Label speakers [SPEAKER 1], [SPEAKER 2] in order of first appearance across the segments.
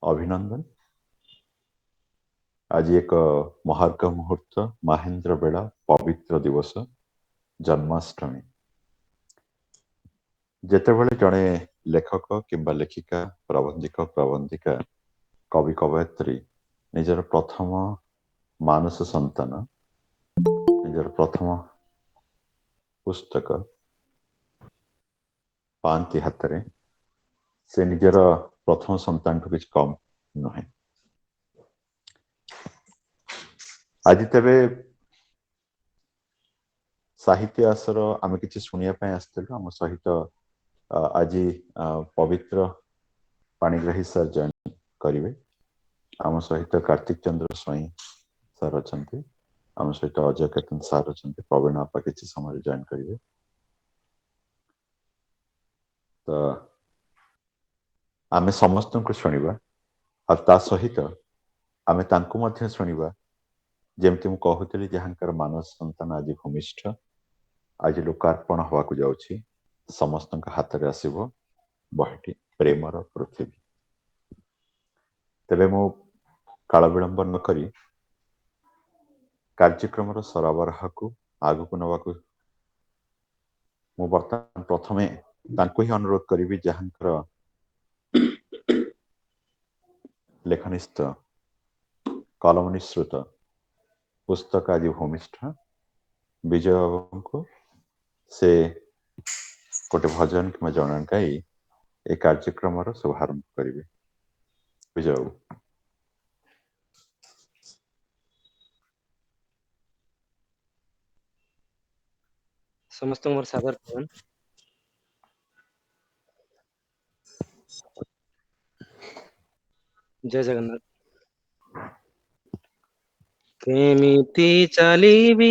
[SPEAKER 1] ଅଭିନନ୍ଦନ। ଆଜି ଏକ ମହାର୍ଘ ମୁହୂର୍ତ୍ତ, ମାହେନ୍ଦ୍ର ବେଳା, ପବିତ୍ର ଦିବସ, ଜନ୍ମାଷ୍ଟମୀ। ଯେତେବେଳେ ଜଣେ ଲେଖକ କିମ୍ବା ଲେଖିକା, ପ୍ରବନ୍ଧିକ ପ୍ରବନ୍ଧିକା, କବି କବୟିତ୍ରୀ ନିଜର ପ୍ରଥମ ମାନସ ସନ୍ତାନ, ନିଜର ପ୍ରଥମ ପୁସ୍ତକ ପାଆନ୍ତି ହାତରେ, ସେ ନିଜର ପ୍ରଥମ ସନ୍ତାନଠୁ କିଛି କମ୍ ନୁହେଁ। ଆଜି ତେବେ ସାହିତ୍ୟ ଆସର ଆମେ କିଛି ଶୁଣିବା ପାଇଁ ଆସିଥିଲୁ। ଆମ ସହିତ ଆଜି ପବିତ୍ର ପାଣିଗ୍ରାହୀ ସାର୍ ଜଏନ୍ କରିବେ। ଆମ ସହିତ କାର୍ତ୍ତିକ ଚନ୍ଦ୍ର ସ୍ୱାଇଁ ସାର୍ ଅଛନ୍ତି, ଆମ ସହିତ ଅଜୟ କେତନ ସାର୍ ଅଛନ୍ତି, ପ୍ରବୀଣ ଆପା କିଛି ସମୟରେ ଜଏନ୍ କରିବେ। ତ ଆମେ ସମସ୍ତଙ୍କୁ ଶୁଣିବା, ଆଉ ତା ସହିତ ଆମେ ତାଙ୍କୁ ମଧ୍ୟ ଶୁଣିବା, ଯେମିତି ମୁଁ କହୁଥିଲି, ଯାହାଙ୍କର ମାନସ ସନ୍ତାନ ଆଜି ଭୂମିଷ୍ଠ, ଆଜି ଲୋକାର୍ପଣ ହେବାକୁ ଯାଉଛି, ସମସ୍ତଙ୍କ ହାତରେ ଆସିବ ବହିଟି ପ୍ରେମର ପୃଥିବୀ। ତେବେ ମୁଁ କାଳ ବିଳମ୍ବ ନ କରି କାର୍ଯ୍ୟକ୍ରମର ସରବରାହକୁ ଆଗକୁ ନେବାକୁ ମୁଁ ବର୍ତ୍ତମାନ ପ୍ରଥମେ ତାଙ୍କୁ ହିଁ ଅନୁରୋଧ କରିବି, ଯାହାଙ୍କର ଲେଖନିସ୍ଥ କଲମ ନିଃସୃତ ପୁସ୍ତକ ଆଜି ଭୂମିଷ୍ଠ, ବିଜୟ ବାବୁଙ୍କୁ ସେ ଗୋଟେ ଭଜନ କିମ୍ବା ଜଣାଣ ଗାଇ ଏ କାର୍ଯ୍ୟକ୍ରମର ଶୁଭାରମ୍ଭ କରିବେ। ବିଜୟ ବାବୁ।
[SPEAKER 2] ସମସ୍ତଙ୍କୁ ମୋର ସାଦର ପ୍ରଣାମ। ଜୟ ଜଗନ୍ନାଥ। କେମିତି ଚାଲିବି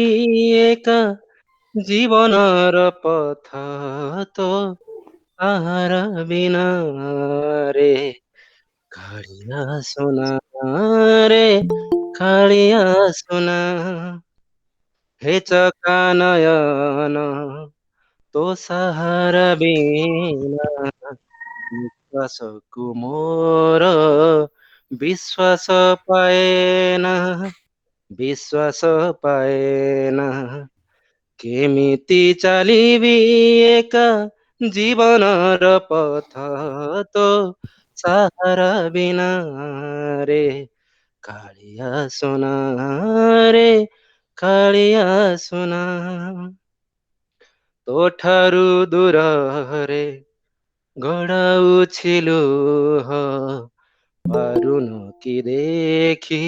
[SPEAKER 2] ଏକା ଜୀବନର ପଥ ତୋ ସାହାରା ବିନା ରେ, କାଳିଆ ସୁନା ରେ, କାଳିଆ ସୁନା। ହେ ଚକା ନୟନ ତୋ ସାହାରା ବିନା, ନିଶ୍ୱାସକୁ ମୋର ବିଶ୍ୱାସ ପାଏ ନା, ବିଶ୍ୱାସ ପାଏ ନା। କେମିତି ଚାଲିବି ଏକା ଜୀବନର ପଥ ତୋ ସାହାରା ବିନା ରେ, କାଳିଆ ସୁନା ରେ, କାଳିଆ ସୁନା। ତୋ ଠାରୁ ଦୂରରେ ଗଡ଼ାଉଛି ଲୁହ, ପାରୁନ କି ଦେଖି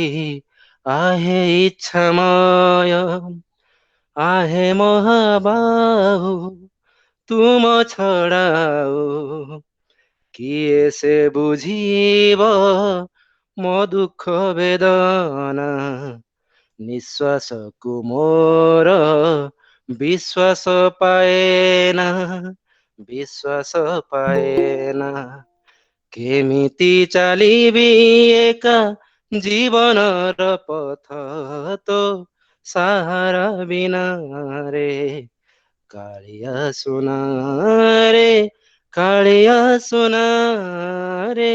[SPEAKER 2] ଆହେ ଇଚ୍ଛାମୟ, ଆହେ ମହାବାହୁ ତୁମ ଛଡ଼ାଉ କିଏ ସେ ବୁଝିବ ମୋ ଦୁଃଖ ବେଦନା। ନିଶ୍ୱାସକୁ ମୋର ବିଶ୍ୱାସ ପାଏ ନା, ବିଶ୍ୱାସ ପାଏ ନା। କେମିତି ଚାଲିବି ଏକା ଜୀବନର ପଥ ତୋ ସାହାରା ବିନା ରେ, କାଳିଆ ସୁନା ରେ, କାଳିଆ ସୁନା ରେ,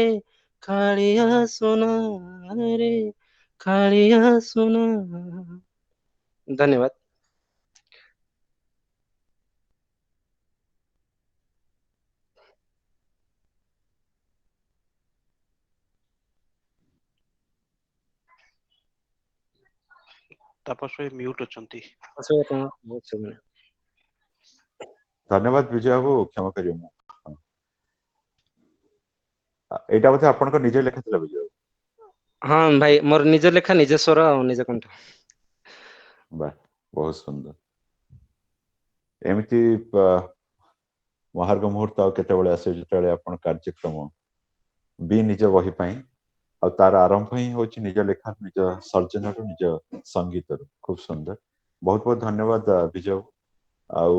[SPEAKER 2] କାଳିଆ ସୁନା ରେ, କାଳିଆ ସୁନା। ଧନ୍ୟବାଦ।
[SPEAKER 3] ତାପସ ଭାଇ ମ୍ୟୁଟ ଅଛନ୍ତି।
[SPEAKER 1] ଧନ୍ୟବାଦ ବିଜୟ ବାବୁ, କ୍ଷମା କରିବେ ମୁଁ। ଏଇଟା ବୋଧେ ଆପଣଙ୍କ ନିଜ ଲେଖା ଥିଲା ବିଜୟ ବାବୁ?
[SPEAKER 2] ହଁ ଭାଇ, ମୋର ନିଜ ଲେଖା, ନିଜ ସ୍ୱର ଆଉ ନିଜ କଣ୍ଠ।
[SPEAKER 1] ବାহ, ବହୁତ ସୁନ୍ଦର। ଏମିତି ମହାର୍ଘ ମୁହୂର୍ତ୍ତ ଆଉ କେତେବେଳେ ଆସିବ, ଯେତେବେଳେ ଆପଣ କାର୍ଯ୍ୟକ୍ରମ ବି ନିଜ ବହି ପାଇଁ, ଆଉ ତାର ଆରମ୍ଭ ହିଁ ହଉଛି ନିଜ ଲେଖା, ନିଜ ସର୍ଜନରୁ, ନିଜ ସଙ୍ଗୀତରୁ। ଖୁବ ସୁନ୍ଦର, ବହୁତ ବହୁତ ଧନ୍ୟବାଦ ବିଜୟ। ଆଉ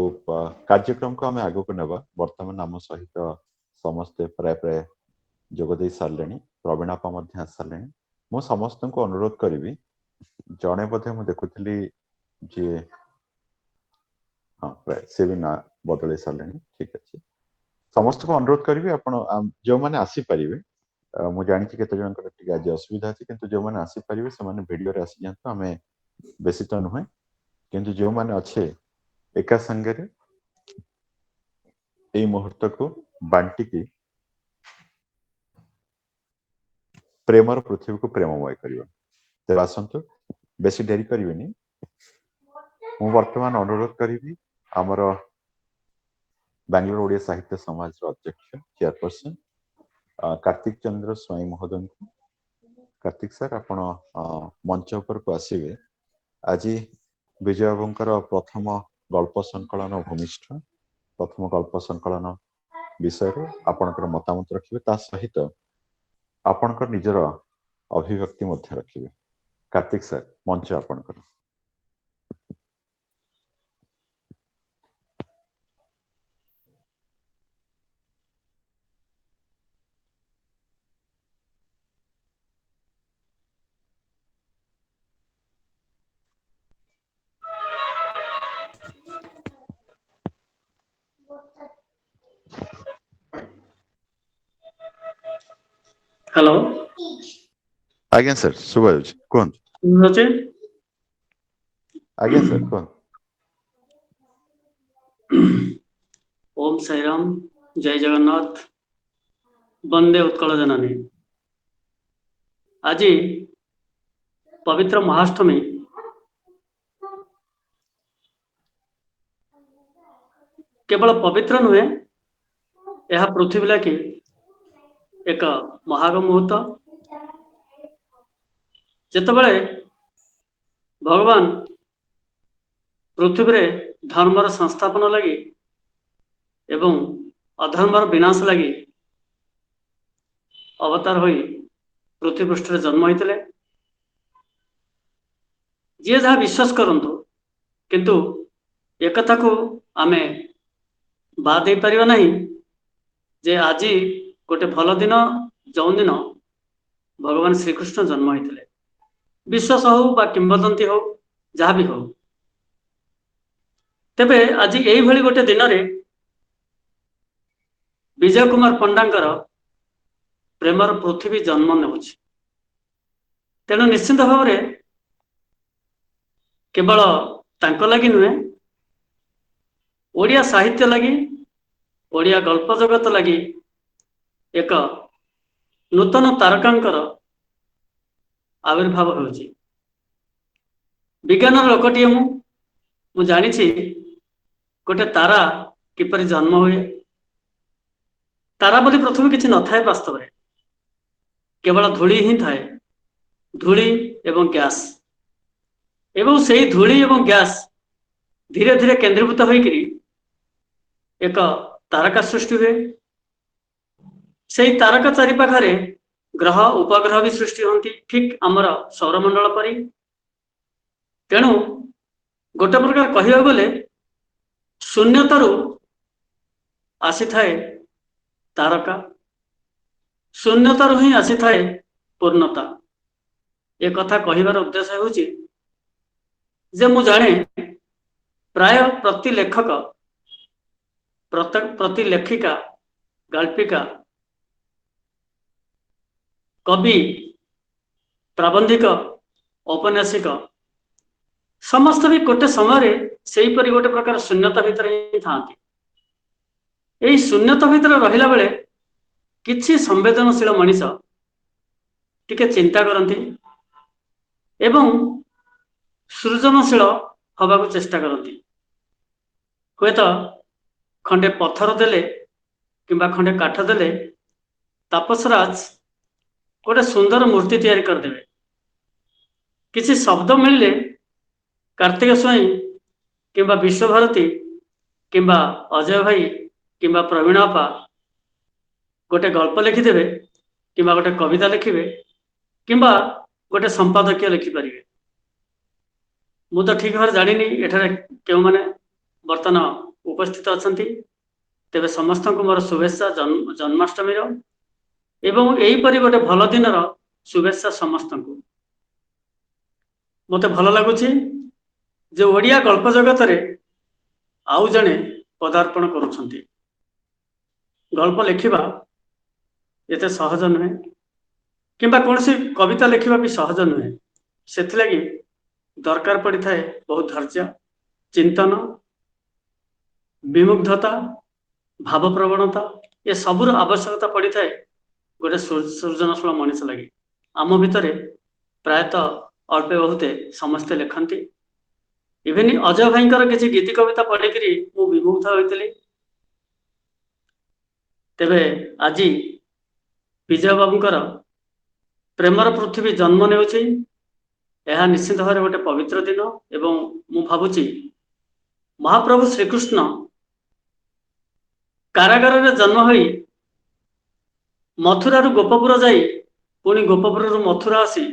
[SPEAKER 1] କାର୍ଯ୍ୟକ୍ରମକୁ ଆମେ ଆଗକୁ ନେବା। ବର୍ତ୍ତମାନ ଆମ ସହିତ ସମସ୍ତେ ପ୍ରାୟ ପ୍ରାୟ ଯୋଗ ଦେଇ ସାରିଲେଣି, ପ୍ରବୀଣ ଆପା ମଧ୍ୟ ଆସି ସାରିଲେଣି। ମୁଁ ସମସ୍ତଙ୍କୁ ଅନୁରୋଧ କରିବି, ଜଣେ ବୋଧେ ମୁଁ ଦେଖୁଥିଲି ଯିଏ, ହଁ ପ୍ରାୟ ସେ ବି ନାଁ ବଦଳେଇ ସାରିଲେଣି, ଠିକ ଅଛି। ସମସ୍ତଙ୍କୁ ଅନୁରୋଧ କରିବି, ଆପଣ ଯେଉଁମାନେ ଆସିପାରିବେ ମୁଁ ଜାଣିଛି କେତେ ଜଣଙ୍କର ଟିକେ ଆଜି ଅସୁବିଧା ଅଛି, କିନ୍ତୁ ଯେଉଁମାନେ ଆସିପାରିବେ ସେମାନେ ଭିଡିଓରେ ଆସିଯାଆନ୍ତୁ। ଆମେ ବେଶୀ ତ ନୁହେଁ, କିନ୍ତୁ ଯେଉଁମାନେ ଅଛେ ଏକା ସାଙ୍ଗରେ ଏଇ ମୁହୂର୍ତ୍ତକୁ ବାଣ୍ଟିକି ପ୍ରେମର ପୃଥିବୀକୁ ପ୍ରେମମୟ କରିବା। ତେବେ ଆସନ୍ତୁ, ବେଶୀ ଡେରି କରିବେନି। ମୁଁ ବର୍ତ୍ତମାନ ଅନୁରୋଧ କରିବି ଆମର ବାଙ୍ଗାଲୋର ଓଡ଼ିଆ ସାହିତ୍ୟ ସମାଜର ଅଧ୍ୟକ୍ଷ, ଚେୟାରପର୍ସନ କାର୍ତ୍ତିକ ଚନ୍ଦ୍ର ସ୍ୱାଇଁ ମହୋଦୟଙ୍କୁ। କାର୍ତ୍ତିକ ସାର୍, ଆପଣ ମଞ୍ଚ ଉପରକୁ ଆସିବେ। ଆଜି ବିଜୟ ବାବୁଙ୍କର ପ୍ରଥମ ଗଳ୍ପ ସଂକଳନ ଭୂମିଷ୍ଠ, ପ୍ରଥମ ଗଳ୍ପ ସଂକଳନ ବିଷୟରେ ଆପଣଙ୍କର ମତାମତ ରଖିବେ, ତା ସହିତ ଆପଣଙ୍କର ନିଜର ଅଭିବ୍ୟକ୍ତି ମଧ୍ୟ ରଖିବେ। କାର୍ତ୍ତିକ ସାର୍, ମଞ୍ଚ ଆପଣଙ୍କର।
[SPEAKER 4] ହ୍ୟାଲୋ।
[SPEAKER 1] ଆଜ୍ଞା ସାର୍, ଶୁଭା ଯାଉଛି, କୁହନ୍ତୁ।
[SPEAKER 4] ଅଛି?
[SPEAKER 1] ଆଜ୍ଞା ସାର୍, କୁହନ୍ତୁ।
[SPEAKER 4] ଓମ୍ ସାଇରାମ, ଜୟ ଜଗନ୍ନାଥ, ବନ୍ଦେ ଉତ୍କଳ ଜନନୀ। ଆଜି ପବିତ୍ର ମହାଷ୍ଟମୀ। କେବଳ ପବିତ୍ର ନୁହେଁ, ଏହା ପୃଥିବୀ ଲାଗି ଏକ ମହାଗ ମୁହୂର୍ତ୍ତ, ଯେତେବେଳେ ଭଗବାନ ପୃଥିବୀରେ ଧର୍ମର ସଂସ୍ଥାପନ ଲାଗି ଏବଂ ଅଧର୍ମର ବିନାଶ ଲାଗି ଅବତାର ହୋଇ ପୃଥିବୀ ପୃଷ୍ଠରେ ଜନ୍ମ ହୋଇଥିଲେ। ଯିଏ ଯାହା ବିଶ୍ୱାସ କରନ୍ତୁ, କିନ୍ତୁ ଏକଥାକୁ ଆମେ ବାଦ ଦେଇପାରିବା ନାହିଁ ଯେ ଆଜି ଗୋଟେ ଭଲ ଦିନ, ଯେଉଁଦିନ ଭଗବାନ ଶ୍ରୀକୃଷ୍ଣ ଜନ୍ମ ହୋଇଥିଲେ। ବିଶ୍ୱାସ ହଉ ବା କିମ୍ବଦନ୍ତୀ ହଉ, ଯାହା ବି ହଉ, ତେବେ ଆଜି ଏଇଭଳି ଗୋଟେ ଦିନରେ ବିଜୟ କୁମାର ପଣ୍ଡାଙ୍କର ପ୍ରେମର ପୃଥିବୀ ଜନ୍ମ ନେଉଛି। ତେଣୁ ନିଶ୍ଚିନ୍ତ ଭାବରେ କେବଳ ତାଙ୍କ ଲାଗି ନୁହେଁ, ଓଡ଼ିଆ ସାହିତ୍ୟ ଲାଗି, ଓଡ଼ିଆ ଗଳ୍ପ ଜଗତ ଲାଗି ଏକ ନୂତନ ତାରକାଙ୍କର ଆବିର୍ଭାବ ହେଉଛି। ବିଜ୍ଞାନର ଲୋକଟିଏ ମୁଁ ଜାଣିଛି ଗୋଟେ ତାରା କିପରି ଜନ୍ମ ହୁଏ। ତାରା ବୋଲି ପ୍ରଥମେ କିଛି ନଥାଏ ବାସ୍ତବରେ, କେବଳ ଧୂଳି ହିଁ ଥାଏ, ଧୂଳି ଏବଂ ଗ୍ୟାସ୍। ଏବଂ ସେଇ ଧୂଳି ଏବଂ ଗ୍ୟାସ୍ ଧୀରେ ଧୀରେ କେନ୍ଦ୍ରୀଭୂତ ହୋଇକରି ଏକ ତାରକା ସୃଷ୍ଟି ହୁଏ। ସେଇ ତାରକା ଚାରିପାଖରେ ଗ୍ରହ ଉପଗ୍ରହ ବି ସୃଷ୍ଟି ହୁଅନ୍ତି, ଠିକ ଆମର ସୌରମଣ୍ଡଳ ପରି। ତେଣୁ ଗୋଟେ ପ୍ରକାର କହିବାକୁ ଗଲେ ଶୂନ୍ୟତାରୁ ଆସିଥାଏ ତାରକା, ଶୂନ୍ୟତାରୁ ହିଁ ଆସିଥାଏ ପୂର୍ଣ୍ଣତା। ଏ କଥା କହିବାର ଉଦ୍ଦେଶ୍ୟ ହେଉଛି ଯେ ମୁଁ ଜାଣେ ପ୍ରାୟ ପ୍ରତି ଲେଖକ, ପ୍ରତି ଲେଖିକା, ଗାଳ୍ପିକା, କବି, ପ୍ରାବନ୍ଧିକ, ଔପନ୍ୟାସିକ ସମସ୍ତେ ବି ଗୋଟେ ସମୟରେ ସେଇପରି ଗୋଟେ ପ୍ରକାର ଶୂନ୍ୟତା ଭିତରେ ହିଁ ଥାଆନ୍ତି। ଏଇ ଶୂନ୍ୟତା ଭିତରେ ରହିଲା ବେଳେ କିଛି ସମ୍ବେଦନଶୀଳ ମଣିଷ ଟିକେ ଚିନ୍ତା କରନ୍ତି ଏବଂ ସୃଜନଶୀଳ ହବାକୁ ଚେଷ୍ଟା କରନ୍ତି। ହୁଏତ ଖଣ୍ଡେ ପଥର ଦେଲେ କିମ୍ବା ଖଣ୍ଡେ କାଠ ଦେଲେ ତାପସରାଜ ଗୋଟେ ସୁନ୍ଦର ମୂର୍ତ୍ତି ତିଆରି କରିଦେବେ। କିଛି ଶବ୍ଦ ମିଳିଲେ କାର୍ତ୍ତିକ ସ୍ୱାଇଁ କିମ୍ବା ବିଶ୍ୱଭାରତୀ କିମ୍ବା ଅଜୟ ଭାଇ କିମ୍ବା ପ୍ରବୀଣ ଆପା ଗୋଟେ ଗଳ୍ପ ଲେଖିଦେବେ କିମ୍ବା ଗୋଟେ କବିତା ଲେଖିବେ କିମ୍ବା ଗୋଟେ ସମ୍ପାଦକୀୟ ଲେଖିପାରିବେ। ମୁଁ ତ ଠିକ ଭାବରେ ଜାଣିନି ଏଠାରେ କେଉଁମାନେ ବର୍ତ୍ତମାନ ଉପସ୍ଥିତ ଅଛନ୍ତି, ତେବେ ସମସ୍ତଙ୍କୁ ମୋର ଶୁଭେଚ୍ଛା ଜନ୍ମାଷ୍ଟମୀର ଏବଂ ଏହିପରି ଗୋଟେ ଭଲ ଦିନର ଶୁଭେଚ୍ଛା ସମସ୍ତଙ୍କୁ। ମୋତେ ଭଲ ଲାଗୁଛି ଯେ ଓଡ଼ିଆ ଗଳ୍ପ ଜଗତରେ ଆଉ ଜଣେ ପଦାର୍ପଣ କରୁଛନ୍ତି। ଗଳ୍ପ ଲେଖିବା ଏତେ ସହଜ ନୁହେଁ। କିମ୍ବା କୌଣସି କବିତା ଲେଖିବା ବି ସହଜ ନୁହେଁ। ସେଥିଲାଗି ଦରକାର ପଡ଼ିଥାଏ ବହୁତ ଧୈର୍ଯ୍ୟ, ଚିନ୍ତନ, ବିମୁଗ୍ଧତା, ଭାବପ୍ରବଣତା, ଏ ସବୁର ଆବଶ୍ୟକତା ପଡ଼ିଥାଏ ଗୋଟେ ସୃଜନଶୀଳ ମଣିଷ ଲାଗି। ଆମ ଭିତରେ ପ୍ରାୟତଃ ଅଳ୍ପେ ବହୁତେ ସମସ୍ତେ ଲେଖନ୍ତି। ଇଭିନ୍ ଅଜୟ ଭାଇଙ୍କର କିଛି ଗୀତି କବିତା ପଢ଼ିକିରି ମୁଁ ବିମୁଗ୍ଧ ହୋଇଥିଲି। ତେବେ ଆଜି ବିଜୟ ବାବୁଙ୍କର ପ୍ରେମର ପୃଥିବୀ ଜନ୍ମ ନେଉଛି, ଏହା ନିଶ୍ଚିତ ଭାବରେ ଗୋଟେ ପବିତ୍ର ଦିନ। ଏବଂ ମୁଁ ଭାବୁଛି ମହାପ୍ରଭୁ ଶ୍ରୀକୃଷ୍ଣ କାରାଗାରରେ ଜନ୍ମ ହୋଇ ମଥୁରାରୁ ଗୋପପୁର ଯାଇ, ପୁଣି ଗୋପପୁରରୁ ମଥୁରା ଆସି,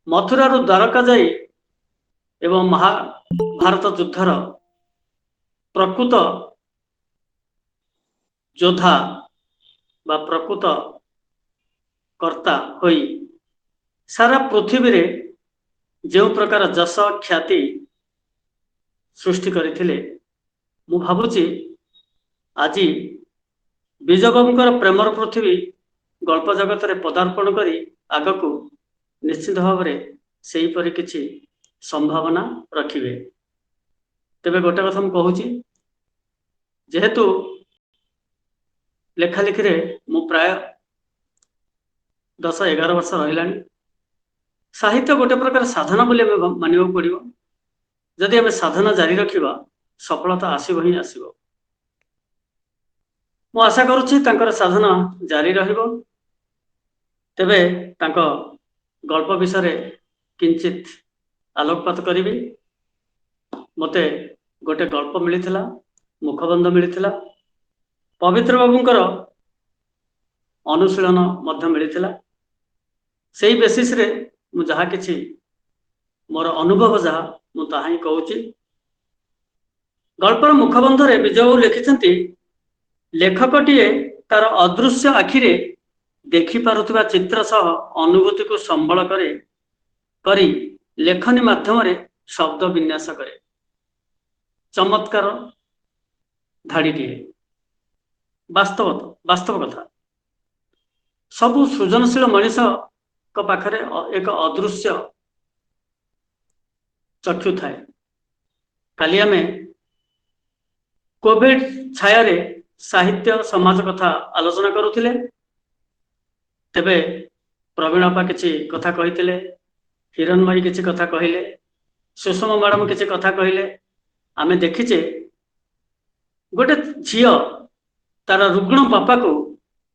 [SPEAKER 4] ମଥୁରାରୁ ଦ୍ୱାରକା ଯାଇ ଏବଂ ମହାଭାରତ ଯୁଦ୍ଧର ପ୍ରକୃତ ଯୋଦ୍ଧା ବା ପ୍ରକୃତ କର୍ତ୍ତା ହୋଇ ସାରା ପୃଥିବୀରେ ଯେଉଁ ପ୍ରକାର ଯଶ ଖ୍ୟାତି ସୃଷ୍ଟି କରିଥିଲେ, ମୁଁ ଭାବୁଛି ଆଜି ବିଜୟବାବୁଙ୍କର ପ୍ରେମର ପୃଥିବୀ ଗଳ୍ପ ଜଗତରେ ପଦାର୍ପଣ କରି ଆଗକୁ ନିଶ୍ଚିତ ଭାବରେ ସେହିପରି କିଛି ସମ୍ଭାବନା ରଖିବେ। ତେବେ ଗୋଟେ କଥା ମୁଁ କହୁଛି, ଯେହେତୁ ଲେଖାଲେଖିରେ ମୁଁ ପ୍ରାୟ 10-11 ବର୍ଷ ରହିଲାଣି, ସାହିତ୍ୟ ଗୋଟେ ପ୍ରକାର ସାଧନା ବୋଲି ଆମେ ମାନିବାକୁ ପଡ଼ିବ। ଯଦି ଆମେ ସାଧନା ଜାରି ରଖିବା, ସଫଳତା ଆସିବ ହିଁ ଆସିବ। ମୁଁ ଆଶା କରୁଛି ତାଙ୍କର ସାଧନା ଜାରି ରହିବ। ତେବେ ତାଙ୍କ ଗଳ୍ପ ବିଷୟରେ କିଞ୍ଚିତ ଆଲୋକପାତ କରିବି। ମୋତେ ଗୋଟେ ଗଳ୍ପ ମିଳିଥିଲା, ମୁଖବନ୍ଧ ମିଳିଥିଲା, ପବିତ୍ର ବାବୁଙ୍କର ଅନୁଶୀଳନ ମଧ୍ୟ ମିଳିଥିଲା। ସେଇ ବେସିସରେ ମୁଁ ଯାହା କିଛି ମୋର ଅନୁଭବ ଯାହା, ମୁଁ ତାହା ହିଁ କହୁଛି। ଗଳ୍ପର ମୁଖବନ୍ଧରେ ବିଜୟ ବାବୁ ଲେଖିଛନ୍ତି, ଲେଖକଟିଏ ତାର ଅଦୃଶ୍ୟ ଆଖିରେ ଦେଖିପାରୁଥିବା ଚିତ୍ର ସହ ଅନୁଭୂତିକୁ ସମ୍ବଳ କରି ଲେଖନୀ ମାଧ୍ୟମରେ ଶବ୍ଦ ବିନ୍ୟାସ କରେ। ଚମତ୍କାର ଧାଡ଼ିଟିଏ, ବାସ୍ତବ କଥା। ସବୁ ସୃଜନଶୀଳ ମଣିଷଙ୍କ ପାଖରେ ଏକ ଅଦୃଶ୍ୟ ଚକ୍ଷୁ ଥାଏ। କାଲି ଆମେ କୋଭିଡ ଛାୟାରେ ସାହିତ୍ୟ ସମାଜ କଥା ଆଲୋଚନା କରୁଥିଲେ। ତେବେ ପ୍ରବୀଣ ଅପା କିଛି କଥା କହିଥିଲେ, ହିରଣ୍ମୟୀ କିଛି କଥା କହିଲେ, ସୁଷମା ମ୍ୟାଡାମ କିଛି କଥା କହିଲେ। ଆମେ ଦେଖିଛେ ଗୋଟେ ଝିଅ ତାର ରୁଗ୍ଣ ବାପାକୁ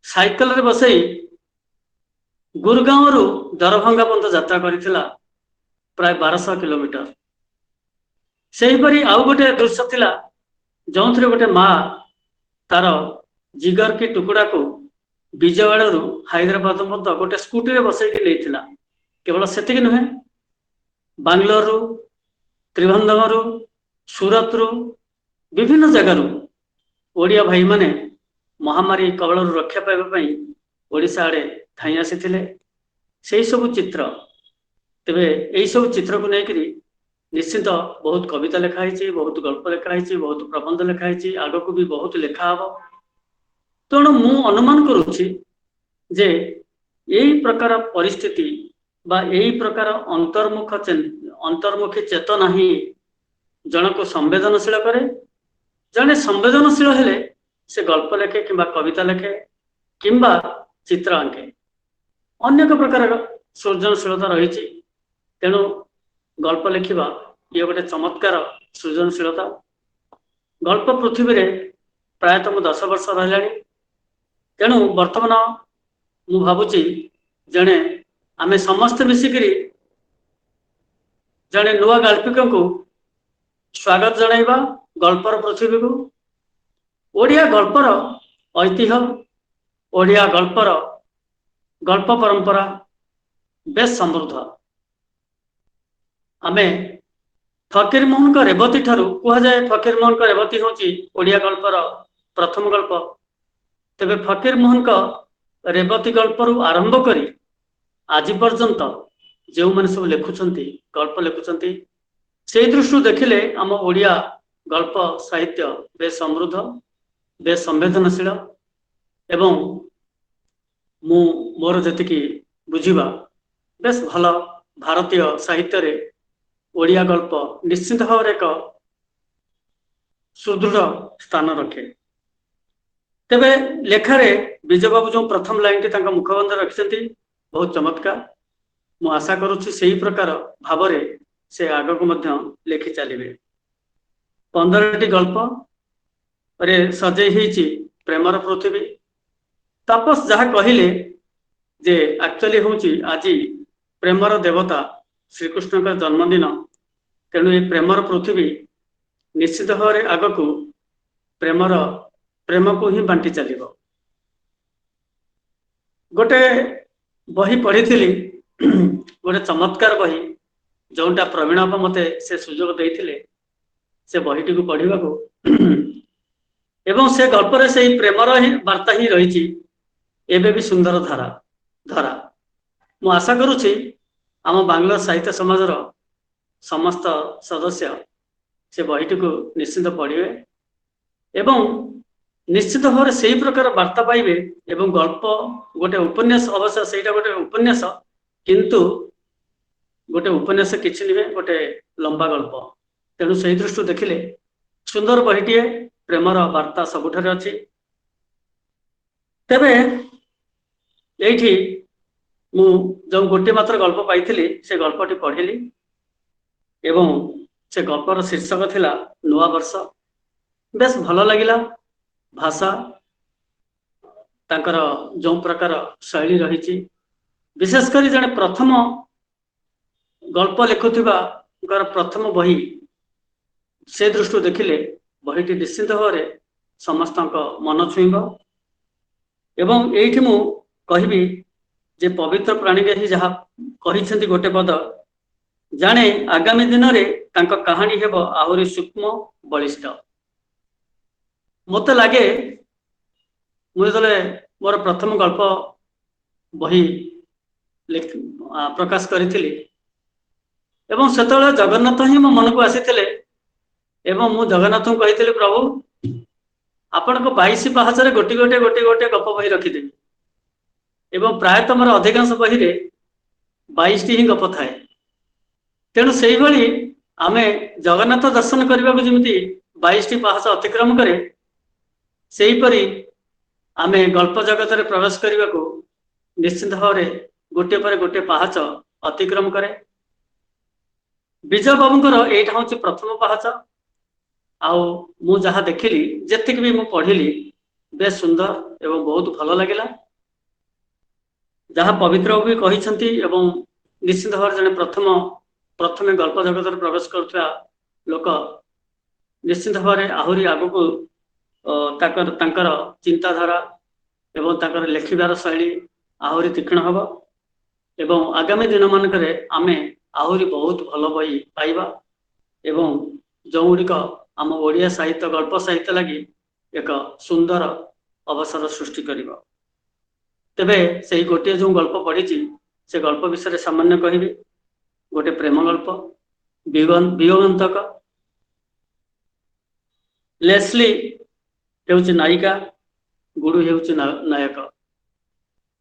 [SPEAKER 4] ସାଇକେଲରେ ବସେଇ ଗୁରଗାଁରୁ ଦରଭଙ୍ଗା ପର୍ଯ୍ୟନ୍ତ ଯାତ୍ରା କରିଥିଲା, ପ୍ରାୟ 1200 କିଲୋମିଟର। ସେହିପରି ଆଉ ଗୋଟେ ଦୃଶ୍ୟ ଥିଲା ଯେଉଁଥିରେ ଗୋଟେ ମା ତାର ଜିଗର କି ଟୁକୁଡାକୁ ବିଜୟୱାଡ଼ାରୁ ହାଇଦ୍ରାବାଦ ମଧ୍ୟ ଗୋଟେ ସ୍କୁଟିରେ ବସେଇକି ନେଇଥିଲା। କେବଳ ସେତିକି ନୁହେଁ, ବାଙ୍ଗାଲୋରରୁ, ତ୍ରିଭନ୍ଦମରୁ, ସୁରତରୁ, ବିଭିନ୍ନ ଜାଗାରୁ ଓଡ଼ିଆ ଭାଇମାନେ ମହାମାରୀ କବଳରୁ ରକ୍ଷା ପାଇବା ପାଇଁ ଓଡ଼ିଶା ଆଡ଼େ ଧାଇଁ ଆସିଥିଲେ। ସେଇ ସବୁ ଚିତ୍ର, ତେବେ ଏଇ ସବୁ ଚିତ୍ରକୁ ନେଇକରି ନିଶ୍ଚିତ ବହୁତ କବିତା ଲେଖା ହେଇଛି, ବହୁତ ଗଳ୍ପ ଲେଖା ହେଇଛି, ବହୁତ ପ୍ରବନ୍ଧ ଲେଖା ହେଇଛି, ଆଗକୁ ବି ବହୁତ ଲେଖା ହବ। ତେଣୁ ମୁଁ ଅନୁମାନ କରୁଛି ଯେ ଏଇ ପ୍ରକାର ପରିସ୍ଥିତି ବା ଏଇ ପ୍ରକାର ଅନ୍ତର୍ମୁଖୀ ଚେତନା ହିଁ ଜଣକୁ ସମ୍ବେଦନଶୀଳ କରେ। ଜଣେ ସମ୍ବେଦନଶୀଳ ହେଲେ ସେ ଗଳ୍ପ ଲେଖେ କିମ୍ବା କବିତା ଲେଖେ କିମ୍ବା ଚିତ୍ର ଆଙ୍କେ, ଅନେକ ପ୍ରକାର ସୃଜନଶୀଳତା ରହିଛି। ତେଣୁ ଗଳ୍ପ ଲେଖିବା ଇଏ ଗୋଟେ ଚମତ୍କାର ସୃଜନଶୀଳତା। ଗଳ୍ପ ପୃଥିବୀରେ ପ୍ରାୟତଃ ମୁଁ 10 ବର୍ଷ ରହିଲାଣି। ତେଣୁ ବର୍ତ୍ତମାନ ମୁଁ ଭାବୁଛି ଜଣେ ଆମେ ସମସ୍ତେ ମିଶିକିରି ଜଣେ ନୂଆ ଗାଳ୍ପିକଙ୍କୁ ସ୍ୱାଗତ ଜଣାଇବା ଗଳ୍ପର ପୃଥିବୀକୁ। ଓଡ଼ିଆ ଗଳ୍ପର ଐତିହ୍ୟ, ଓଡ଼ିଆ ଗଳ୍ପର ଗଳ୍ପ ପରମ୍ପରା ବେଶ ସମୃଦ୍ଧ। ଆମେ ଫକୀରମୋହନଙ୍କ ରେବତୀ ଠାରୁ କୁହାଯାଏ ଫକୀରମୋହନଙ୍କ ରେବତୀ ହେଉଛି ଓଡ଼ିଆ ଗଳ୍ପର ପ୍ରଥମ ଗଳ୍ପ। ତେବେ ଫକୀରମୋହନଙ୍କ ରେବତୀ ଗଳ୍ପରୁ ଆରମ୍ଭ କରି ଆଜି ପର୍ଯ୍ୟନ୍ତ ଯେଉଁମାନେ ସବୁ ଲେଖୁଛନ୍ତି, ଗଳ୍ପ ଲେଖୁଛନ୍ତି, ସେଇ ଦୃଷ୍ଟିରୁ ଦେଖିଲେ ଆମ ଓଡ଼ିଆ ଗଳ୍ପ ସାହିତ୍ୟ ବେଶ ସମୃଦ୍ଧ, ବେଶ ସମ୍ବେଦନଶୀଳ। ଏବଂ ମୁଁ ମୋର ଯେତିକି ବୁଝିବା, ବେଶ ଭଲ ଭାରତୀୟ ସାହିତ୍ୟରେ ଓଡ଼ିଆ ଗଳ୍ପ ନିଶ୍ଚିତ ଭାବରେ ଏକ ସୁଦୃଢ ସ୍ଥାନ ରଖେ। ତେବେ ଲେଖାରେ ବିଜୟବାବୁ ଯେଉଁ ପ୍ରଥମ ଲାଇନଟି ତାଙ୍କ ମୁଖବନ୍ଧରେ ରଖିଛନ୍ତି, ବହୁତ ଚମତ୍କାର। ମୁଁ ଆଶା କରୁଛି ସେଇ ପ୍ରକାର ଭାବରେ ସେ ଆଗକୁ ମଧ୍ୟ ଲେଖି ଚାଲିବେ। 15ଟି ଗଳ୍ପ ରେ ସଜେଇ ହେଇଛି ପ୍ରେମର ପୃଥିବୀ। ତାପସ ଯାହା କହିଲେ ଯେ ଆକ୍ଚୁଆଲି ହଉଛି ଆଜି ପ୍ରେମର ଦେବତା ଶ୍ରୀକୃଷ୍ଣଙ୍କ ଜନ୍ମଦିନ, ତେଣୁ ଏ ପ୍ରେମର ପୃଥିବୀ ନିଶ୍ଚିତ ଭାବରେ ଆଗକୁ ପ୍ରେମକୁ ହିଁ ବାଣ୍ଟି ଚାଲିବ। ଗୋଟେ ବହି ପଢିଥିଲି, ଗୋଟେ ଚମତ୍କାର ବହି, ଯୋଉଟା ପ୍ରବୀଣ ବାପା ମତେ ସେ ସୁଯୋଗ ଦେଇଥିଲେ ସେ ବହିଟିକୁ ପଢିବାକୁ, ଏବଂ ସେ ଗଳ୍ପରେ ସେଇ ପ୍ରେମର ହିଁ ବାର୍ତ୍ତା ହିଁ ରହିଛି। ଏବେ ବି ସୁନ୍ଦର ଧାରା ଧରା। ମୁଁ ଆଶା କରୁଛି ଆମ ବାଙ୍ଗଲୋର ସାହିତ୍ୟ ସମାଜର ସମସ୍ତ ସଦସ୍ୟ ସେ ବହିଟିକୁ ନିଶ୍ଚିତ ପଢିବେ ଏବଂ ନିଶ୍ଚିତ ଭାବରେ ସେଇ ପ୍ରକାର ବାର୍ତ୍ତା ପାଇବେ। ଏବଂ ଗଳ୍ପ ଗୋଟେ ଉପନ୍ୟାସ, ଅବଶ୍ୟ ସେଇଟା ଗୋଟେ ଉପନ୍ୟାସ, କିନ୍ତୁ ଗୋଟେ ଉପନ୍ୟାସ କିଛି ନୁହେଁ, ଗୋଟେ ଲମ୍ବା ଗଳ୍ପ। ତେଣୁ ସେଇ ଦୃଷ୍ଟିରୁ ଦେଖିଲେ ସୁନ୍ଦର ବହିଟିଏ, ପ୍ରେମର ବାର୍ତ୍ତା ସବୁଠାରେ ଅଛି। ତେବେ ଏଇଠି ମୁଁ ଯେଉଁ ଗୋଟିଏ ମାତ୍ର ଗଳ୍ପ ପାଇଥିଲି ସେ ଗଳ୍ପଟି ପଢିଲି, ଏବଂ ସେ ଗଳ୍ପର ଶୀର୍ଷକ ଥିଲା ନୂଆ ବର୍ଷ। ବେଶ ଭଲ ଲାଗିଲା। ଭାଷା ତାଙ୍କର ଯେଉଁ ପ୍ରକାର ଶୈଳୀ ରହିଛି, ବିଶେଷ କରି ଜଣେ ପ୍ରଥମ ଗଳ୍ପ ଲେଖୁଥିବାଙ୍କର ପ୍ରଥମ ବହି, ସେ ଦୃଷ୍ଟିରୁ ଦେଖିଲେ ବହିଟି ନିଶ୍ଚିତ ଭାବରେ ସମସ୍ତଙ୍କ ମନ ଛୁଇଁବ। ଏବଂ ଏଇଠି ମୁଁ କହିବି ଯେ ପବିତ୍ର ପ୍ରାଣୀଗ୍ରାହୀ ଯାହା କହିଛନ୍ତି ଗୋଟେ ପଦ, ଜାଣେ ଆଗାମୀ ଦିନରେ ତାଙ୍କ କାହାଣୀ ହେବ ଆହୁରି ସୂକ୍ଷ୍ମ ବଳିଷ୍ଠ। ମତେ ଲାଗେ ମୁଁ ଯେତେବେଳେ ମୋର ପ୍ରଥମ ଗଳ୍ପ ବହି ପ୍ରକାଶ କରିଥିଲି, ଏବଂ ସେତେବେଳେ ଜଗନ୍ନାଥ ହିଁ ମୋ ମନକୁ ଆସିଥିଲେ, ଏବଂ ମୁଁ ଜଗନ୍ନାଥଙ୍କୁ କହିଥିଲି, ପ୍ରଭୁ ଆପଣଙ୍କ 22 ପାହାଚରେ ଗୋଟି ଗୋଟିଏ ଗୋଟି ଗୋଟିଏ ଗପ ବହି ରଖିଦେବି। ଏବଂ ପ୍ରାୟତଃ ମୋର ଅଧିକାଂଶ ବହିରେ 22ଟି ହିଁ ଗପ ଥାଏ। ତେଣୁ ସେଇଭଳି ଆମେ ଜଗନ୍ନାଥ ଦର୍ଶନ କରିବାକୁ ଯେମିତି 22ଟି ପାହାଚ ଅତିକ୍ରମ କରେ, ସେହିପରି ଆମେ ଗଳ୍ପ ଜଗତରେ ପ୍ରବେଶ କରିବାକୁ ନିଶ୍ଚିତ ଭାବରେ ଗୋଟିଏ ପରେ ଗୋଟିଏ ପାହାଚ ଅତିକ୍ରମ କରେ। ବିଜୟ ବାବୁଙ୍କର ଏଇଟା ହଉଛି ପ୍ରଥମ ପାହାଚ। ଆଉ ମୁଁ ଯାହା ଦେଖିଲି, ଯେତିକି ବି ମୁଁ ପଢିଲି, ବେଶ ସୁନ୍ଦର ଏବଂ ବହୁତ ଭଲ ଲାଗିଲା। ଯାହା ପବିତ୍ର ବାବୁ ବି କହିଛନ୍ତି, ଏବଂ ନିଶ୍ଚିତ ଭାବରେ ଜଣେ ପ୍ରଥମେ ଗଳ୍ପ ଜଗତରେ ପ୍ରବେଶ କରୁଥିବା ଲୋକ ନିଶ୍ଚିତ ଭାବରେ ଆହୁରି ଆଗକୁ ତାଙ୍କର ଚିନ୍ତାଧାରା ଏବଂ ତାଙ୍କର ଲେଖିବାର ଶୈଳୀ ଆହୁରି ତୀକ୍ଷ୍ଣ ହବ, ଏବଂ ଆଗାମୀ ଦିନମାନଙ୍କରେ ଆମେ ଆହୁରି ବହୁତ ଭଲ ବହି ପାଇବା, ଏବଂ ଯେଉଁଗୁଡ଼ିକ ଆମ ଓଡ଼ିଆ ସାହିତ୍ୟ, ଗଳ୍ପ ସାହିତ୍ୟ ଲାଗି ଏକ ସୁନ୍ଦର ଅବସର ସୃଷ୍ଟି କରିବ। ତେବେ ସେଇ ଗୋଟିଏ ଯେଉଁ ଗଳ୍ପ ପଢିଛି ସେ ଗଳ୍ପ ବିଷୟରେ ସାମାନ୍ୟ କହିବି। ଗୋଟେ ପ୍ରେମ ଗଳ୍ପ, ବିୟୋଗାନ୍ତକ। ଲେସ୍ଲି ହେଉଛି ନାୟିକା, ଗୁଡୁ ହେଉଛି ନାୟକ।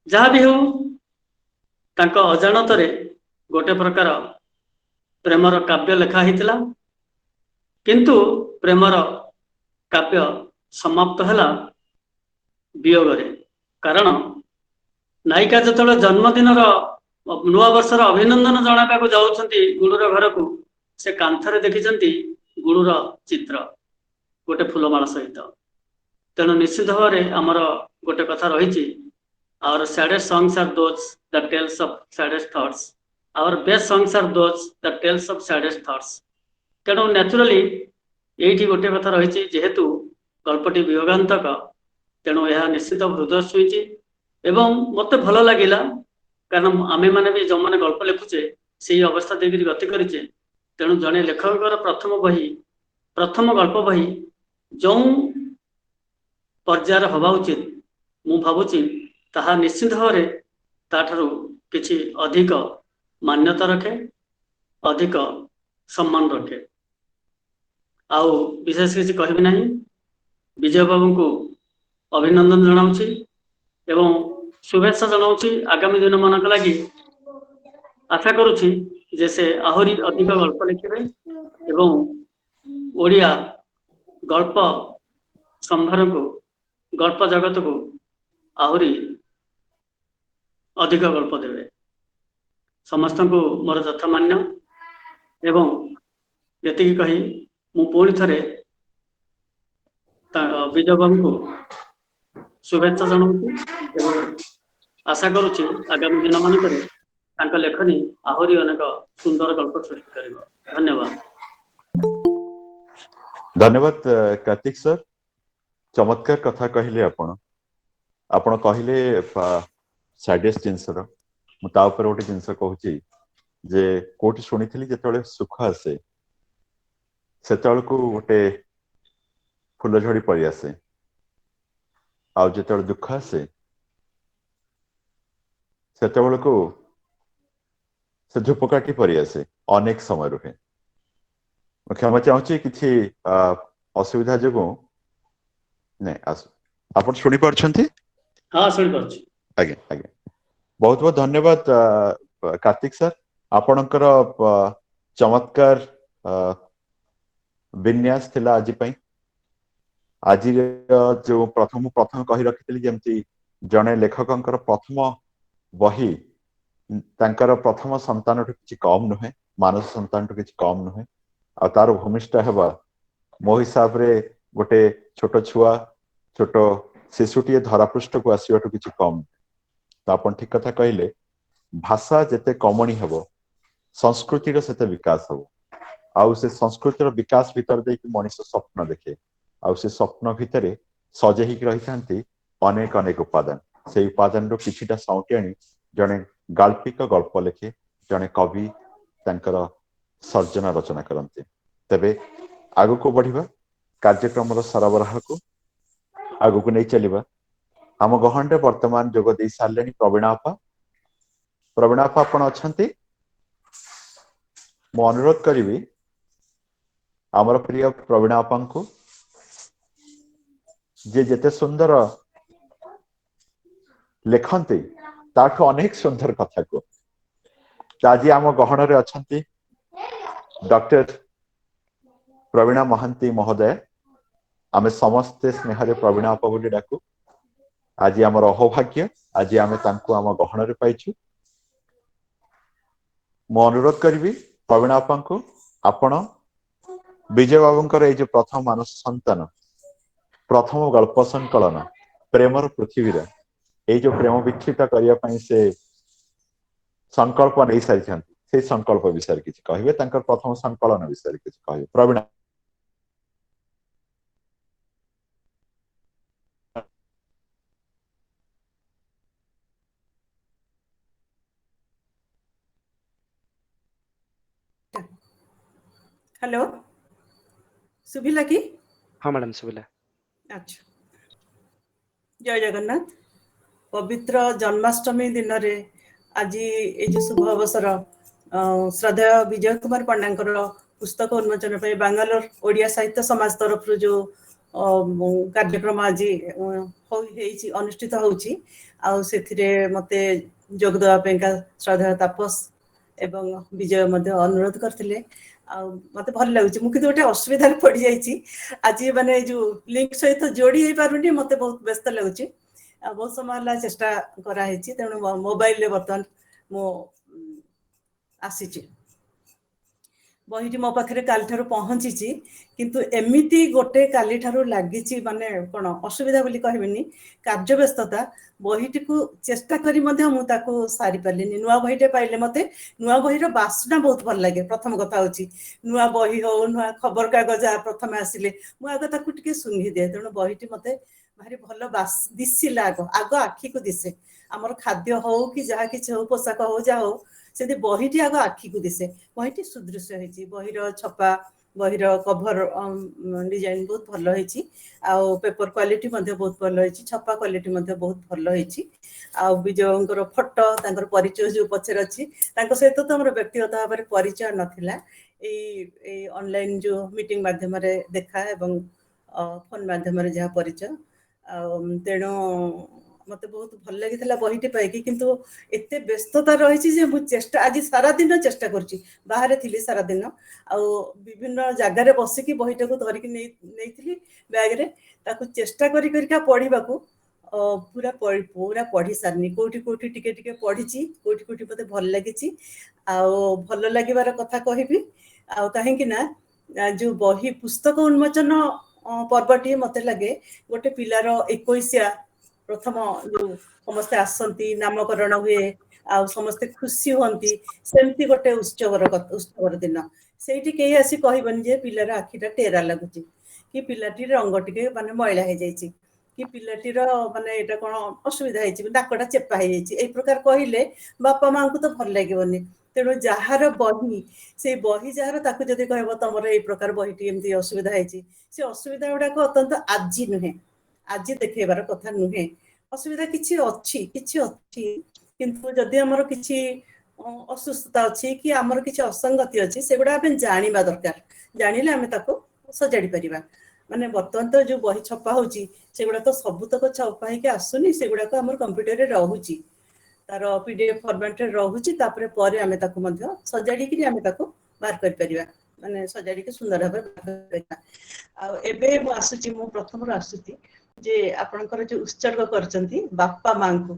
[SPEAKER 4] ଯାହା ବି ହେଉ ତାଙ୍କ ଅଜାଣତରେ ଗୋଟେ ପ୍ରକାର ପ୍ରେମର କାବ୍ୟ ଲେଖା ହେଇଥିଲା, କିନ୍ତୁ ପ୍ରେମର କାବ୍ୟ ସମାପ୍ତ ହେଲା ବିୟୋଗରେ। କାରଣ ନାୟିକା ଯେତେବେଳେ ଜନ୍ମଦିନର ନୂଆ ବର୍ଷର ଅଭିନନ୍ଦନ ଜଣାଇବାକୁ ଯାଉଛନ୍ତି ଗୁଡୁର ଘରକୁ, ସେ କାନ୍ଥରେ ଦେଖିଛନ୍ତି ଗୁଡୁର ଚିତ୍ର ଗୋଟେ ଫୁଲମାଳ ସହିତ। ତେଣୁ ନିଶ୍ଚିତ ଭାବରେ ଆମର ଗୋଟେ କଥା ରହିଛି, our saddest songs are those that tells of saddest thoughts, our best songs are those that tells of saddest thoughts। ତେଣୁ ନ୍ୟାଚୁରାଲି ଏଇଠି ଗୋଟେ କଥା ରହିଛି, ଯେହେତୁ ଗଳ୍ପଟି ବିୟୋଗାନ୍ତକ, ତେଣୁ ଏହା ନିଶ୍ଚିତ ହୃଦୟ ଛୁଇଁଛି ଏବଂ ମତେ ଭଲ ଲାଗିଲା। କାରଣ ଆମେମାନେ ବି ଯେଉଁମାନେ ଗଳ୍ପ ଲେଖୁଛେ ସେଇ ଅବସ୍ଥା ଦେଇକରି ଗତି କରିଛେ। ତେଣୁ ଜଣେ ଲେଖକଙ୍କର ପ୍ରଥମ ବହି, ପ୍ରଥମ ଗଳ୍ପ ବହି ଯେଉଁ ପର୍ଯ୍ୟାୟରେ ହବା ଉଚିତ, ମୁଁ ଭାବୁଛି ତାହା ନିଶ୍ଚିତ ଭାବରେ ତାଠାରୁ କିଛି ଅଧିକ ମାନ୍ୟତା ରଖେ, ଅଧିକ ସମ୍ମାନ ରଖେ। ଆଉ ବିଶେଷ କିଛି କହିବି ନାହିଁ। ବିଜୟ ବାବୁଙ୍କୁ ଅଭିନନ୍ଦନ ଜଣାଉଛି ଏବଂ ଶୁଭେଚ୍ଛା ଜଣାଉଛି ଆଗାମୀ ଦିନ ମାନଙ୍କ ଲାଗି। ଆଶା କରୁଛି ଯେ ସେ ଆହୁରି ଅଧିକ ଗଳ୍ପ ଲେଖିବେ ଏବଂ ଓଡ଼ିଆ ଗଳ୍ପ ସମ୍ଭାରକୁ, ଗଳ୍ପ ଜଗତକୁ ଆହୁରି ଅଧିକ ଗଳ୍ପ ଦେବେ। ସମସ୍ତଙ୍କୁ ମୋର ଯଥାମାନ୍ୟ ଏବଂ ଏତିକି କହି ମୁଁ ପୁଣି ଥରେ ବିଜୟ ବାବୁଙ୍କୁ ଶୁଭେଚ୍ଛା ଜଣାଉଛି ଏବଂ ଆଶା କରୁଛି ଆଗାମୀ ଦିନ ମାନଙ୍କରେ ତାଙ୍କ ଲେଖନୀ ଆହୁରି ଅନେକ ସୁନ୍ଦର ଗଳ୍ପ ସୃଷ୍ଟି କରିବ। ଧନ୍ୟବାଦ।
[SPEAKER 1] ଧନ୍ୟବାଦ କାର୍ତ୍ତିକ ସାର୍, ଚମତ୍କାର କଥା କହିଲେ ଆପଣ। ଆପଣ କହିଲେ ସାଡେଷ୍ଟ ଜିନିଷର, ମୁଁ ତା ଉପରେ ଗୋଟେ ଜିନିଷ କହୁଛି ଯେ କୋଉଠି ଶୁଣିଥିଲି, ଯେତେବେଳେ ସୁଖ ଆସେ ସେତେବେଳକୁ ଗୋଟେ ଫୁଲ ଝଡି ପଳେଇ ଆସେ, ଆଉ ଯେତେବେଳେ ଦୁଃଖ ଆସେ ସେତେବେଳକୁ ସେ ଧୂପକାଠି ପରି ଆସେ, ଅନେକ ସମୟ ରୁହେ। ମୁଁ କ୍ଷମା ଚାହୁଁଛି, କିଛି ଅସୁବିଧା ଯୋଗୁଁ ନାଇଁ ଆସୁ। ଆପଣ ଶୁଣିପାରୁଛନ୍ତି?
[SPEAKER 4] ହଁ, ଶୁଣିପାରୁଛି।
[SPEAKER 1] ଆଜ୍ଞା ଆଜ୍ଞା, ବହୁତ ବହୁତ ଧନ୍ୟବାଦ କାର୍ତ୍ତିକ ସାର୍। ଆପଣଙ୍କର ଚମତ୍କାର ବିନ୍ୟାସ ଥିଲା ଆଜି ପାଇଁ। ଆଜିର ଯୋଉ ପ୍ରଥମ କହି ରଖିଥିଲି, ଯେମିତି ଜଣେ ଲେଖକଙ୍କର ପ୍ରଥମ ବହି ତାଙ୍କର ପ୍ରଥମ ସନ୍ତାନଠୁ କିଛି କମ ନୁହେଁ, ମାନସ ସନ୍ତାନଠୁ କିଛି କମ ନୁହେଁ, ଆଉ ତାର ଭୂମିଷ୍ଠ ହେବା ମୋ ହିସାବରେ ଗୋଟେ ଛୋଟ ଛୁଆ, ଛୋଟ ଶିଶୁଟିଏ ଧରାପୃଷ୍ଠକୁ ଆସିବାଠୁ କିଛି କମ। ତ ଆପଣ ଠିକ କଥା କହିଲେ, ଭାଷା ଯେତେ କମଣି ହେବ ସଂସ୍କୃତିର ସେତେ ବିକାଶ ହବ, ଆଉ ସେ ସଂସ୍କୃତିର ବିକାଶ ଭିତରେ ଦେଇକି ମଣିଷ ସ୍ୱପ୍ନ ଦେଖେ, ଆଉ ସେ ସ୍ୱପ୍ନ ଭିତରେ ସଜେଇ ହେଇକି ରହିଥାନ୍ତି ଅନେକ ଅନେକ ଉପାଦାନ। ସେଇ ଉପାଦାନରୁ କିଛିଟା ସାଉଁଟି ଆଣି ଜଣେ ଗାଳ୍ପିକ ଗଳ୍ପ ଲେଖେ, ଜଣେ କବି ତାଙ୍କର ସର୍ଜନା ରଚନା କରନ୍ତି। ତେବେ ଆଗକୁ ବଢିବା, କାର୍ଯ୍ୟକ୍ରମର ସରବରାହକୁ ଆଗକୁ ନେଇ ଚାଲିବା। ଆମ ଗହଣରେ ବର୍ତ୍ତମାନ ଯୋଗ ଦେଇ ସାରିଲେଣି ପ୍ରବୀଣା ଆପା। ପ୍ରବୀଣା ଆପା, ଆପଣ ଅଛନ୍ତି? ମୁଁ ଅନୁରୋଧ କରିବି ଆମର ପ୍ରିୟ ପ୍ରବୀଣା ଆପାଙ୍କୁ, ଯିଏ ଯେତେ ସୁନ୍ଦର ଲେଖନ୍ତି ତାଠୁ ଅନେକ ସୁନ୍ଦର କଥା କୁହନ୍ତି। ଆଜି ଆମ ଗହଣରେ ଅଛନ୍ତି ଡକ୍ଟର ପ୍ରବୀଣା ମହାନ୍ତି ମହୋଦୟ। ଆମେ ସମସ୍ତେ ସ୍ନେହରେ ପ୍ରବୀଣା ଆପା ବୋଲି ଡାକୁ। ଆଜି ଆମର ଅହୋଭାଗ୍ୟ, ଆଜି ଆମେ ତାଙ୍କୁ ଆମ ଗହଣରେ ପାଇଛୁ। ମୁଁ ଅନୁରୋଧ କରିବି ପ୍ରବୀଣା ଆପାଙ୍କୁ, ଆପଣ ବିଜୟ ବାବୁଙ୍କର ଏଇ ଯୋଉ ପ୍ରଥମ ମାନସ ସନ୍ତାନ, ପ୍ରଥମ ଗଳ୍ପ ସଂକଳନ ପ୍ରେମର ପୃଥିବୀର ଏଇ ଯୋଉ ପ୍ରେମ ବିଚ୍ଛିତ କରିବା ପାଇଁ ସେ ସଂକଳ୍ପ ନେଇ ସାରିଛନ୍ତି, ସେଇ ସଂକଳ୍ପ ବିଷୟରେ କିଛି କହିବେ, ତାଙ୍କର ପ୍ରଥମ ସଂକଳନ ବିଷୟରେ କିଛି କହିବେ। ପ୍ରବୀଣା।
[SPEAKER 5] ହ୍ୟାଲୋ, ଶୁଭିଲା କି?
[SPEAKER 2] ହଁ ମ୍ୟାଡ଼ାମ, ଶୁଭିଲା।
[SPEAKER 5] ଆଚ୍ଛା, ଜୟ ଜଗନ୍ନାଥ। ପବିତ୍ର ଜନ୍ମାଷ୍ଟମୀ ଦିନରେ ଆଜି ଏଇ ଯୋଉ ଶୁଭ ଅବସର, ଶ୍ରଦ୍ଧେୟ ବିଜୟ କୁମାର ପଣ୍ଡାଙ୍କର ପୁସ୍ତକ ଉନ୍ମୋଚନ ପାଇଁ ବାଙ୍ଗାଲୋର ଓଡ଼ିଆ ସାହିତ୍ୟ ସମାଜ ତରଫରୁ ଯୋଉ କାର୍ଯ୍ୟକ୍ରମ ଆଜି ହେଇଛି, ଅନୁଷ୍ଠିତ ହଉଛି, ଆଉ ସେଥିରେ ମତେ ଯୋଗ ଦେବା ପାଇଁକା ଶ୍ରଦ୍ଧେୟ ତାପସ ଏବଂ ବିଜୟ ମଧ୍ୟ ଅନୁରୋଧ କରିଥିଲେ, ଆଉ ମତେ ଭଲ ଲାଗୁଛି। ମୁଁ କିନ୍ତୁ ଗୋଟେ ଅସୁବିଧାରେ ପଡିଯାଇଛି ଆଜି, ମାନେ ଯୋଉ ଲିଙ୍କ ସହିତ ଯୋଡି ହେଇପାରୁନି, ମତେ ବହୁତ ବ୍ୟସ୍ତ ଲାଗୁଛି। ଆଉ ବହୁତ ସମୟ ହେଲା ଚେଷ୍ଟା କରାହେଇଛି, ତେଣୁ ମୋବାଇଲରେ ବର୍ତ୍ତମାନ ମୁଁ ଆସିଛି। ବହିଟି ମୋ ପାଖରେ କାଲିଠାରୁ ପହଞ୍ଚିଛି, କିନ୍ତୁ ଏମିତି ଗୋଟେ କାଲିଠାରୁ ଲାଗିଛି, ମାନେ କଣ ଅସୁବିଧା ବୋଲି କହିବିନି, କାର୍ଯ୍ୟ ବ୍ୟସ୍ତତା, ବହିଟିକୁ ଚେଷ୍ଟା କରି ମଧ୍ୟ ମୁଁ ତାକୁ ସାରିପାରିଲିନି। ନୂଆ ବହିଟେ ପାଇଲେ ମତେ ନୂଆ ବହିର ବାସ୍ନା ବହୁତ ଭଲ ଲାଗେ। ପ୍ରଥମ କଥା ହଉଛି ନୂଆ ବହି ହଉ, ନୂଆ ଖବରକାଗଜ ପ୍ରଥମେ ଆସିଲେ ମୁଁ ଆଗ ତାକୁ ଟିକେ ଶୁଙ୍ଘି ଦିଏ। ତେଣୁ ବହିଟି ମତେ ଭାରି ଭଲ ଦିଶିଲା, ଆଗ ଆଖିକୁ ଦିଶେ। ଆମର ଖାଦ୍ୟ ହଉ କି ଯାହା କିଛି ହଉ, ପୋଷାକ ହଉ ଯାହା ହଉ, ସେଠି ବହିଟି ଆଗ ଆଖିକୁ ଦିଶେ। ବହିଟି ସୁଦୃଶ୍ୟ ହେଇଛି, ବହିର ଛପା, ବହିର କଭର ଡିଜାଇନ ବହୁତ ଭଲ ହେଇଛି, ଆଉ ପେପର କ୍ୱାଲିଟି ମଧ୍ୟ ବହୁତ ଭଲ ହେଇଛି, ଛପା କ୍ୱାଲିଟି ମଧ୍ୟ ବହୁତ ଭଲ ହେଇଛି। ଆଉ ବିଜୟଙ୍କର ଫଟୋ, ତାଙ୍କର ପରିଚୟ ଯୋଉ ପଛରେ ଅଛି, ତାଙ୍କ ସହିତ ତ ଆମର ବ୍ୟକ୍ତିଗତ ଭାବରେ ପରିଚୟ ନଥିଲା, ଏଇ ଅନଲାଇନ ଯୋଉ ମିଟିଂ ମାଧ୍ୟମରେ ଦେଖା ଏବଂ ଫୋନ ମାଧ୍ୟମରେ ଯାହା ପରିଚୟ। ଆଉ ତେଣୁ ମତେ ବହୁତ ଭଲ ଲାଗିଥିଲା ବହିଟି ପାଇକି, କିନ୍ତୁ ଏତେ ବ୍ୟସ୍ତତା ରହିଛି ଯେ ମୁଁ ଚେଷ୍ଟା ଆଜି ସାରା ଦିନ ଚେଷ୍ଟା କରୁଛି, ବାହାରେ ଥିଲି ସାରା ଦିନ ଆଉ ବିଭିନ୍ନ ଜାଗାରେ ବସିକି ବହିଟାକୁ ଧରିକି ନେଇଥିଲି ବ୍ୟାଗରେ, ତାକୁ ଚେଷ୍ଟା କରି କରିକା ପଢିବାକୁ ପୁରା ପୁରା ପଢି ସାରିନି। କୋଉଠି କୋଉଠି ଟିକେ ଟିକେ ପଢିଛି, କୋଉଠି କୋଉଠି ମତେ ଭଲ ଲାଗିଛି। ଆଉ ଭଲ ଲାଗିବାର କଥା କହିବି ଆଉ କାହିଁକି ନା ଯୋଉ ବହି ପୁସ୍ତକ ଉନ୍ମୋଚନ ପର୍ବଟି ମତେ ଲାଗେ ଗୋଟେ ପିଲାର 21 ପ୍ରଥମ ଯୋଉ ସମସ୍ତେ ଆସନ୍ତି, ନାମକରଣ ହୁଏ ଆଉ ସମସ୍ତେ ଖୁସି ହୁଅନ୍ତି, ସେମିତି ଗୋଟେ ଉତ୍ସବର ଦିନ। ସେଇଠି କେହି ଆସି କହିବନି ଯେ ପିଲାର ଆଖିଟା ଟେରା ଲାଗୁଛି କି ପିଲାଟିର ରଙ୍ଗ ଟିକେ ମାନେ ମଇଳା ହେଇଯାଇଛି କି ପିଲାଟିର ମାନେ ଏଇଟା କଣ ଅସୁବିଧା ହେଇଛି, ନାକଟା ଚେପା ହେଇଯାଇଛି, ଏଇ ପ୍ରକାର କହିଲେ ବାପା ମାଙ୍କୁ ତ ଭଲ ଲାଗିବନି। ତେଣୁ ଯାହାର ବହି ସେଇ ବହି ଯାହାର, ତାକୁ ଯଦି କହିବ ତମର ଏଇ ପ୍ରକାର ବହିଟି ଏମିତି ଅସୁବିଧା ହେଇଛି, ସେ ଅସୁବିଧା ଗୁଡାକ ଅତ୍ୟନ୍ତ ଆଜି ନୁହେଁ, ଆଜି ଦେଖେଇବାର କଥା ନୁହେଁ। ଅସୁବିଧା କିଛି ଅଛି, କିଛି ଅଛି, କିନ୍ତୁ ଯଦି ଆମର କିଛି ଅସୁସ୍ଥତା ଅଛି କି ଆମର କିଛି ଅସଙ୍ଗତି ଅଛି, ସେଗୁଡା ଆମେ ଜାଣିବା ଦରକାର। ଜାଣିଲେ ଆମେ ତାକୁ ସଜାଡି ପାରିବା। ମାନେ ବର୍ତ୍ତମାନ ତ ଯୋଉ ବହି ଛପା ହଉଛି ସେଗୁଡା ତ ସବୁତକ ଛପା ହେଇକି ଆସୁନି, ସେଗୁଡାକ ଆମର କମ୍ପ୍ୟୁଟରରେ ରହୁଛି, ତାର PDF ଫର୍ମାଟରେ ରହୁଛି। ତାପରେ ପରେ ଆମେ ତାକୁ ମଧ୍ୟ ସଜାଡିକିରି ଆମେ ତାକୁ ବାହାର କରିପାରିବା, ମାନେ ସଜାଡିକି ସୁନ୍ଦର ଭାବରେ ବାହାର କରିପାରିବା। ଆଉ ଏବେ ମୁଁ ଆସୁଛି, ମୁଁ ପ୍ରଥମରୁ ଆସୁଛି ଯେ ଆପଣଙ୍କର ଯୋଉ ଉତ୍ସର୍ଗ କରିଛନ୍ତି ବାପା ମାଙ୍କୁ,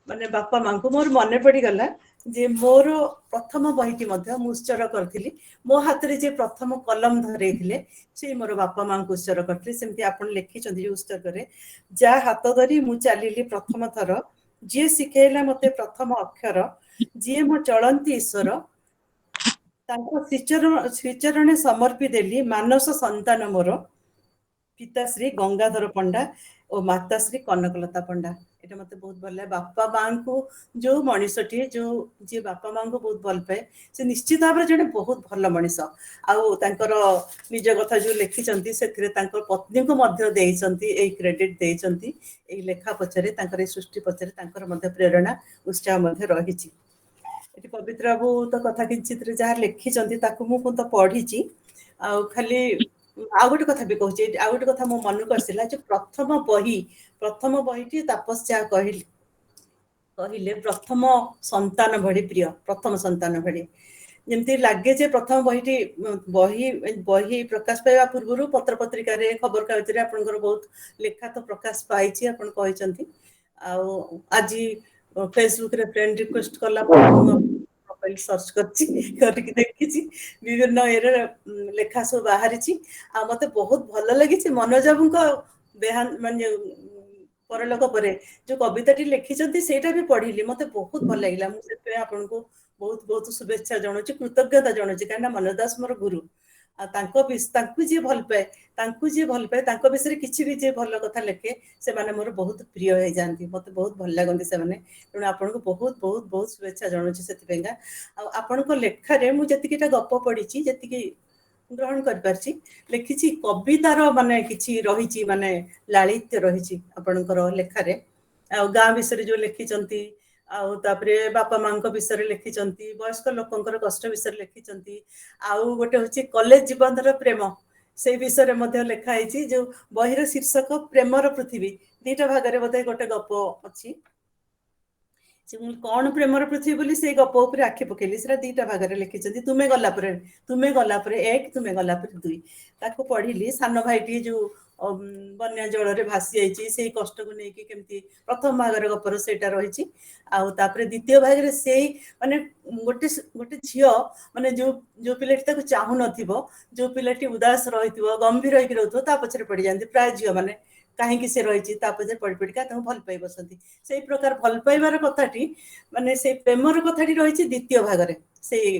[SPEAKER 5] ମାନେ ବାପା ମାଙ୍କୁ ମୋର ମନେ ପଡିଗଲା ଯେ ମୋର ପ୍ରଥମ ବହିଟି ମଧ୍ୟ ମୁଁ ଉତ୍ସର୍ଗ କରିଥିଲି। ମୋ ହାତରେ ଯିଏ ପ୍ରଥମ କଲମ ଧରେଇଥିଲେ ସେ ମୋର ବାପା ମାଙ୍କୁ ଉତ୍ସର୍ଗ କରିଥିଲେ। ସେମିତି ଆପଣ ଲେଖିଛନ୍ତି ଯୋଉ ଉତ୍ସର୍ଗରେ, ଯାହା ହାତ ଧରି ମୁଁ ଚାଲିଲି ପ୍ରଥମ ଥର, ଯିଏ ଶିଖେଇଲା ମତେ ପ୍ରଥମ ଅକ୍ଷର, ଯିଏ ମୋ ଚଳନ୍ତି ଈଶ୍ୱର, ତାଙ୍କ ଶ୍ରୀଚରଣେ ସମର୍ପି ଦେଲି ମାନସ ସନ୍ତାନ ମୋର, ପିତାଶ୍ରୀ ଗଙ୍ଗାଧର ପଣ୍ଡା ଓ ମାତାଶ୍ରୀ କନକଲତା ପଣ୍ଡା। ଏଇଟା ମତେ ବହୁତ ଭଲ ଲାଗେ। ବାପା ମାଙ୍କୁ ଯୋଉ ମଣିଷଟିଏ ଯୋଉ ଯିଏ ବାପା ମାଙ୍କୁ ବହୁତ ଭଲ ପାଏ, ସେ ନିଶ୍ଚିତ ଭାବରେ ଜଣେ ବହୁତ ଭଲ ମଣିଷ। ଆଉ ତାଙ୍କର ନିଜ କଥା ଯୋଉ ଲେଖିଛନ୍ତି ସେଥିରେ ତାଙ୍କ ପତ୍ନୀଙ୍କୁ ମଧ୍ୟ ଦେଇଛନ୍ତି, ଏଇ କ୍ରେଡିଟ ଦେଇଛନ୍ତି। ଏଇ ଲେଖା ପଛରେ, ତାଙ୍କର ଏଇ ସୃଷ୍ଟି ପଛରେ ତାଙ୍କର ମଧ୍ୟ ପ୍ରେରଣା ଉତ୍ସାହ ମଧ୍ୟ ରହିଛି। ଏଠି ପବିତ୍ର ବାବୁ ତ କଥା କିଞ୍ଚିତରେ ଯାହା ଲେଖିଛନ୍ତି ତାକୁ ମୁଁ ତ ପଢିଛି। ଆଉ ଖାଲି ଆଉ ଗୋଟେ କଥା ବି କହୁଛି, ଆଉ ଗୋଟେ କଥା ମୋ ମନକୁ ଆସିଲା ଯେ ପ୍ରଥମ ବହିଟି ତାପସ ଯାହା କହିଲେ ପ୍ରଥମ ସନ୍ତାନ ଭଳି ପ୍ରିୟ, ପ୍ରଥମ ସନ୍ତାନ ଭଳି ଯେମିତି ଲାଗେ ଯେ ପ୍ରଥମ ବହିଟି ବହି ପ୍ରକାଶ ପାଇବା ପୂର୍ବରୁ ପତ୍ର ପତ୍ରିକାରେ ଖବରକାଗଜରେ ଆପଣଙ୍କର ବହୁତ ଲେଖା ତ ପ୍ରକାଶ ପାଇଛି, ଆପଣ କହିଛନ୍ତି। ଆଉ ଆଜି ଫେସବୁକରେ ଫ୍ରେଣ୍ଡ ରିକ୍ୱେଷ୍ଟ କଲା ପରେ ମୁଁ ପ୍ରୋଫାଇଲ ସର୍ଚ୍ଚ କରିଛି, କରିକି ଦେଖିଛି ବିଭିନ୍ନ ଇଏରେ ଲେଖା ସବୁ ବାହାରିଛି। ଆଉ ମତେ ବହୁତ ଭଲ ଲାଗିଛି ମନୋଜ ବାବୁଙ୍କ ମାନେ ପରଲୋକ ପରେ ଯୋଉ କବିତାଟି ଲେଖିଛନ୍ତି ସେଇଟା ବି ପଢିଲି, ମତେ ବହୁତ ଭଲ ଲାଗିଲା। ମୁଁ ସେଥିପାଇଁ ଆପଣଙ୍କୁ ବହୁତ ବହୁତ ଶୁଭେଚ୍ଛା ଜଣାଉଛି, କୃତଜ୍ଞତା ଜଣାଉଛି, କାହିଁକିନା ମନୋଜ ଦାସ ମୋର ଗୁରୁ। ଆଉ ତାଙ୍କୁ ଯିଏ ଭଲ ପାଏ, ତାଙ୍କୁ ଯିଏ ଭଲ ପାଏ, ତାଙ୍କ ବିଷୟରେ କିଛି ବି ଯିଏ ଭଲ କଥା ଲେଖେ, ସେମାନେ ମୋର ବହୁତ ପ୍ରିୟ ହେଇଯାଆନ୍ତି, ମତେ ବହୁତ ଭଲ ଲାଗନ୍ତି ସେମାନେ। ତେଣୁ ଆପଣଙ୍କୁ ବହୁତ ବହୁତ ବହୁତ ଶୁଭେଚ୍ଛା ଜଣାଉଛି ସେଥିପାଇଁକା। ଆଉ ଆପଣଙ୍କ ଲେଖାରେ ମୁଁ ଯେତିକିଟା ଗପ ପଢିଛି, ଯେତିକି ଗ୍ରହଣ କରିପାରିଛି, ଲେଖିଛି କବିତାର ମାନେ କିଛି ରହିଛି, ମାନେ ଲାଳିତ୍ୟ ରହିଛି ଆପଣଙ୍କର ଲେଖାରେ। ଆଉ ଗାଁ ବିଷୟରେ ଯୋଉ ଲେଖିଛନ୍ତି, ଆଉ ତାପରେ ବାପା ମାଙ୍କ ବିଷୟରେ ଲେଖିଛନ୍ତି, ବୟସ୍କ ଲୋକଙ୍କର କଷ୍ଟ ବିଷୟରେ ଲେଖିଛନ୍ତି, ଆଉ ଗୋଟେ ହଉଛି କଲେଜ ଜୀବନର ପ୍ରେମ, ସେଇ ବିଷୟରେ ମଧ୍ୟ ଲେଖା ହେଇଛି। ଯୋଉ ବହିର ଶୀର୍ଷକ ପ୍ରେମର ପୃଥିବୀ, ଦିଟା ଭାଗରେ ବୋଧେ ଗୋଟେ ଗପ ଅଛି। ସେ ମୁଁ କଣ ପ୍ରେମର ପୃଥିବୀ ବୋଲି ସେଇ ଗପ ଉପରେ ଆଖି ପକେଇଲି, ସେଟା ଦିଟା ଭାଗରେ ଲେଖିଛନ୍ତି। ତୁମେ ଗଲା ପରେ, ତୁମେ ଗଲା ପରେ 1, ତୁମେ ଗଲା ପରେ 2। ତାକୁ ପଢିଲି। ସାନ ଭାଇଟି ଯୋଉ ବନ୍ୟା ଜଳରେ ଭାସି ଯାଇଛି, ସେଇ କଷ୍ଟକୁ ନେଇକି କେମିତି ପ୍ରଥମ ଭାଗରେ ଗପର ସେଇଟା ରହିଛି। ଆଉ ତାପରେ ଦ୍ୱିତୀୟ ଭାଗରେ ସେଇ ମାନେ ଗୋଟେ ଝିଅ ମାନେ ଯୋଉ ପିଲାଟି ତାକୁ ଚାହୁଁନଥିବ, ଯୋଉ ପିଲାଟି ଉଦାସ ରହିଥିବ, ଗମ୍ଭୀର ହେଇକି ରହୁଥିବ, ତା ପଛରେ ପଡିଯାଆନ୍ତି ପ୍ରାୟ ଝିଅ ମାନେ। କାହିଁକି ସେ ରହିଛି ତା ପଛରେ ପଡି ପଡିକା ତାଙ୍କୁ ଭଲ ପାଇ ବସନ୍ତି। ସେଇ ପ୍ରକାର ଭଲ ପାଇବାର କଥାଟି ମାନେ ସେଇ ପ୍ରେମର କଥାଟି ରହିଛି ଦ୍ୱିତୀୟ ଭାଗରେ ସେଇ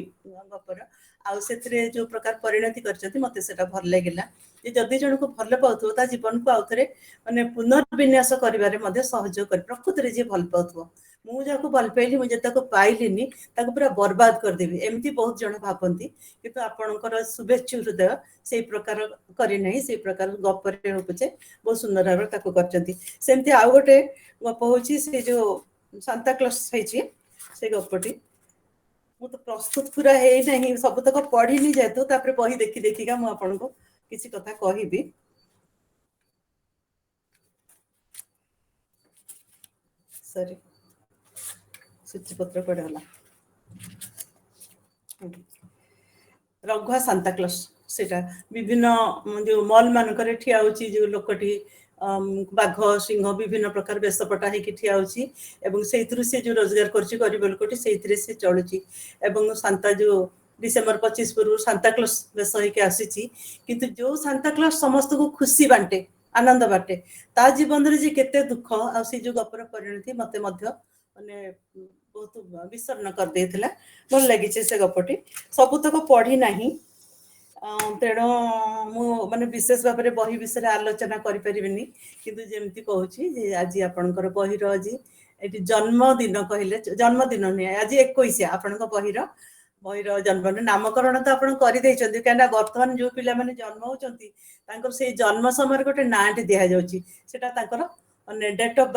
[SPEAKER 5] ଗପର। ଆଉ ସେଥିରେ ଯୋଉ ପ୍ରକାର ପରିଣତି କରିଛନ୍ତି ମତେ ସେଟା ଭଲ ଲାଗିଲା, ଯେ ଯଦି ଜଣକୁ ଭଲ ପାଉଥିବ ତା ଜୀବନକୁ ଆଉ ଥରେ ମାନେ ପୁନର୍ବିନ୍ୟାସ କରିବାରେ ମଧ୍ୟ ସହଯୋଗ କରେ। ପ୍ରକୃତରେ ଯିଏ ଭଲ ପାଉଥିବ, ମୁଁ ଯାହାକୁ ଭଲ ପାଇଲି, ମୁଁ ଯଦି ତାକୁ ପାଇଲିନି ତାକୁ ପୁରା ବର୍ବାଦ କରିଦେବି, ଏମିତି ବହୁତ ଜଣ ଭାବନ୍ତି। କିନ୍ତୁ ଆପଣଙ୍କର ଶୁଭେଚ୍ଛୁ ହୃଦୟ ସେଇ ପ୍ରକାର କରିନାହିଁ, ସେଇ ପ୍ରକାର ଗପରେ ହଉ ପଛେ ବହୁତ ସୁନ୍ଦର ଭାବରେ ତାକୁ କରିଛନ୍ତି। ସେମିତି ଆଉ ଗୋଟେ ଗପ ହଉଛି ସେ ଯୋଉ ସାନ୍ତାକ୍ଲସ୍ ହେଇଛି ସେଇ ଗପଟି। ମୁଁ ତ ପ୍ରସ୍ତୁତ ପୁରା ହେଇନାହିଁ, ସବୁତକ ପଢିନି ଯେହେତୁ, ତାପରେ ବହି ଦେଖି ଦେଖିକା ମୁଁ ଆପଣଙ୍କୁ କିଛି କଥା କହିବି। ସରି, ସୂଚୀପତ୍ର କୁଆଡେ ଗଲା? ରଘୁଆ ସାନ୍ତାକ୍ଲସ୍, ସେଇଟା ବିଭିନ୍ନ ଯୋଉ ମଲ୍ ମାନଙ୍କରେ ଠିଆ ହଉଛି, ଯୋଉ ଲୋକଟି ବାଘ, ସିଂହ, ବିଭିନ୍ନ ପ୍ରକାର ବେଶପଟା ହେଇକି ଠିଆ ହଉଛି ଏବଂ ସେଇଥିରୁ ସେ ଯୋଉ ରୋଜଗାର କରୁଛି, ଗରିବ ଲୋକଟି, ସେଇଥିରେ ସେ ଚଳୁଛି। ଏବଂ ସାନ୍ତା ଯୋଉ ଡିସେମ୍ବର 25 ପୂର୍ବରୁ ସାନ୍ତାକ୍ଲସ୍ ବେଶ ହେଇକି ଆସିଛି, କିନ୍ତୁ ଯୋଉ ସାନ୍ତାକ୍ଲସ୍ ସମସ୍ତଙ୍କୁ ଖୁସି ବାଣ୍ଟେ, ଆନନ୍ଦ ବାଣ୍ଟେ, ତା ଜୀବନରେ ଯେ କେତେ ଦୁଃଖ, ଆଉ ସେଇ ଯୋଉ ଗପର ପରିଣତି ମତେ ମଧ୍ୟ ମାନେ ବହୁତ ବିଷର୍ଣ୍ଣ କରିଦେଇଥିଲା। ଭଲ ଲାଗିଛି ସେ ଗପଟି। ସବୁତକ ପଢି ନାହିଁ, ତେଣୁ ମୁଁ ମାନେ ବିଶେଷ ଭାବରେ ବହି ବିଷୟରେ ଆଲୋଚନା କରିପାରିବିନି। କିନ୍ତୁ ଯେମିତି କହୁଛି ଯେ ଆଜି ଆପଣଙ୍କର ବହିର ଆଜି ଏଠି ଜନ୍ମଦିନ କହିଲେ, ଜନ୍ମଦିନ ନୁହେଁ, ଆଜି 21 ଆପଣଙ୍କ ବହିର ଜନ୍ମଦିନ। ନାମକରଣ ତ ଆପଣ କରିଦେଇଛନ୍ତି, କାହିଁକିନା ବର୍ତ୍ତମାନ ଯୋଉ ପିଲାମାନେ ଜନ୍ମ ହଉଛନ୍ତି ତାଙ୍କର ସେଇ ଜନ୍ମ ସମୟରେ ଗୋଟେ ନାଁଟି ଦିଆଯାଉଛି, ସେଟା ତାଙ୍କର ମାନେ ଡେଟ୍ ଅଫ୍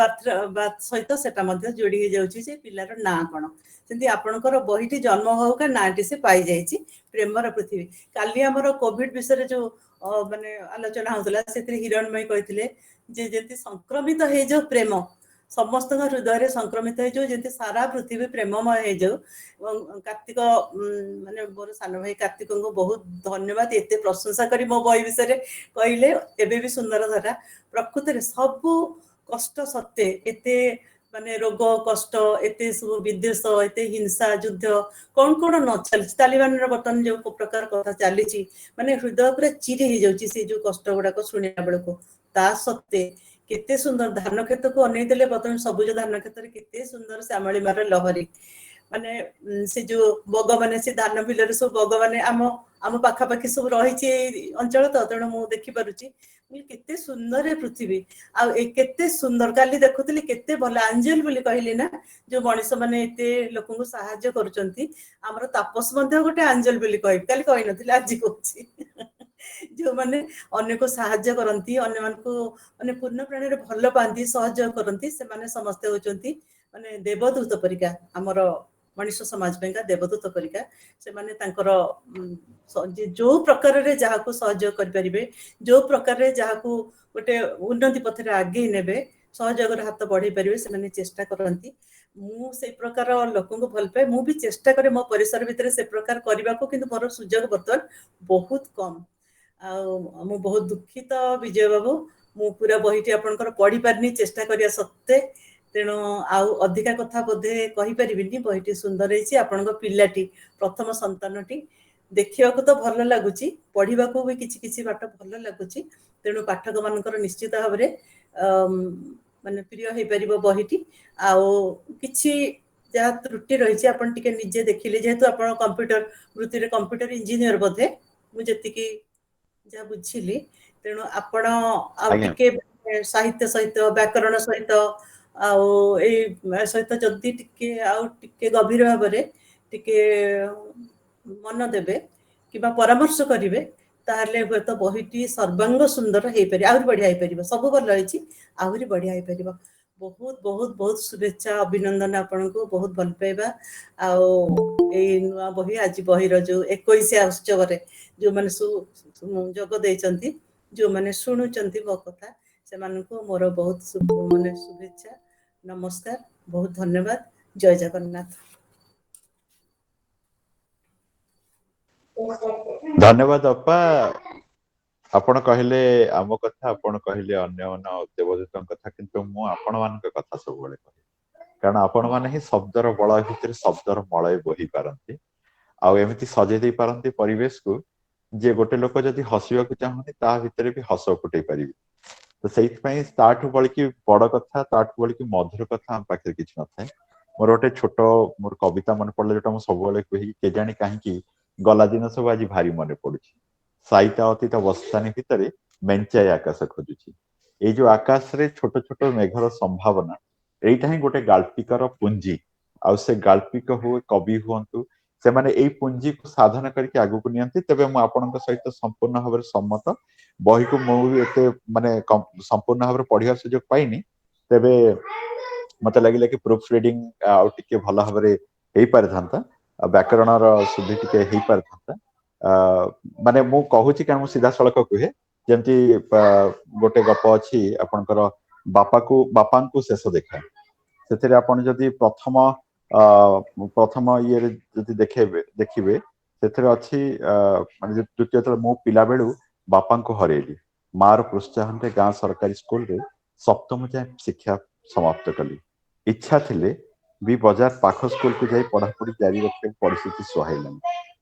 [SPEAKER 5] ବାର୍ଥ ସହିତ ସେଟା ମଧ୍ୟ ଯୋଡି ହେଇଯାଉଛି ଯେ ପିଲାର ନାଁ କଣ। ସେମିତି ଆପଣଙ୍କର ବହିଟି ଜନ୍ମ ହଉ କା ନାଁଟି ସେ ପାଇଯାଇଛି, ପ୍ରେମର ପୃଥିବୀ। କାଲି ଆମର କୋଭିଡ ବିଷୟରେ ଯୋଉ ମାନେ ଆଲୋଚନା ହଉଥିଲା, ସେଥିରେ ହିରଣ୍ମୟୀ କହିଥିଲେ ଯେ ଯେମିତି ସଂକ୍ରମିତ ହେଇଯାଉ ପ୍ରେମ, ସମସ୍ତଙ୍କ ହୃଦୟରେ ସଂକ୍ରମିତ ହେଇଯାଉ, ଯେମିତି ସାରା ପୃଥିବୀ ପ୍ରେମମୟ ହେଇଯାଉ। ଏବଂ କାର୍ତ୍ତିକ, ମାନେ ମୋର ସାନ ଭାଇ କାର୍ତ୍ତିକଙ୍କୁ ବହୁତ ଧନ୍ୟବାଦ, ଏତେ ପ୍ରଶଂସା କରି ମୋ ବହି ବିଷୟରେ କହିଲେ। ଏବେ ବି ସୁନ୍ଦର ଧାରା। ପ୍ରକୃତରେ ସବୁ କଷ୍ଟ ସତ୍ତ୍ୱେ, ଏତେ ମାନେ ରୋଗ କଷ୍ଟ, ଏତେ ସବୁ ବିଦ୍ବେଷ, ଏତେ ହିଂସା, ଯୁଦ୍ଧ, କଣ କଣ ନ ଚାଲିଛି, ତାଲିବାନର ବର୍ତ୍ତମାନ ଯୋଉ ପ୍ରକାର କଥା ଚାଲିଛି, ମାନେ ହୃଦୟ ପୁରା ଚିରି ହେଇଯାଉଛି ସେଇ ଯୋଉ କଷ୍ଟ ଗୁଡାକ ଶୁଣିଲା ବେଳକୁ। ତା ସତ୍ତ୍ୱେ କେତେ ସୁନ୍ଦର ଧାନ କ୍ଷେତକୁ ଅନେଇ ଦେଲେ ବର୍ତ୍ତମାନ ସବୁଜ ଧାନ କ୍ଷେତରେ କେତେ ସୁନ୍ଦର ଶ୍ୟାମଳିମାର ଲହରୀ, ମାନେ ସେ ଯୋଉ ବଗ ମାନେ ସେ ଧାନ ବିଲରେ ସବୁ ବଗ ମାନେ ଆମ ପାଖାପାଖି ସବୁ ରହିଛି ଏଇ ଅଞ୍ଚଳ ତ, ତେଣୁ ମୁଁ ଦେଖିପାରୁଛି। କେତେ ସୁନ୍ଦର ଏ ପୃଥିବୀ, ଆଉ ଏ କେତେ ସୁନ୍ଦର କାଲି ଦେଖୁଥିଲି କେତେ ଭଲ ଆଞ୍ଜେଲ ବୋଲି କହିଲି ନା, ଯୋଉ ମଣିଷ ମାନେ ଏତେ ଲୋକଙ୍କୁ ସାହାଯ୍ୟ କରୁଛନ୍ତି। ଆମର ତାପସ ମଧ୍ୟ ଗୋଟେ ଆଞ୍ଜେଲ ବୋଲି କହିବି, କାଲି କହିନଥିଲି, ଆଜି କହୁଛି। ଯୋଉମାନେ ଅନ୍ୟକୁ ସାହାଯ୍ୟ କରନ୍ତି, ଅନ୍ୟମାନଙ୍କୁ ମାନେ ପୂର୍ଣ୍ଣ ପ୍ରାଣରେ ଭଲ ପାଆନ୍ତି, ସହଯୋଗ କରନ୍ତି, ସେମାନେ ସମସ୍ତେ ହଉଛନ୍ତି ମାନେ ଦେବଦୂତ ପରିକା, ଆମର ମଣିଷ ସମାଜ ପାଇଁକା ଦେବଦୂତ ପରିକା। ସେମାନେ ତାଙ୍କର ଯୋଉ ପ୍ରକାରରେ ଯାହାକୁ ସହଯୋଗ କରିପାରିବେ, ଯୋଉ ପ୍ରକାରରେ ଯାହାକୁ ଗୋଟେ ଉନ୍ନତି ପଥରେ ଆଗେଇ ନେବେ, ସହଯୋଗର ହାତ ବଢେଇ ପାରିବେ, ସେମାନେ ଚେଷ୍ଟା କରନ୍ତି। ମୁଁ ସେଇ ପ୍ରକାର ଲୋକଙ୍କୁ ଭଲ ପାଏ। ମୁଁ ବି ଚେଷ୍ଟା କରେ ମୋ ପରିସର ଭିତରେ ସେ ପ୍ରକାର କରିବାକୁ, କିନ୍ତୁ ମୋର ସୁଯୋଗ ବର୍ତ୍ତମାନ ବହୁତ କମ। ଆଉ ମୁଁ ବହୁତ ଦୁଃଖିତ ବିଜୟ ବାବୁ, ମୁଁ ପୁରା ବହିଟି ଆପଣଙ୍କର ପଢି ପାରିନି ଚେଷ୍ଟା କରିବା ସତ୍ତ୍ୱେ, ତେଣୁ ଆଉ ଅଧିକା କଥା ବୋଧେ କହିପାରିବିନି। ବହିଟି ସୁନ୍ଦର ହେଇଛି। ଆପଣଙ୍କ ପିଲାଟି, ପ୍ରଥମ ସନ୍ତାନଟି ଦେଖିବାକୁ ତ ଭଲ ଲାଗୁଛି, ପଢିବାକୁ ବି କିଛି କିଛି ବାଟ ଭଲ ଲାଗୁଛି, ତେଣୁ ପାଠକ ମାନଙ୍କର ନିଶ୍ଚିତ ଭାବରେ ମାନେ ପ୍ରିୟ ହେଇପାରିବ ବହିଟି। ଆଉ କିଛି ଯାହା ତ୍ରୁଟି ରହିଛି ଆପଣ ଟିକେ ନିଜେ ଦେଖିଲେ, ଯେହେତୁ ଆପଣ କମ୍ପ୍ୟୁଟର ବୃତ୍ତିରେ କମ୍ପ୍ୟୁଟର ଇଞ୍ଜିନିୟର ବୋଧେ, ମୁଁ ଯେତିକି ଯାହା ବୁଝିଲି, ତେଣୁ ଆପଣ ଆଉ ଟିକେ ସାହିତ୍ୟ ସହିତ, ବ୍ୟାକରଣ ସହିତ, ଆଉ ଏଇ ସହିତ ଯଦି ଟିକେ ଆଉ ଟିକେ ଗଭୀର ଭାବରେ ଟିକେ ମନ ଦେବେ କିମ୍ବା ପରାମର୍ଶ କରିବେ, ତାହେଲେ ହୁଏତ ବହିଟି ସର୍ବାଙ୍ଗ ସୁନ୍ଦର ହେଇପାରିବ, ଆହୁରି ବଢିଆ ହେଇପାରିବ। ସବୁ ଭଲ ହେଇଛି, ଆହୁରି ବଢିଆ ହେଇପାରିବ। ବହୁତ ବହୁତ ବହୁତ ଶୁଭେଚ୍ଛା, ଅଭିନନ୍ଦନ ଆପଣଙ୍କୁ, ବହୁତ ଭଲ ପାଇବା। ଆଉ ଏଇ ନୂଆ ବହି, ଆଜି ବହିର ଯୋଉ 21 ଉତ୍ସବରେ ଯୋଉମାନେ ସବୁ ଯୋଗ ଦେଇଛନ୍ତି, ଯୋଉମାନେ ଶୁଣୁଛନ୍ତି ମୋ କଥା, ସେମାନଙ୍କୁ ମୋର ବହୁତ ମାନେ ଶୁଭେଚ୍ଛା, ନମସ୍କାର, ବହୁତ ଧନ୍ୟବାଦ। ଜୟ ଜଗନ୍ନାଥ।
[SPEAKER 1] ଧନ୍ୟବାଦ ଅପା। ଆପଣ କହିଲେ ଆମ କଥା, ଆପଣ କହିଲେ ଅନ୍ୟ ଦେବଦୂତଙ୍କ କଥା, କିନ୍ତୁ ମୁଁ ଆପଣମାନଙ୍କ କଥା ସବୁବେଳେ କହେ, କାରଣ ଆପଣମାନେ ହିଁ ଶବ୍ଦର ବଳୟ ଭିତରେ ଶବ୍ଦର ମଳୟ ବୋହି ପାରନ୍ତି, ଆଉ ଏମିତି ସଜେଇ ଦେଇ ପାରନ୍ତି ପରିବେଶକୁ ଯେ ଗୋଟେ ଲୋକ ଯଦି ହସିବାକୁ ଚାହୁଁନି ତା ଭିତରେ ବି ହସ ଫୁଟେଇ ପାରିବେ। ତ ସେଇଥିପାଇଁ ତାଠୁ ବଳିକି ବଡ କଥା, ତାଠୁ ବଳିକି ମଧୁର କଥା ଆମ ପାଖରେ କିଛି ନଥାଏ। ମୋର ଗୋଟେ ଛୋଟ ମୋର କବିତା ମନେ ପଡିଲା, ଯୋଉଟା ମୁଁ ସବୁବେଳେ କୁହେ, କେଜାଣି କାହିଁକି ଗଲା ଦିନ ସବୁ ଆଜି ଭାରି ମନେ ପଡୁଛି, ସାଇତା ଅତୀତ ବସ୍ତାନି ଭିତରେ ମେଞ୍ଚାଏ ଆକାଶ ଖୋଜୁଛି। ଏଇ ଯୋଉ ଆକାଶରେ ଛୋଟ ଛୋଟ ମେଘର ସମ୍ଭାବନା, ଏଇଟା ହିଁ ଗୋଟେ ଗାଳ୍ପିକର ପୁଞ୍ଜି। ଆଉ ସେ ଗାଳ୍ପିକ ହୁଏ, କବି ହୁଅନ୍ତୁ, ସେମାନେ ଏଇ ପୁଞ୍ଜିକୁ ସାଧନ କରିକି ଆଗକୁ ନିଅନ୍ତି। ତେବେ ମୁଁ ଆପଣଙ୍କ ସହିତ ସମ୍ପୂର୍ଣ୍ଣ ଭାବରେ ସମ୍ମତ। ବହିକୁ ମୁଁ ବି ଏତେ ମାନେ ସମ୍ପୂର୍ଣ୍ଣ ଭାବରେ ପଢିବାର ସୁଯୋଗ ପାଇନି, ତେବେ ମତେ ଲାଗିଲା କି ପ୍ରୁଫ୍ ରିଡିଂ ଆଉ ଟିକେ ଭଲ ଭାବରେ ହେଇପାରିଥାନ୍ତା, ଆଉ ବ୍ୟାକରଣର ଶୁଦ୍ଧି ଟିକେ ହେଇପାରିଥାନ୍ତା। ମାନେ ମୁଁ କହୁଛି କାରଣ ମୁଁ ସିଧାସଳଖ କୁହେ। ଯେମିତି ଗୋଟେ ଗପ ଅଛି ଆପଣଙ୍କର, ବାପାଙ୍କୁ ଶେଷ ଦେଖା। ସେଥିରେ ଆପଣ ଯଦି ପ୍ରଥମ ପ୍ରଥମ ଇଏରେ ଯଦି ଦେଖିବେ, ସେଥିରେ ଅଛି, ମାନେ ଦ୍ୱିତୀୟ, ଯେତେବେଳେ ମୁଁ ପିଲାବେଳୁ ବାପାଙ୍କୁ ହରେଇଲି, ମାର ପ୍ରୋତ୍ସାହନରେ ଗାଁ ସରକାରୀ ସ୍କୁଲରେ ସପ୍ତମ ଯାଏଁ ଶିକ୍ଷା ସମାପ୍ତ କଲି। ଇଚ୍ଛା ଥିଲେ ବି ବଜାର ପାଖ ସ୍କୁଲକୁ ଯାଇ ପଢାପଢି ଜାରି ରଖିବାକୁ ପରିସ୍ଥିତି ସୁହାଇଲାନି।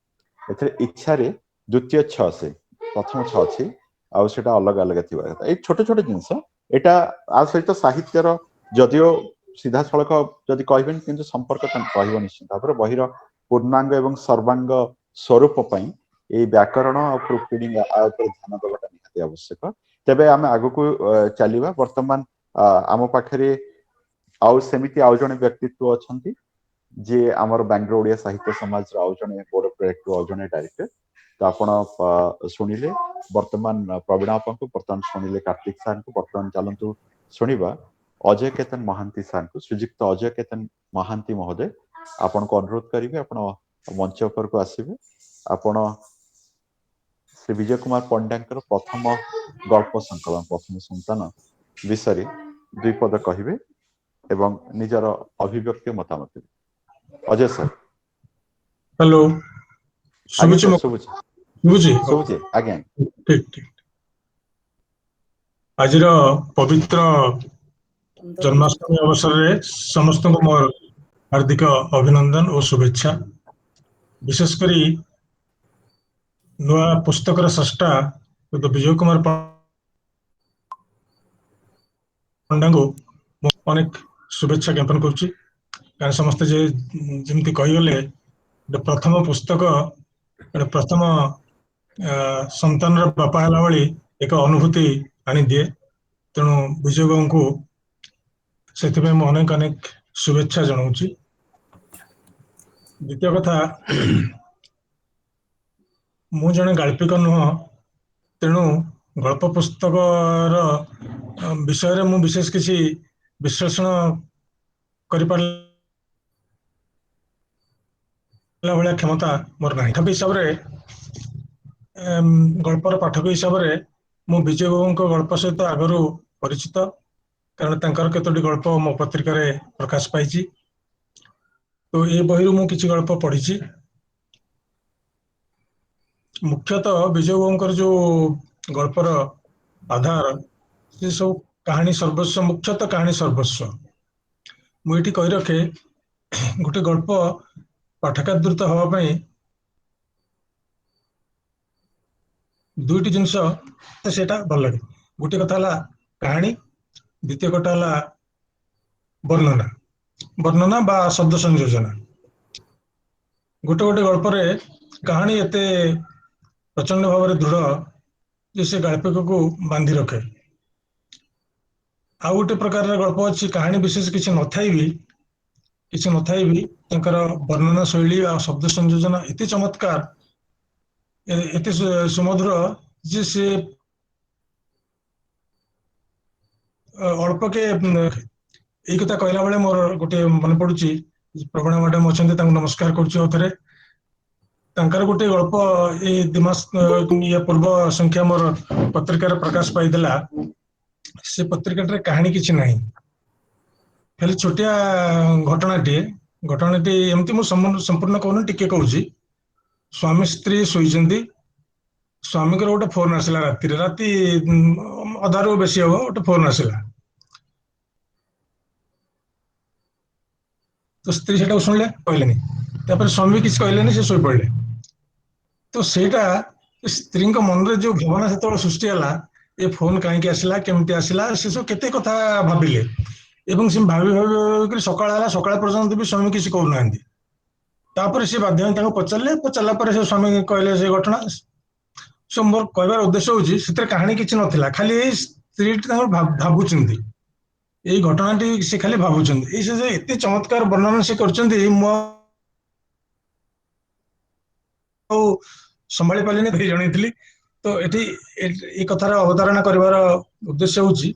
[SPEAKER 1] ଏଥିରେ ଇଚ୍ଛାରେ ଦ୍ୱିତୀୟ ଛଅ, ସେ ପ୍ରଥମ ଛଅ ଅଛି, ଆଉ ସେଟା ଅଲଗା ଅଲଗା ଥିବା କଥା। ଏଇ ଛୋଟ ଛୋଟ ଜିନିଷ, ଏଇଟା ଆ ସହିତ ସାହିତ୍ୟର ଯଦିଓ ସିଧାସଳଖ ଯଦି କହିବେନି, କିନ୍ତୁ ସମ୍ପର୍କ ରହିବ ନିଶ୍ଚିତ ଭାବରେ। ବହିର ପୂର୍ଣ୍ଣାଙ୍ଗ ଏବଂ ସର୍ବାଙ୍ଗ ସ୍ୱରୂପ ପାଇଁ ଏଇ ବ୍ୟାକରଣ ଆଉ ପ୍ରୁଫ ରିଡିଂ ଆ ଉପରେ ଧ୍ୟାନ ଦେବାଟା ନିହାତି ଆବଶ୍ୟକ। ତେବେ ଆମେ ଆଗକୁ ଚାଲିବା। ବର୍ତ୍ତମାନ ଆମ ପାଖରେ ଆଉ ସେମିତି ଆଉ ଜଣେ ବ୍ୟକ୍ତିତ୍ୱ ଅଛନ୍ତି, ଯିଏ ଆମର ବାଙ୍ଗାଲୋର ଓଡ଼ିଆ ସାହିତ୍ୟ ସମାଜର ଆଉ ଜଣେ ବୋର୍ଡ ଅଫ ଡାଇରେକ୍ଟର, ଆଉ ଜଣେ ଡାଇରେକ୍ଟର। ତ ଆପଣ ଶୁଣିଲେ ବର୍ତ୍ତମାନ ପ୍ରବୀଣ ଅପାଙ୍କୁ, ବର୍ତ୍ତମାନ ଶୁଣିଲେ କାର୍ତ୍ତିକ ସାର୍ଙ୍କୁ, ବର୍ତ୍ତମାନ ଚାଲନ୍ତୁ ଶୁଣିବା ଅଜୟ କେତନ ମହାନ୍ତି ସାର୍ଙ୍କୁ। ଶ୍ରୀଯୁକ୍ତ ଅଜୟ କେତନ ମହାନ୍ତି ମହୋଦୟ, ଆପଣଙ୍କୁ ଅନୁରୋଧ କରିବି, ଆପଣ ମଞ୍ଚ ଉପରକୁ ଆସିବେ। ଆପଣ ଶ୍ରୀ ବିଜୟ କୁମାର ପଣ୍ଡାଙ୍କର ପ୍ରଥମ ଗଳ୍ପ ସଂକଳନ ପ୍ରଥମ ସନ୍ତାନ ବିଷୟରେ ଦୁଇ ପଦ କହିବେ ଏବଂ ନିଜର ଅଭିବ୍ୟକ୍ତି ମତାମତ ଦେବେ। ଅଜୟ ସାର୍।
[SPEAKER 6] ହ୍ୟାଲୋ।
[SPEAKER 1] ଆଜ୍ଞା।
[SPEAKER 6] ଶୁଭୁଛି?
[SPEAKER 1] ସାର୍, ଶୁଭୁଛି।
[SPEAKER 6] ଶୁଭୁଛି?
[SPEAKER 1] ଶୁଭୁଛି ଆଜ୍ଞା।
[SPEAKER 6] ଠିକ ଠିକ। ଆଜିର ପବିତ୍ର ଜନ୍ମାଷ୍ଟମୀ ଅବସରରେ ସମସ୍ତଙ୍କୁ ମୋର ହାର୍ଦ୍ଦିକ ଅଭିନନ୍ଦନ ଓ ଶୁଭେଚ୍ଛା। ବିଶେଷ କରି ନୂଆ ପୁସ୍ତକର ସ୍ରଷ୍ଟା ବିଜୟ କୁମାର ପଣ୍ଡାଙ୍କୁ ମୁଁ ଅନେକ ଶୁଭେଚ୍ଛା ଜ୍ଞାପନ କରୁଛି। କାରଣ ସମସ୍ତେ ଯେ ଯେମିତି କହିଗଲେ, ଗୋଟେ ପ୍ରଥମ ପୁସ୍ତକ ଗୋଟେ ପ୍ରଥମ ସନ୍ତାନର ବାପା ହେଲା ଭଳି ଏକ ଅନୁଭୂତି ଆଣିଦିଏ। ତେଣୁ ବିଜୟ ବାବୁଙ୍କୁ ସେଥିପାଇଁ ମୁଁ ଅନେକ ଅନେକ ଶୁଭେଚ୍ଛା ଜଣାଉଛି। ଦ୍ୱିତୀୟ କଥା, ମୁଁ ଜଣେ ଗାଳ୍ପିକ ନୁହଁ, ତେଣୁ ଗଳ୍ପ ପୁସ୍ତକର ବିଷୟରେ ମୁଁ ବିଶେଷ କିଛି ବିଶ୍ଳେଷଣ କରିପାରିଲା ଭଳିଆ କ୍ଷମତା ମୋର ନାହିଁ। ପାଠକ ହିସାବରେ, ଗଳ୍ପର ପାଠକ ହିସାବରେ ମୁଁ ବିଜୟ ବାବୁଙ୍କ ଗଳ୍ପ ସହିତ ଆଗରୁ ପରିଚିତ, କାରଣ ତାଙ୍କର କେତୋଟି ଗଳ୍ପ ମୋ ପତ୍ରିକାରେ ପ୍ରକାଶ ପାଇଛି। ତ ଏ ବହିରୁ ମୁଁ କିଛି ଗଳ୍ପ ପଢିଛି। ମୁଖ୍ୟତଃ ବିଜୟ ବାବୁଙ୍କର ଯୋଉ ଗଳ୍ପର ଆଧାର, ସେ ସବୁ କାହାଣୀ ସର୍ବସ୍ୱ, ମୁଖ୍ୟତଃ କାହାଣୀ ସର୍ବସ୍ୱ। ମୁଁ ଏଠି କହି ରଖେ, ଗୋଟେ ଗଳ୍ପ ପାଠକାଦୃତ ହବା ପାଇଁ ଦୁଇଟି ଜିନିଷ ସେଇଟା ଭଲ ଲାଗେ। ଗୋଟେ କଥା ହେଲା କାହାଣୀ, ଦ୍ୱିତୀୟ କଥା ହେଲା ବର୍ଣ୍ଣନା, ବର୍ଣ୍ଣନା ବା ଶବ୍ଦ ସଂଯୋଜନା। ଗୋଟେ ଗୋଟେ ଗଳ୍ପରେ କାହାଣୀ ଏତେ ପ୍ରଚଣ୍ଡ ଭାବରେ ଦୃଢ ଯେ ସେ ଗାଳ୍ପିକକୁ ବାନ୍ଧି ରଖେ। ଆଉ ଗୋଟେ ପ୍ରକାରର ଗଳ୍ପ ଅଛି, କାହାଣୀ ବିଶେଷ କିଛି ନଥାଇ ବି ତାଙ୍କର ବର୍ଣ୍ଣନା ଶୈଳୀ ଆଉ ଶବ୍ଦ ସଂଯୋଜନା ଏତେ ଚମତ୍କାର, ଏତେ ସୁମଧୁର ଯେ ସେ ଅଳ୍ପକେ। ଏଇ କଥା କହିଲା ବେଳେ ମୋର ଗୋଟେ ମନେ ପଡୁଛି, ପ୍ରବୀଣା ମ୍ୟାଡାମ ଅଛନ୍ତି, ତାଙ୍କୁ ନମସ୍କାର କରୁଛି ଆଉ ଥରେ। ତାଙ୍କର ଗୋଟେ ଗଳ୍ପ ଏଇ 2 ମାସ ଇଏ ପୂର୍ବ ସଂଖ୍ୟା ମୋର ପତ୍ରିକାରେ ପ୍ରକାଶ ପାଇଥିଲା। ସେ ପତ୍ରିକାଟାରେ କାହାଣୀ କିଛି ନାହିଁ, ଖାଲି ଛୋଟିଆ ଘଟଣାଟିଏ। ଘଟଣାଟି ଏମିତି, ମୁଁ ସମ୍ପୂର୍ଣ୍ଣ କହୁନି, ଟିକେ କହୁଛି। ସ୍ୱାମୀ ସ୍ତ୍ରୀ ଶୋଇଛନ୍ତି। ସ୍ୱାମୀଙ୍କର ଗୋଟେ ଫୋନ ଆସିଲା ରାତିରେ, ରାତି ଅଧାରୁ ବେଶୀ ହବ, ଗୋଟେ ଫୋନ ଆସିଲା। ତ ସ୍ତ୍ରୀ ସେଟାକୁ ଶୁଣିଲେ, କହିଲେନି। ତାପରେ ସ୍ୱାମୀ କିଛି କହିଲେନି, ସେ ଶୋଇପଡିଲେ। ତ ସେଇଟା ସ୍ତ୍ରୀଙ୍କ ମନରେ ଯୋଉ ଭାବନା ସେତେବେଳେ ସୃଷ୍ଟି ହେଲା, ଏ ଫୋନ କାହିଁକି ଆସିଲା, କେମିତି ଆସିଲା, ସେ ସବୁ କେତେ କଥା ଭାବିଲେ। ଏବଂ ସେ ଭାବି ଭାବି ଭାବି ସକାଳ ହେଲା, ସକାଳ ପର୍ଯ୍ୟନ୍ତ ବି ସ୍ୱାମୀ କିଛି କହୁନାହାନ୍ତି। ତାପରେ ସେ ବାଧ୍ୟ ହୋଇ ତାଙ୍କୁ ପଚାରିଲେ। ପଚାରିଲା ପରେ ସେ ସ୍ୱାମୀ କହିଲେ ସେ ଘଟଣା। ସୋ ମୋର କହିବାର ଉଦ୍ଦେଶ୍ୟ ହଉଛି, ସେଥିରେ କାହାଣୀ କିଛି ନଥିଲା, ଖାଲି ଏଇ ସ୍ତ୍ରୀଟି ତାଙ୍କର ଭାବୁଛନ୍ତି, ଏଇ ଘଟଣାଟି ସେ ଖାଲି ଭାବୁଛନ୍ତି। ଏଇ ସେ ଏତେ ଚମତ୍କାର ବର୍ଣ୍ଣନା ସେ କରିଛନ୍ତି, ମୁଁ ଆଉ ସମ୍ଭାଳି ପାରିଲିନି, ଜଣେଇଥିଲି। ତ ଏଠି ଏଇ କଥାର ଅବତାରଣା କରିବାର ଉଦ୍ଦେଶ୍ୟ ହଉଛି,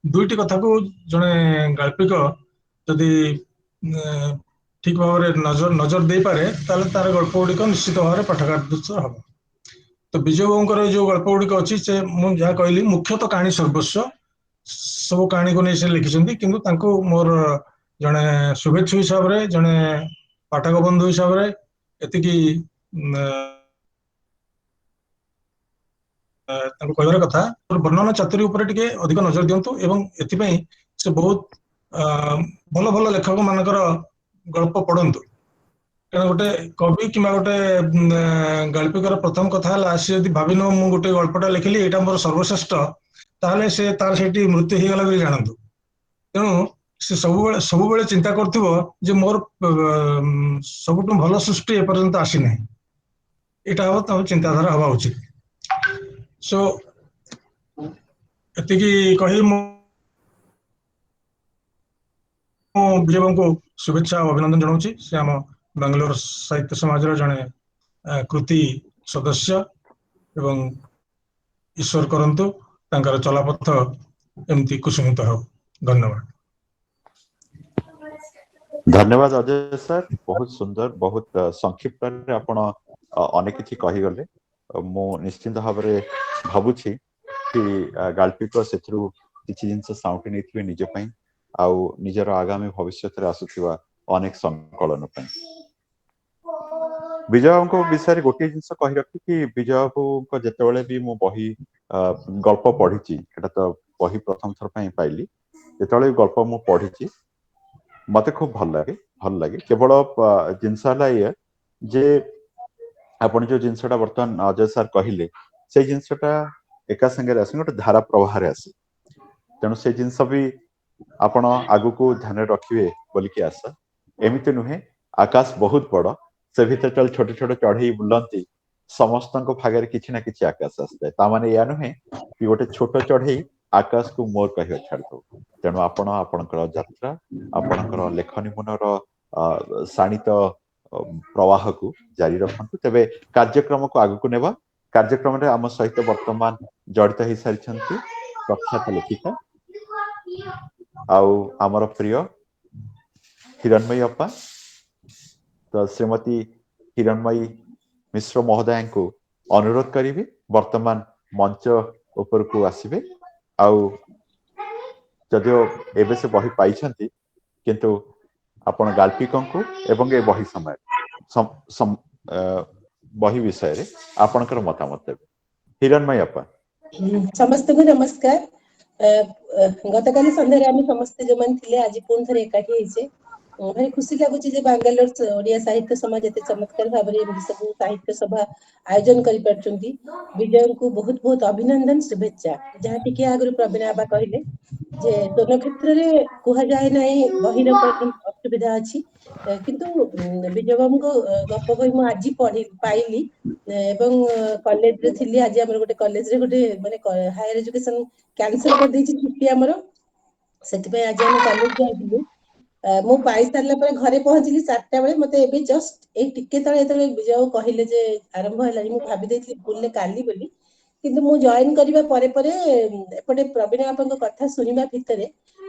[SPEAKER 6] ଦୁଇଟି କଥାକୁ ଜଣେ ଗାଳ୍ପିକ ଯଦି ଠିକ ଭାବରେ ନଜର ନଜର ଦେଇପାରେ, ତାହେଲେ ତାର ଗଳ୍ପ ଗୁଡିକ ନିଶ୍ଚିତ ଭାବରେ ପାଠକାଦୃତ ହବ। ତ ବିଜୟ ବାବୁଙ୍କର ଯୋଉ ଗଳ୍ପ ଗୁଡିକ ଅଛି, ସେ ମୁଁ ଯାହା କହିଲି, ମୁଖ୍ୟତଃ କାହାଣୀ ସର୍ବସ୍ୱ। ସବୁ କାହାଣୀକୁ ନେଇ ସେ ଲେଖିଛନ୍ତି। କିନ୍ତୁ ତାଙ୍କୁ ମୋର ଜଣେ ଶୁଭେଚ୍ଛୁ ହିସାବରେ, ଜଣେ ପାଠକ ବନ୍ଧୁ ହିସାବରେ ଏତିକି ତାଙ୍କୁ କହିବାର କଥା, ବର୍ଣ୍ଣନା ଚାତୁରୀ ଉପରେ ଟିକେ ଅଧିକ ନଜର ଦିଅନ୍ତୁ। ଏବଂ ଏଥିପାଇଁ ସେ ବହୁତ ଭଲ ଭଲ ଲେଖକ ମାନଙ୍କର ଗଳ୍ପ ପଢନ୍ତୁ। କାରଣ ଗୋଟେ କବି କିମ୍ବା ଗୋଟେ ଗାଳ୍ପିକର ପ୍ରଥମ କଥା ହେଲା, ସେ ଯଦି ଭାବିନବ ମୁଁ ଗୋଟେ ଗଳ୍ପଟା ଲେଖିଲି, ଏଇଟା ମୋର ସର୍ବଶ୍ରେଷ୍ଠ, ତାହେଲେ ସେ ତାର ସେଇଠି ମୃତ୍ୟୁ ହେଇଗଲା ବୋଲି ଜାଣନ୍ତୁ। ତେଣୁ ସେ ସବୁବେଳେ ସବୁବେଳେ ଚିନ୍ତା କରୁଥିବ ଯେ ମୋର ସବୁଠୁ ଭଲ ସୃଷ୍ଟି ଏପର୍ଯ୍ୟନ୍ତ ଆସିନାହିଁ। ଏଇଟା ହବ ତମ ଚିନ୍ତାଧାରା ହବା ଉଚିତ। ସୋ ଏତିକି କହି ମୁଁ ବିଜୟବାବୁଙ୍କୁ ଶୁଭେଚ୍ଛା ଓ ଅଭିନନ୍ଦନ ଜଣାଉଛି। ସେ ଆମ ବାଙ୍ଗାଲୋର ସାହିତ୍ୟ ସମାଜର ଜଣେ କୃତି ସଦସ୍ୟ ଏବଂ ଈଶ୍ୱର କରନ୍ତୁ ତାଙ୍କର ଚଲାପଥ ଏମିତି କୁସୁମିତ ହଉ। ଧନ୍ୟବାଦ।
[SPEAKER 1] ଧନ୍ୟବାଦ ଅଜୟ ସାର୍, ବହୁତ ସୁନ୍ଦର, ବହୁତ ସଂକ୍ଷିପ୍ତରେ ଆପଣ ଅନେକ କିଛି କହିଗଲେ। ମୁଁ ନିଶ୍ଚିନ୍ତ ଭାବରେ ଭାବୁଛି କି ଗାଳ୍ପିକ ସେଥିରୁ କିଛି ଜିନିଷ ସାଉଁଟି ନେଇଥିବେ ନିଜ ପାଇଁ ଆଉ ନିଜର ଆଗାମୀ ଭବିଷ୍ୟତରେ ଆସୁଥିବା ଅନେକ ସଂକଳନ ପାଇଁ। ବିଜୟ ବାବୁଙ୍କ ବିଷୟରେ ଗୋଟିଏ ଜିନିଷ କହି ରଖି କି ବିଜୟ ବାବୁଙ୍କ ଯେତେବେଳେ ବି ମୁଁ ବହି ଗଳ୍ପ ପଢିଛି, ଏଟା ତ ବହି ପ୍ରଥମ ଥର ପାଇଁ ପାଇଲି, ଯେତେବେଳେ ବି ଗଳ୍ପ ମୁଁ ପଢିଛି ମତେ ଖୁବ ଭଲ ଲାଗେ, ଭଲ ଲାଗେ। କେବଳ ଜିନିଷ ହେଲା ଏଇଆ ଯେ ଆପଣ ଯୋଉ ଜିନିଷଟା ବର୍ତ୍ତମାନ ଅଜୟ ସାର୍ କହିଲେ, ସେଇ ଜିନିଷଟା ଏକା ସାଙ୍ଗରେ ଆସେ, ଗୋଟେ ଧାରା ପ୍ରବାହରେ ଆସେ। ତେଣୁ ସେ ଜିନିଷ ବି ଆପଣ ଆଗକୁ ଧ୍ୟାନରେ ରଖିବେ ବୋଲିକି ଆଶା। ଏମିତି ନୁହେଁ, ଆକାଶ ବହୁତ ବଡ, ସେ ଭିତରେ ଯେତେବେଳେ ଛୋଟ ଛୋଟ ଚଢେଇ ବୁଲନ୍ତି, ସମସ୍ତଙ୍କ ଭାଗରେ କିଛି ନା କିଛି ଆକାଶ ଆସିଥାଏ। ତା ମାନେ ଏଇଆ ନୁହେଁ କି ଗୋଟେ ଛୋଟ ଚଢେଇ ଆକାଶକୁ ମୋର କହିବା ଛାଡ଼ିଦବ। ତେଣୁ ଆପଣ ଆପଣଙ୍କର ଯାତ୍ରା, ଆପଣଙ୍କର ଲେଖନୀ ମୁନର ଶାଣିତ ପ୍ରବାହକୁ ଜାରି ରଖନ୍ତୁ। ତେବେ କାର୍ଯ୍ୟକ୍ରମକୁ ଆଗକୁ ନେବା। କାର୍ଯ୍ୟକ୍ରମରେ ଆମ ସହିତ ବର୍ତ୍ତମାନ ଜଡ଼ିତ ହେଇସାରିଛନ୍ତି ପ୍ରଖ୍ୟାତ ଲେଖିକା ଆଉ ଆମର ପ୍ରିୟ ହିରଣ୍ମୟୀ ଅପା। ତ ଶ୍ରୀମତୀ ହିରଣ୍ମୟୀ ମିଶ୍ର ମହୋଦୟାଙ୍କୁ ଅନୁରୋଧ କରିବି ବର୍ତ୍ତମାନ ମଞ୍ଚ ଉପରକୁ ଆସିବେ। ଆଉ ଯଦିଓ ଏବେ ସେ ବହି ପାଇଛନ୍ତି, କିନ୍ତୁ ଆପଣ ଗାଳ୍ପିକଙ୍କୁ ଏବଂ ଏ ବହି ସମୟରେ ବହି ବିଷୟରେ ଆପଣଙ୍କର ମତାମତ ଦେବେ। ହିରଣ୍ମୟୀ ଅପା।
[SPEAKER 7] ସମସ୍ତଙ୍କୁ ନମସ୍କାର। ଗତକାଲି ସନ୍ଧ୍ୟାରେ ଆମେ ସମସ୍ତେ ଯୋଉମାନେ ଥିଲେ ଆଜି ପୁଣି ଥରେ ଏକାଠି ହେଇଛେ। ଭାରି ଖୁସି ଲାଗୁଛି ଯେ ବାଙ୍ଗାଲୋର ଓଡିଆ ସାହିତ୍ୟ ସମାଜ ଏତେ ଚମତ୍କାର ଭାବରେ ଏମିତି ସବୁ ସାହିତ୍ୟ ସଭା ଆୟୋଜନ କରିପାରୁଛନ୍ତି। ବିଜୟଙ୍କୁ ବହୁତ ବହୁତ ଅଭିନନ୍ଦନ, ଶୁଭେଚ୍ଛା। ଯାହା ଟିକେ ଆଗରୁ ପ୍ରବୀଣ ବାବା କହିଲେ ଯେ ସ୍ୱନକ୍ଷେତ୍ରରେ କୁହାଯାଏ ନାହିଁ ବହିର କଣ ଅସୁବିଧା ଅଛି, କିନ୍ତୁ ବିଜୟ ବାବୁଙ୍କ ଗପ ବହି ମୁଁ ଆଜି ପଢି ପାଇଲି ଏବଂ କଲେଜରେ ଥିଲି। ଆଜି ଆମର ଗୋଟେ କଲେଜରେ ଗୋଟେ ମାନେ ହାୟର ଏଜୁକେସନ କ୍ୟାନସଲ କରିଦେଇଛି ଛୁଟି ଆମର, ସେଥିପାଇଁ ଆଜି ଆମେ କଲେଜ ଯାଇଥିଲୁ। ମୁଁ ପାଇସାରିଲା ପରେ ଘରେ ପହଞ୍ଚିଲି 4ଟା ବେଳେ। ମତେ ଏବେ ଜଷ୍ଟ ଏଇ ଟିକେ ତଳେ ଯେତେବେଳେ ବିଜୟ ବାବୁ କହିଲେ ଯେ ଆରମ୍ଭ ହେଲାଣି, ମୁଁ ଭାବି ଦେଇଥିଲି ଭୁଲରେ କାଲି ବୋଲି, କିନ୍ତୁ ମୁଁ ଜଏନ କରିବା ପରେ ପରେ ଏପଟେ ପ୍ରବୀଣ ବାପାଙ୍କ କଥା ଶୁଣିବା ଭିତରେ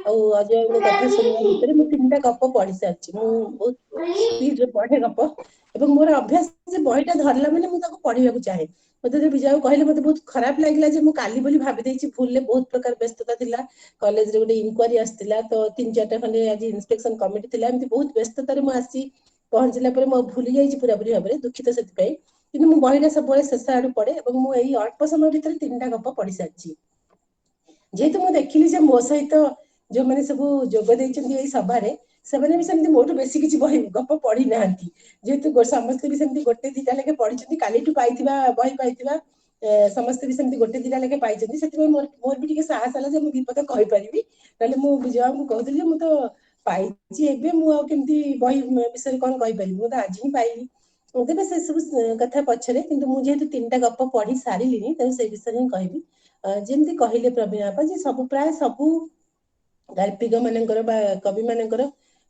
[SPEAKER 7] ଆଉ ଅଜୟଙ୍କ କଥା ଶୁଣିବା ଭିତରେ ମୁଁ 3ଟା ଗପ ପଢି ସାରିଛି। ମୁଁ ବହୁତ ସ୍ପିଡରେ ପଢେ ଗପ ଏବଂ ମୋର ଅଭ୍ୟାସ ଯେ ବହିଟା ଧରିଲା ମାନେ ମୁଁ ତାକୁ ପଢିବାକୁ ଚାହେଁ। ମତେ ଯେତେବେଳେ ବିଜୟ ବାବୁ କହିଲେ ମତେ ବହୁତ ଖରାପ ଲାଗିଲା ଯେ ମୁଁ କାଲି ବୋଲି ଭାବି ଦେଇଛି ଭୁଲରେ। ବହୁତ ପ୍ରକାର ବ୍ୟସ୍ତତା ଥିଲା, କଲେଜରେ ଗୋଟେ ଇନକ୍ୱାରି ଆସିଥିଲା, ତ 3-4ଟା ଖଣ୍ଡେ ଆଜି ଇନ୍ସପେକ୍ସନ କମିଟି ଥିଲା। ଏମିତି ବହୁତ ବ୍ୟସ୍ତତାରେ ମୁଁ ଆସି ପହଞ୍ଚିଲା ପରେ ମୁଁ ଭୁଲି ଯାଇଛି ପୁରାପୁରି ଭାବରେ, ଦୁଃଖିତ ସେଥିପାଇଁ। କିନ୍ତୁ ମୁଁ ବହିଟା ସବୁବେଳେ ଶେଷ ଆଡୁ ପଢେ ଏବଂ ମୁଁ ଏଇ ଅଳ୍ପ ସମୟ ଭିତରେ 3ଟା ଗପ ପଢି ସାରିଛି। ଯେହେତୁ ମୁଁ ଦେଖିଲି ଯେ ମୋ ସହିତ ଯୋଉମାନେ ସବୁ ଯୋଗ ଦେଇଛନ୍ତି ଏଇ ସଭାରେ, ସେମାନେ ବି ସେମିତି ମୋଠୁ ବେଶୀ କିଛି ବହି ଗପ ପଢି ନାହାନ୍ତି। ଯେହେତୁ ସମସ୍ତେ ବି ସେମିତି ଗୋଟେ ଦିଟା ଲେଖେ ପଢିଛନ୍ତି, କାଲିଠୁ ପାଇଥିବା ବହି ପାଇଥିବା ସମସ୍ତେ ବି ସେମିତି ଗୋଟେ ଦିଟା ଲେଖେ ପାଇଛନ୍ତି। ସେଥିପାଇଁ ମୋର ବି ଟିକେ ସାହସ ହେଲା ଯେ ମୁଁ ବିପଦ କହିପାରିବି। ନହେଲେ ମୁଁ ବିଜୟ ବାବୁଙ୍କୁ କହୁଥିଲି ଯେ ମୁଁ ତ ପାଇଛି ଏବେ, ମୁଁ ଆଉ କେମିତି ବହି ବିଷୟରେ କଣ କହିପାରିବି, ମୁଁ ତ ଆଜି ହିଁ ପାଇଲି। ତେବେ ସେସବୁ କଥା ପଛରେ, କିନ୍ତୁ ମୁଁ ଯେହେତୁ 3ଟା ଗପ ପଢି ସାରିଲିଣି ତେଣୁ ସେ ବିଷୟରେ ହିଁ କହିବି। ଯେମିତି କହିଲେ ପ୍ରବୀଣ ବାପା ଯେ ପ୍ରାୟ ସବୁ ଗାଳ୍ପିକ ମାନଙ୍କର ବା କବି ମାନଙ୍କର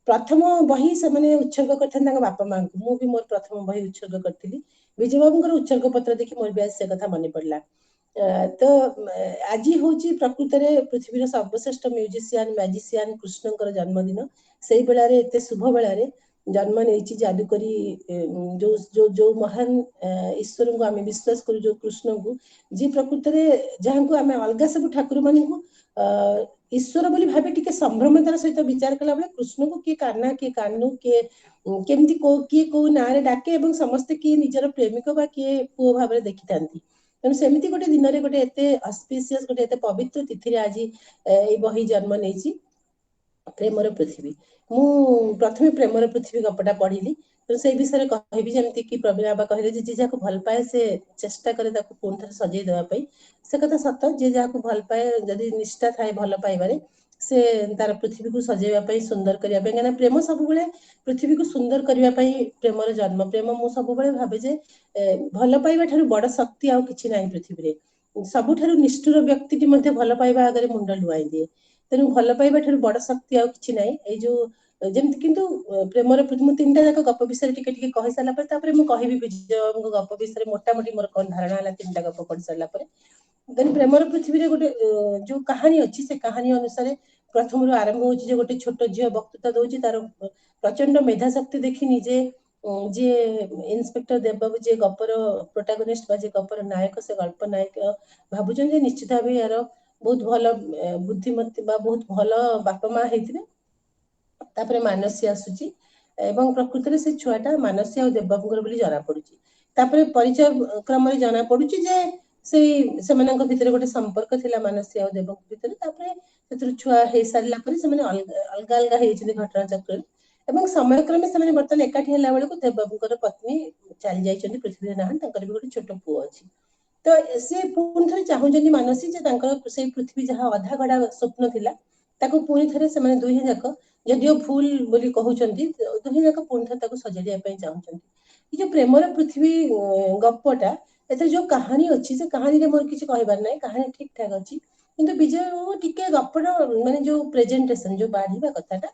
[SPEAKER 7] ପ୍ରଥମ ବହି ସେମାନେ ଉତ୍ସର୍ଗ କରିଥାନ୍ତି ତାଙ୍କ ବାପା ମାଙ୍କୁ। ମୁଁ ବି ମୋର ପ୍ରଥମ ବହି ଉତ୍ସର୍ଗ କରିଥିଲି। ବିଜୟ ବାବୁଙ୍କର ଉତ୍ସର୍ଗ ପତ୍ର ଦେଖି ମୋର ବି ଆଜି ସେ କଥା ମନେ ପଡିଲା। ତ ଆଜି ହଉଛି ପ୍ରକୃତରେ ପୃଥିବୀର ସର୍ବଶ୍ରେଷ୍ଠ ମ୍ୟୁଜିସିଆନ ମ୍ୟାଜିସିଆନ କୃଷ୍ଣଙ୍କର ଜନ୍ମଦିନ। ସେଇ ବେଳାରେ, ଏତେ ଶୁଭ ବେଳାରେ ଜନ୍ମ ନେଇଛି ଯାଦୁକରୀ ଯୋଉ ଯୋଉ ଯୋଉ ମହାନ ଈଶ୍ୱରଙ୍କୁ ଆମେ ବିଶ୍ୱାସ କରୁ, ଯୋଉ କୃଷ୍ଣଙ୍କୁ, ଯିଏ ପ୍ରକୃତରେ ଯାହାଙ୍କୁ ଆମେ ଅଲଗା ସବୁ ଠାକୁର ମାନଙ୍କୁ ଈଶ୍ୱର ବୋଲି ଭାବି ଟିକେ ସମ୍ଭ୍ରମତାର ସହିତ ବିଚାର କଲା ବେଳେ, କୃଷ୍ଣକୁ କିଏ କାହ୍ନା, କିଏ କାହ୍ନୁ, କିଏ କେମିତି କୋଉ କିଏ କୋଉ ନାଁରେ ଡାକେ ଏବଂ ସମସ୍ତେ କିଏ ନିଜର ପ୍ରେମିକ ବା କିଏ ପୁଅ ଭାବରେ ଦେଖିଥାନ୍ତି। ତେଣୁ ସେମିତି ଗୋଟେ ଦିନରେ, ଗୋଟେ ଏତେ ଅସ୍ପିସିୟସ, ଗୋଟେ ଏତେ ପବିତ୍ର ତିଥିରେ ଆଜି ଏଇ ବହି ଜନ୍ମ ନେଇଛି, ପ୍ରେମର ପୃଥିବୀ। ମୁଁ ପ୍ରଥମେ ପ୍ରେମର ପୃଥିବୀ ଗପଟା ପଢିଲି, ତେଣୁ ସେଇ ବିଷୟରେ କହିବି। ଯେମିତି କି ପ୍ରବୀଣ ବାବା କହିଲେ ଯେ ଯିଏ ଯାହାକୁ ଭଲ ପାଏ ସେ ଚେଷ୍ଟା କରେ ତାକୁ ପୁଣି ଥରେ ସଜେଇ ଦେବା ପାଇଁ, ସେ କଥା ସତ। ଯିଏ ଯାହାକୁ ଭଲ ପାଏ, ଯଦି ନିଷ୍ଠା ଥାଏ ଭଲ ପାଇବାରେ, ସେ ତାର ପୃଥିବୀକୁ ସଜେଇବା ପାଇଁ, ସୁନ୍ଦର କରିବା ପାଇଁ, କାହିଁକିନା ପ୍ରେମ ସବୁବେଳେ ପୃଥିବୀକୁ ସୁନ୍ଦର କରିବା ପାଇଁ ପ୍ରେମର ଜନ୍ମ। ପ୍ରେମ, ମୁଁ ସବୁବେଳେ ଭାବେ ଯେ ଭଲ ପାଇବା ଠାରୁ ବଡ ଶକ୍ତି ଆଉ କିଛି ନାହିଁ ପୃଥିବୀରେ। ସବୁଠାରୁ ନିଷ୍ଠୁର ବ୍ୟକ୍ତିଟି ମଧ୍ୟ ଭଲ ପାଇବା ଆଗରେ ମୁଣ୍ଡ ଲୁଆଇ ଦିଏ। ତେଣୁ ଭଲ ପାଇବା ଠାରୁ ବଡ ଶକ୍ତି ଆଉ କିଛି ନାହିଁ। ଏଇ ଯୋଉ ଯେମିତି, କିନ୍ତୁ ପ୍ରେମର, ମୁଁ ତିନିଟା ଯାକ ଗପ ବିଷୟରେ ଟିକେ ଟିକେ କହି ସାରିଲା ପରେ ତାପରେ ମୁଁ କହିବି ବିଜୟଙ୍କ ଗପ ବିଷୟରେ ମୋଟାମୋଟି ମୋର କଣ ଧାରଣା ହେଲା ତିନିଟା ଗପ ପଢି ସାରିଲା ପରେ। ଦେନ୍ ପ୍ରେମର ପୃଥିବୀରେ ଗୋଟେ ଯୋଉ କାହାଣୀ ଅଛି, ସେ କାହାଣୀ ଅନୁସାରେ ପ୍ରଥମରୁ ଆରମ୍ଭ ହଉଛି ଯେ ଗୋଟେ ଛୋଟ ଝିଅ ବକ୍ତୃତା ଦଉଛି। ତାର ପ୍ରଚଣ୍ଡ ମେଧା ଶକ୍ତି ଦେଖି ନିଜେ ଯିଏ ଇନ୍ସପେକ୍ଟର ଦେବବାବୁ, ଯିଏ ଗପର ପ୍ରୋଟାଗୋନିଷ୍ଟ ବା ଯିଏ ଗପର ନାୟକ, ସେ ଗଳ୍ପ ନାୟକ ଭାବୁଛନ୍ତି ଯେ ନିଶ୍ଚିତ ଭାବେ ୟାର ବହୁତ ଭଲ ବୁଦ୍ଧିମତୀ ବା ବହୁତ ଭଲ ବାପା ମା ହେଇଥିବେ। ତାପରେ ମାନସୀ ଆସୁଛି ଏବଂ ପ୍ରକୃତରେ ସେ ଛୁଆଟା ମାନସୀ ଆଉ ଦେବବାବୁଙ୍କର ବୋଲି ଜଣା ପଡୁଛି। ତାପରେ ପରିଚୟ କ୍ରମରେ ଜଣା ପଡୁଛି ଯେ ସେଇ ସେମାନଙ୍କ ଭିତରେ ଗୋଟେ ସମ୍ପର୍କ ଥିଲା ମାନସୀ ଆଉ ଦେବଙ୍କ ଭିତରେ। ତାପରେ ସେଥିରୁ ଛୁଆ ହେଇସାରିଲା ପରେ ସେମାନେ ଅଲଗା ଅଲଗା ଅଲଗା ହେଇଛନ୍ତି ଘଟଣା ଚକ୍ରରେ ଏବଂ ସମୟକ୍ରମେ ସେମାନେ ବର୍ତ୍ତମାନ ଏକାଠି ହେଲା ବେଳକୁ ଦେବବାବୁଙ୍କର ପତ୍ନୀ ଚାଲି ଯାଇଛନ୍ତି, ପୃଥିବୀରେ ନାହାନ୍ତି। ତାଙ୍କର ବି ଗୋଟେ ଛୋଟ ପୁଅ ଅଛି। ତ ସେ ପୁଣି ଥରେ ଚାହୁଁଛନ୍ତି ମାନସୀ ଯେ ତାଙ୍କର ସେଇ ପୃଥିବୀ ଯାହା ଅଧା ଗଢା ସ୍ୱପ୍ନ ଥିଲା, ତାକୁ ପୁଣି ଥରେ ସେମାନେ ଦୁହେଁ ଯାକ, ଯଦିଓ ଭୁଲ ବୋଲି କହୁଛନ୍ତି, ଦୁହେଁ ଯାକ ପୁଣି ଥରେ ତାକୁ ସଜାଡିବା ପାଇଁ ଚାହୁଁଛନ୍ତି। ଏଇ ଯୋଉ ପ୍ରେମର ପୃଥିବୀ ଗପଟା, ଏଥିରେ ଯୋଉ କାହାଣୀ ଅଛି, ସେ କାହାଣୀରେ ମୋର କିଛି କହିବାର ନାହିଁ। କାହାଣୀ ଠିକ ଠାକ ଅଛି, କିନ୍ତୁ ବିଜୟ ଟିକେ ଗପର ମାନେ ଯୋଉ ପ୍ରେଜେଣ୍ଟେସନ, ଯୋଉ ବାଢିବା କଥାଟା,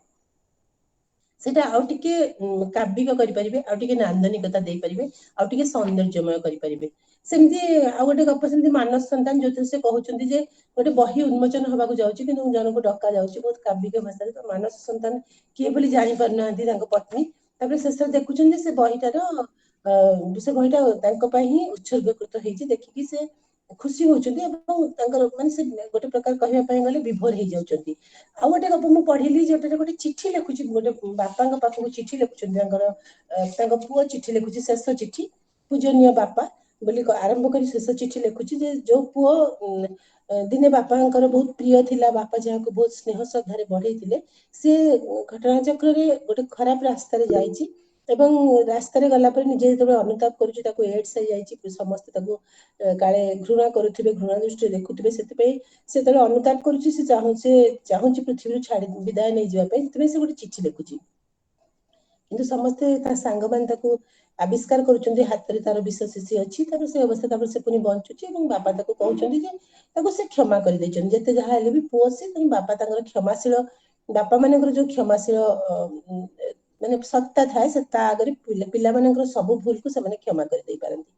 [SPEAKER 7] ସେଇଟା ଆଉ ଟିକେ କାବ୍ୟିକ କରିପାରିବେ, ଆଉ ଟିକେ ନାନ୍ଦନିକତା ଦେଇପାରିବେ, ଆଉ ଟିକେ ସୌନ୍ଦର୍ଯ୍ୟମୟ କରିପାରିବେ। ସେମିତି ଆଉ ଗୋଟେ ଗପ ସେମିତି ମାନସ ସନ୍ତାନ, ଯୋଉଥିରେ ସେ କହୁଛନ୍ତି ଯେ ଗୋଟେ ବହି ଉନ୍ମୋଚନ ହବାକୁ ଯାଉଛି, କିନ୍ତୁ ଜଣକୁ ଡକା ଯାଉଛି ବହୁତ କାବ୍ୟିକ ଭାଷାରେ। ତ ମାନସ ସନ୍ତାନ କିଏ ବୋଲି ଜାଣିପାରୁନାହାନ୍ତି ତାଙ୍କ ପତ୍ନୀ। ତାପରେ ଶେଷରେ ଦେଖୁଛନ୍ତି ଯେ ସେ ବହିଟାର ସେ ବହିଟା ତାଙ୍କ ପାଇଁ ହିଁ ଉତ୍ସର୍ଗକୃତ ହେଇଛି। ଦେଖିକି ସେ ଖୁସି ହଉଛନ୍ତି ଏବଂ ତାଙ୍କର ମାନେ ସେ ଗୋଟେ ପ୍ରକାର କହିବା ପାଇଁ ଗଲେ ବିଭୋର ହେଇଯାଉଛନ୍ତି। ଆଉ ଗୋଟେ ଗପ ମୁଁ ପଢିଲି, ଯୋଉଟାରେ ଗୋଟେ ଚିଠି ଲେଖୁଛି, ଗୋଟେ ବାପାଙ୍କ ପାଖକୁ ଚିଠି ଲେଖୁଛନ୍ତି ତାଙ୍କର, ତାଙ୍କ ପୁଅ ଚିଠି ଲେଖୁଛି, ଶେଷ ଚିଠି, ପୂଜନୀୟ ବାପା ବୋଲି ଆରମ୍ଭ କରି ଶେଷ ଚିଠି ଲେଖୁଛି, ଯେ ଯୋଉ ପୁଅ ଦିନେ ବାପାଙ୍କର ବହୁତ ପ୍ରିୟ ଥିଲା, ବାପା ଯାହାକୁ ବହୁତ ସ୍ନେହ ଶ୍ରଦ୍ଧାରେ ବଢେଇଥିଲେ, ସେ ଘଟଣା ଚକ୍ରରେ ଗୋଟେ ଖରାପ ରାସ୍ତାରେ ଯାଇଛି ଏବଂ ରାସ୍ତାରେ ଗଲା ପରେ ନିଜେ ଯେତେବେଳେ ଅନୁତାପ କରୁଛି, ତାକୁ ଏଡ୍ସ ହେଇଯାଇଛି। ସମସ୍ତେ ତାକୁ କାଳେ ଘୃଣା କରୁଥିବେ, ଘୃଣା ଦୃଷ୍ଟିରେ ଦେଖୁଥିବେ, ସେଥିପାଇଁ ସେ ଯେତେବେଳେ ଅନୁତାପ କରୁଛି, ସେ ଚାହୁଁଛି ପୃଥିବୀରୁ ଛାଡି ବିଦାୟ ନେଇଯିବା ପାଇଁ। ସେଥିପାଇଁ ସେ ଗୋଟେ ଚିଠି ଲେଖୁଛି, କିନ୍ତୁ ସମସ୍ତେ ତା ସାଙ୍ଗମାନେ ତାକୁ ଆବିଷ୍କାର କରୁଛନ୍ତି, ହାତରେ ତାର ବିଷ ଶିଶି ଅଛି। ତାପରେ ସେ ଅବସ୍ଥା, ତାପରେ ସେ ପୁଣି ବଞ୍ଚୁଛି ଏବଂ ବାପା ତାକୁ କହୁଛନ୍ତି ଯେ ତାକୁ ସେ କ୍ଷମା କରିଦେଇଛନ୍ତି। ଯେତେ ଯାହା ହେଲେ ବି ପୁଅ ସେ, ତେଣୁ ବାପା ତାଙ୍କର କ୍ଷମାଶୀଳ, ବାପା ମାନଙ୍କର ଯୋଉ କ୍ଷମାଶୀଳ ମାନେ ସତ୍ତା ଥାଏ, ସେ ତା ଆଗରେ ପିଲାମାନଙ୍କର ସବୁ ଭୁଲକୁ ସେମାନେ କ୍ଷମା କରିଦେଇ ପାରନ୍ତି।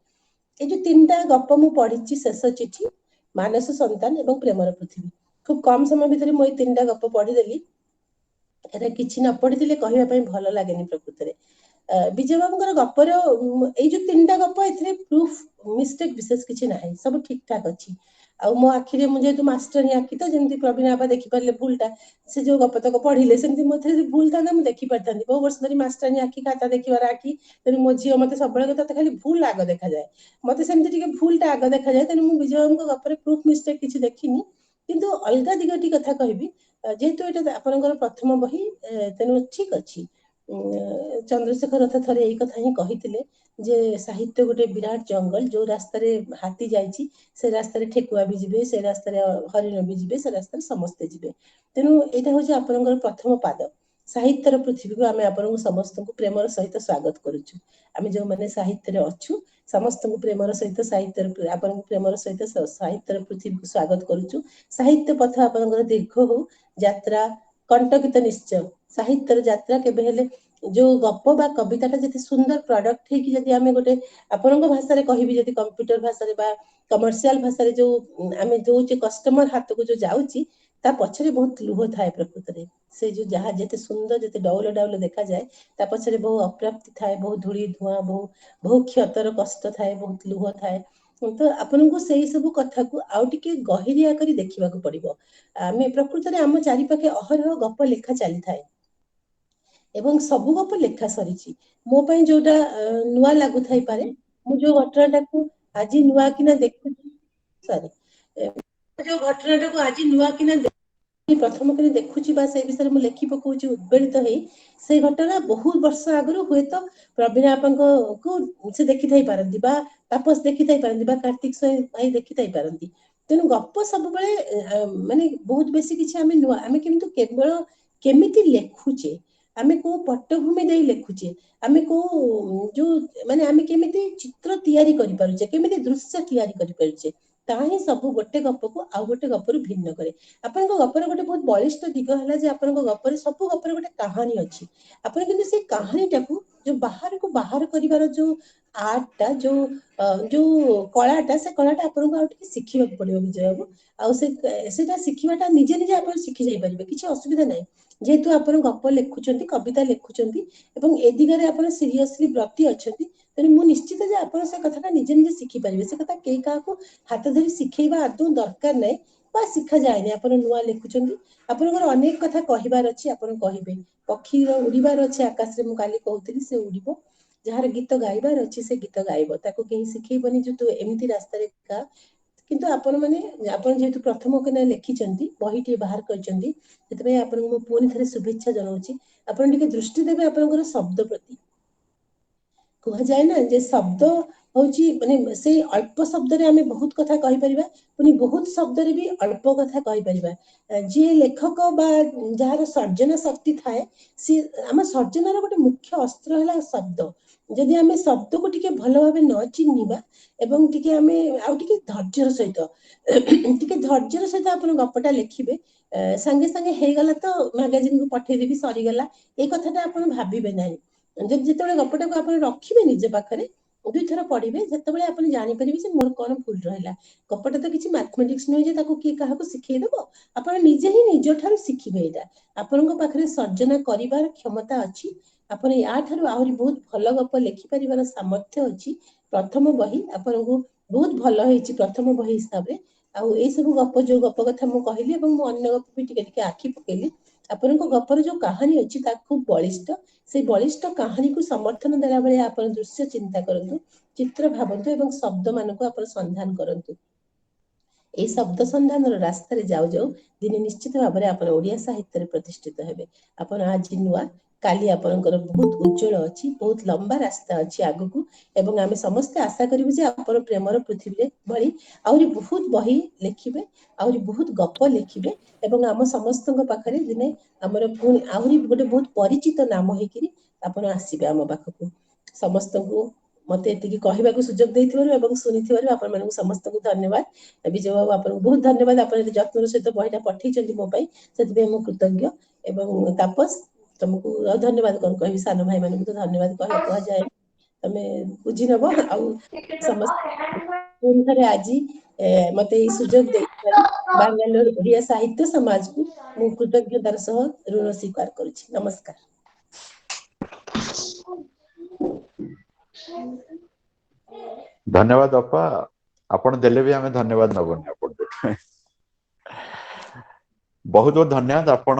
[SPEAKER 7] ଏଇ ଯୋଉ ତିନିଟା ଗପ ମୁଁ ପଢିଛି, ଶେଷ ଚିଠି, ମାନସ ସନ୍ତାନ ଏବଂ ପ୍ରେମର ପୃଥିବୀ, ଖୁବ କମ ସମୟ ଭିତରେ ମୁଁ ଏଇ ତିନିଟା ଗପ ପଢିଦେଲି। ଏଟା କିଛି ନ ପଢିଥିଲେ କହିବା ପାଇଁ ଭଲ ଲାଗେନି। ପ୍ରକୃତରେ ବିଜୟ ବାବୁଙ୍କର ଗପର ଏଇ ଯୋଉ ତିନିଟା ଗପ, ଏଥିରେ ପ୍ରୁଫ ମିଷ୍ଟେକ୍ ବିଶେଷ କିଛି ନାହିଁ, ସବୁ ଠିକ ଠାକ ଅଛି। ଆଉ ମୋ ଆଖିରେ, ମୁଁ ଯେହେତୁ ମାଷ୍ଟରଣୀ ଆଖି, ତ ଯେମିତି ପ୍ରବୀଣ ବାବା ଦେଖିପାରିଲେ ଭୁଲଟା ସେ ଯୋଉ ଗପ ତକ ପଢିଲେ, ସେମିତି ମୋ ଯଦି ଭୁଲ ଥାନ୍ତା ମୁଁ ଦେଖିପାରିଥାନ୍ତି। ବହୁ ବର୍ଷ ଧରି ମାଷ୍ଟରାଣୀ ଆଖି, ଖାତା ଦେଖିବାର ଆଖି। ତେଣୁ ମୋ ଝିଅ ମତେ ସବୁବେଳେ ତତେ ଖାଲି ଭୁଲ ଆଗ ଦେଖାଯାଏ, ମତେ ସେମିତି ଟିକେ ଭୁଲଟା ଆଗ ଦେଖାଯାଏ। ତେଣୁ ମୁଁ ବିଜୟ ବାବୁଙ୍କ ଗପରେ ପ୍ରୁଫ ମିଷ୍ଟେକ୍ କିଛି ଦେଖିନି। କିନ୍ତୁ ଅଲଗା ଦିଗଟି କଥା କହିବି, ଯେହେତୁ ଏଇଟା ଆପଣଙ୍କର ପ୍ରଥମ ବହି, ତେଣୁ ଠିକ ଅଛି। ଚନ୍ଦ୍ରଶେଖର ରଥ ଥରେ ଏଇ କଥା ହିଁ କହିଥିଲେ ଯେ ସାହିତ୍ୟ ଗୋଟେ ବିରାଟ ଜଙ୍ଗଲ, ଯୋଉ ରାସ୍ତାରେ ହାତୀ ଯାଇଛି ସେ ରାସ୍ତାରେ ଠେକୁଆ ବି ଯିବେ, ସେ ରାସ୍ତାରେ ହରିଣ ବି ଯିବେ, ସେ ରାସ୍ତାରେ ସମସ୍ତେ ଯିବେ। ତେଣୁ ଏଇଟା ହଉଛି ଆପଣଙ୍କର ପ୍ରଥମ ପାଦ। ସାହିତ୍ୟର ପୃଥିବୀକୁ ଆମେ ଆପଣଙ୍କୁ ସମସ୍ତଙ୍କୁ ପ୍ରେମର ସହିତ ସ୍ୱାଗତ କରୁଛୁ। ଆମେ ଯୋଉମାନେ ସାହିତ୍ୟରେ ଅଛୁ, ସମସ୍ତଙ୍କୁ ପ୍ରେମର ସହିତ ସାହିତ୍ୟର, ଆପଣଙ୍କୁ ପ୍ରେମର ସହିତ ସାହିତ୍ୟର ପୃଥିବୀକୁ ସ୍ୱାଗତ କରୁଛୁ। ସାହିତ୍ୟ ପଥ ଆପଣଙ୍କର ଦୀର୍ଘ ହଉ, ଯାତ୍ରା କଣ୍ଟକିତ ନିଶ୍ଚୟ। ସାହିତ୍ୟର ଯାତ୍ରା କେବେ ହେଲେ, ଯୋଉ ଗପ ବା କବିତାଟା ଯେତେ ସୁନ୍ଦର ପ୍ରଡକ୍ଟ ହେଇକି, ଯଦି ଆମେ ଗୋଟେ ଆପଣଙ୍କ ଭାଷାରେ କହିବି, ଯଦି କମ୍ପ୍ୟୁଟର ଭାଷାରେ ବା କମର୍ସିଆଲ ଭାଷାରେ ଯୋଉ ଆମେ ଦଉଛେ, କଷ୍ଟମର ହାତକୁ ଯୋଉ ଯାଉଛି, ତା ପଛରେ ବହୁତ ଲୁହ ଥାଏ ପ୍ରକୃତରେ। ସେ ଯୋଉ ଯାହା ଯେତେ ସୁନ୍ଦର, ଯେତେ ଡଉଲ ଡାଉଲ ଦେଖାଯାଏ, ତା ପଛରେ ବହୁ ଅପ୍ରାପ୍ତି ଥାଏ, ବହୁ ଧୂଳି ଧୂଆଁ, ବହୁ ବହୁ କ୍ଷତର କଷ୍ଟ ଥାଏ, ବହୁତ ଲୁହ ଥାଏ। ତ ଆପଣଙ୍କୁ ସେଇ ସବୁ କଥାକୁ ଆଉ ଟିକେ ଗହିରିଆ କରି ଦେଖିବାକୁ ପଡିବ। ଆମେ ପ୍ରକୃତରେ ଆମ ଚାରିପାଖେ ଅହରହ ଗପ ଲେଖା ଚାଲିଥାଏ ଏବଂ ସବୁ ଗପ ଲେଖା ସରିଛି। ମୋ ପାଇଁ ଯୋଉଟା ନୂଆ ଲାଗୁଥାଇପାରେ, ମୁଁ ଯୋଉ ଘଟଣାଟାକୁ ଆଜି ନୂଆ କିନା ଦେଖୁଛି, ସରି, ଯୋଉ ଘଟଣାଟାକୁ ଆଜି ନୂଆ କିନା ପ୍ରଥମ କରି ଦେଖୁଛି ବା ସେଇ ବିଷୟରେ ମୁଁ ଲେଖି ପକଉଛି ଉଦ୍ବେଳିତ ହେଇ, ସେଇ ଘଟଣା ବହୁତ ବର୍ଷ ଆଗରୁ ହୁଏତ ପ୍ରବୀଣ ଆପାଙ୍କୁ ସେ ଦେଖିଥାଇ ପାରନ୍ତି, ବା ତାପସ ଦେଖିଥାଇ ପାରନ୍ତି, ବା କାର୍ତ୍ତିକ ସ୍ୱାଇଁ ଭାଇ ଦେଖିଥାଇ ପାରନ୍ତି। ତେଣୁ ଗପ ସବୁବେଳେ ମାନେ ବହୁତ ବେଶୀ କିଛି ଆମେ ନୂଆ, ଆମେ କିନ୍ତୁ କେବଳ କେମିତି ଲେଖୁଛେ, ଆମେ କୋଉ ପଟ୍ଟଭୂମି ଦେଇ ଲେଖୁଛେ, ଆମେ କୋଉ ଯୋଉ ମାନେ ଆମେ କେମିତି ଚିତ୍ର ତିଆରି କରିପାରୁଛେ, କେମିତି ଦୃଶ୍ୟ ତିଆରି କରିପାରୁଛେ, ତାହା ହିଁ ସବୁ ଗୋଟେ ଗପକୁ ଆଉ ଗୋଟେ ଗପରୁ ଭିନ୍ନ କରେ। ଆପଣଙ୍କ ଗପର ଗୋଟେ ବହୁତ ବଳିଷ୍ଠ ଦିଗ ହେଲା ଯେ ଆପଣଙ୍କ ଗପରେ ସବୁ ଗପରେ ଗୋଟେ କାହାଣୀ ଅଛି। ଆପଣ କିନ୍ତୁ ସେଇ କାହାଣୀଟାକୁ ଯୋଉ ବାହାରକୁ ବାହାର କରିବାର ଯୋଉ ଆର୍ଟଟା, ଯୋଉ ଯୋଉ କଳାଟା, ସେ କଳାଟା ଆପଣଙ୍କୁ ଆଉ ଟିକେ ଶିଖିବାକୁ ପଡିବ ବିଜୟ ବାବୁ। ଆଉ ସେଇଟା ଶିଖିବାଟା ନିଜେ ନିଜେ ଆପଣ ଶିଖି ଯାଇପାରିବେ, କିଛି ଅସୁବିଧା ନାହିଁ। ଯେହେତୁ ଆପଣ ଗପ ଲେଖୁଛନ୍ତି, କବିତା ଲେଖୁଛନ୍ତି ଏବଂ ଏ ଦିଗରେ ଆପଣ ସିରିୟସଲି ବ୍ରତୀ ଅଛନ୍ତି, ତେଣୁ ମୁଁ ନିଶ୍ଚିତ ଯେ ଆପଣ ସେ କଥାଟା ନିଜେ ନିଜେ ଶିଖିପାରିବେ। ସେ କଥା କେହି କାହାକୁ ହାତ ଧରି ଶିଖେଇବା ଆଦୌ ଦରକାର ନାହିଁ ବା ଶିଖାଯାଏନି। ଆପଣ ନୂଆ ଲେଖୁଛନ୍ତି, ଆପଣଙ୍କର ଅନେକ କଥା କହିବାର ଅଛି, ଆପଣ କହିବେ। ପକ୍ଷୀର ଉଡ଼ିବାର ଅଛି ଆକାଶରେ, ମୁଁ କାଲି କହୁଥିଲି, ସେ ଉଡ଼ିବ। ଯାହାର ଗୀତ ଗାଇବାର ଅଛି ସେ ଗୀତ ଗାଇବ, ତାକୁ କେହି ଶିଖେଇବନି ଯେ ତୁ ଏମିତି ରାସ୍ତାରେ ଗା। କିନ୍ତୁ ଆପଣ ମାନେ, ଆପଣ ଯେହେତୁ ପ୍ରଥମ କିନା ଲେଖିଛନ୍ତି, ବହିଟିଏ ବାହାର କରିଛନ୍ତି, ସେଥିପାଇଁ ଆପଣଙ୍କୁ ମୁଁ ପୁଣି ଥରେ ଶୁଭେଚ୍ଛା ଜଣାଉଛି। ଆପଣ ଟିକେ ଦୃଷ୍ଟି ଦେବେ ଆପଣଙ୍କର ଶବ୍ଦ ପ୍ରତି। କୁହାଯାଏ ନା ଯେ ଶବ୍ଦ ହଉଛି ମାନେ ସେଇ ଅଳ୍ପ ଶବ୍ଦରେ ଆମେ ବହୁତ କଥା କହିପାରିବା, ପୁଣି ବହୁତ ଶବ୍ଦରେ ବି ଅଳ୍ପ କଥା କହିପାରିବା। ଯିଏ ଲେଖକ ବା ଯାହାର ସର୍ଜନା ଶକ୍ତି ଥାଏ, ସିଏ ଆମ ସର୍ଜନାର ଗୋଟେ ମୁଖ୍ୟ ଅସ୍ତ୍ର ହେଲା ଶବ୍ଦ। ଯଦି ଆମେ ଶବ୍ଦକୁ ଟିକେ ଭଲ ଭାବେ ନ ଚିହ୍ନିବା ଏବଂ ଟିକେ ଆମେ ଆଉ ଟିକେ ଧୈର୍ଯ୍ୟର ସହିତ ଟିକେ ଧୈର୍ଯ୍ୟର ସହିତ ଆପଣ ଗପଟା ଲେଖିବେ, ସାଙ୍ଗେ ସାଙ୍ଗେ ହେଇଗଲା ତ ମାଗାଜିନକୁ ପଠେଇଦେବି ସରିଗଲା, ଏଇ କଥାଟା ଆପଣ ଭାବିବେ ନାହିଁ। ଯଦି ଯେତେବେଳେ ଗପଟାକୁ ଆପଣ ରଖିବେ ନିଜ ପାଖରେ, ଦୁଇଥର ପଢିବେ, ସେତେବେଳେ ଆପଣ ଜାଣିପାରିବେ ଯେ ମୋର କଣ ଭୁଲ ରହିଲା। ଗପଟା ତ କିଛି ମ୍ୟାଥମେଟିକ୍ସ ନୁହେଁ ଯେ ତାକୁ କିଏ କାହାକୁ ଶିଖେଇଦବ। ଆପଣ ନିଜେ ହିଁ ନିଜ ଠାରୁ ଶିଖିବେ। ଏଇଟା ଆପଣଙ୍କ ପାଖରେ ସର୍ଜନା କରିବାର କ୍ଷମତା ଅଛି। ଆପଣ ୟା ଠାରୁ ଆହୁରି ବହୁତ ଭଲ ଗପ ଲେଖିପାରିବାର ସାମର୍ଥ୍ୟ ଅଛି। ପ୍ରଥମ ବହି ଆପଣଙ୍କୁ ବହୁତ ଭଲ ହେଇଛି ପ୍ରଥମ ବହି ହିସାବରେ। ଆଉ ଏଇ ସବୁ ଗପ, ଯୋଉ ଗପ କଥା ମୁଁ କହିଲି ଏବଂ ମୁଁ ଅନ୍ୟ ଗପ ବି ଟିକେ ଟିକେ ଆଖି ପକେଇଲି, ଆପଣଙ୍କ ଗପର ଯୋଉ କାହାଣୀ ଅଛି ତା ଖୁବ ବଳିଷ୍ଠ। ସେଇ ବଳିଷ୍ଠ କାହାଣୀକୁ ସମର୍ଥନ ଦେଲା ଭଳିଆ ଆପଣ ଦୃଶ୍ୟ ଚିନ୍ତା କରନ୍ତୁ, ଚିତ୍ର ଭାବନ୍ତୁ ଏବଂ ଶବ୍ଦ ମାନଙ୍କୁ ଆପଣ ସନ୍ଧାନ କରନ୍ତୁ। ଏଇ ଶବ୍ଦ ସନ୍ଧାନର ରାସ୍ତାରେ ଯାଉ ଯାଉ ଦିନେ ନିଶ୍ଚିତ ଭାବରେ ଆପଣ ଓଡ଼ିଆ ସାହିତ୍ୟରେ ପ୍ରତିଷ୍ଠିତ ହେବେ। ଆପଣ ଆଜି ନୂଆ, କାଲି ଆପଣଙ୍କର ବହୁତ ଉଜ୍ଜଳ ଅଛି, ବହୁତ ଲମ୍ବା ରାସ୍ତା ଅଛି ଆଗକୁ। ଏବଂ ଆମେ ସମସ୍ତେ ଆଶା କରିବୁ ଯେ ଆପଣ ପ୍ରେମର ପୃଥିବୀରେ ଭଳି ଆହୁରି ବହୁତ ବହି ଲେଖିବେ, ଆହୁରି ବହୁତ ଗପ ଲେଖିବେ ଏବଂ ଆମ ସମସ୍ତଙ୍କ ପାଖରେ ଦିନେ ଆମର ପୁଣି ଆହୁରି ଗୋଟେ ବହୁତ ପରିଚିତ ନାମ ହେଇକିରି ଆପଣ ଆସିବେ ଆମ ପାଖକୁ। ସମସ୍ତଙ୍କୁ ମତେ ଏତିକି କହିବାକୁ ସୁଯୋଗ ଦେଇଥିବାରୁ ଏବଂ ଶୁଣିଥିବାରୁ ଆପଣମାନଙ୍କୁ ସମସ୍ତଙ୍କୁ ଧନ୍ୟବାଦ। ବିଜୟ ବାବୁ ଆପଣଙ୍କୁ ବହୁତ ଧନ୍ୟବାଦ, ଆପଣ ଏତେ ଯତ୍ନର ସହିତ ବହିଟା ପଠେଇଛନ୍ତି ମୋ ପାଇଁ, ସେଥିପାଇଁ ମୁଁ କୃତଜ୍ଞ। ଏବଂ ତାପସ ତମକୁ ଆଉ ଧନ୍ୟବାଦ କଣ କହିବି, ସାନ ଭାଇ ମାନଙ୍କୁ ତ ଧନ୍ୟବାଦ କୁହାଯାଏ, ତମେ ବୁଝି ନବ। ଆଉ ସମସ୍ତେ ପୁଣି ଥରେ ଆଜି ମତେ ଏଇ ସୁଯୋଗ ଦେଇଥିବାରୁ ବାଙ୍ଗାଲୋର ଓଡ଼ିଆ ସାହିତ୍ୟ ସମାଜକୁ ମୁଁ କୃତଜ୍ଞତାର ସହ ଋଣ ସ୍ୱୀକାର କରୁଛି। ନମସ୍କାର।
[SPEAKER 1] ଧନ୍ୟବାଦ ଅପା, ଆପଣ ଦେଲେ ବି ଆମେ ଧନ୍ୟବାଦ ନବନି ଆପଣଙ୍କୁ। ବହୁତ ବହୁତ ଧନ୍ୟବାଦ। ଆପଣ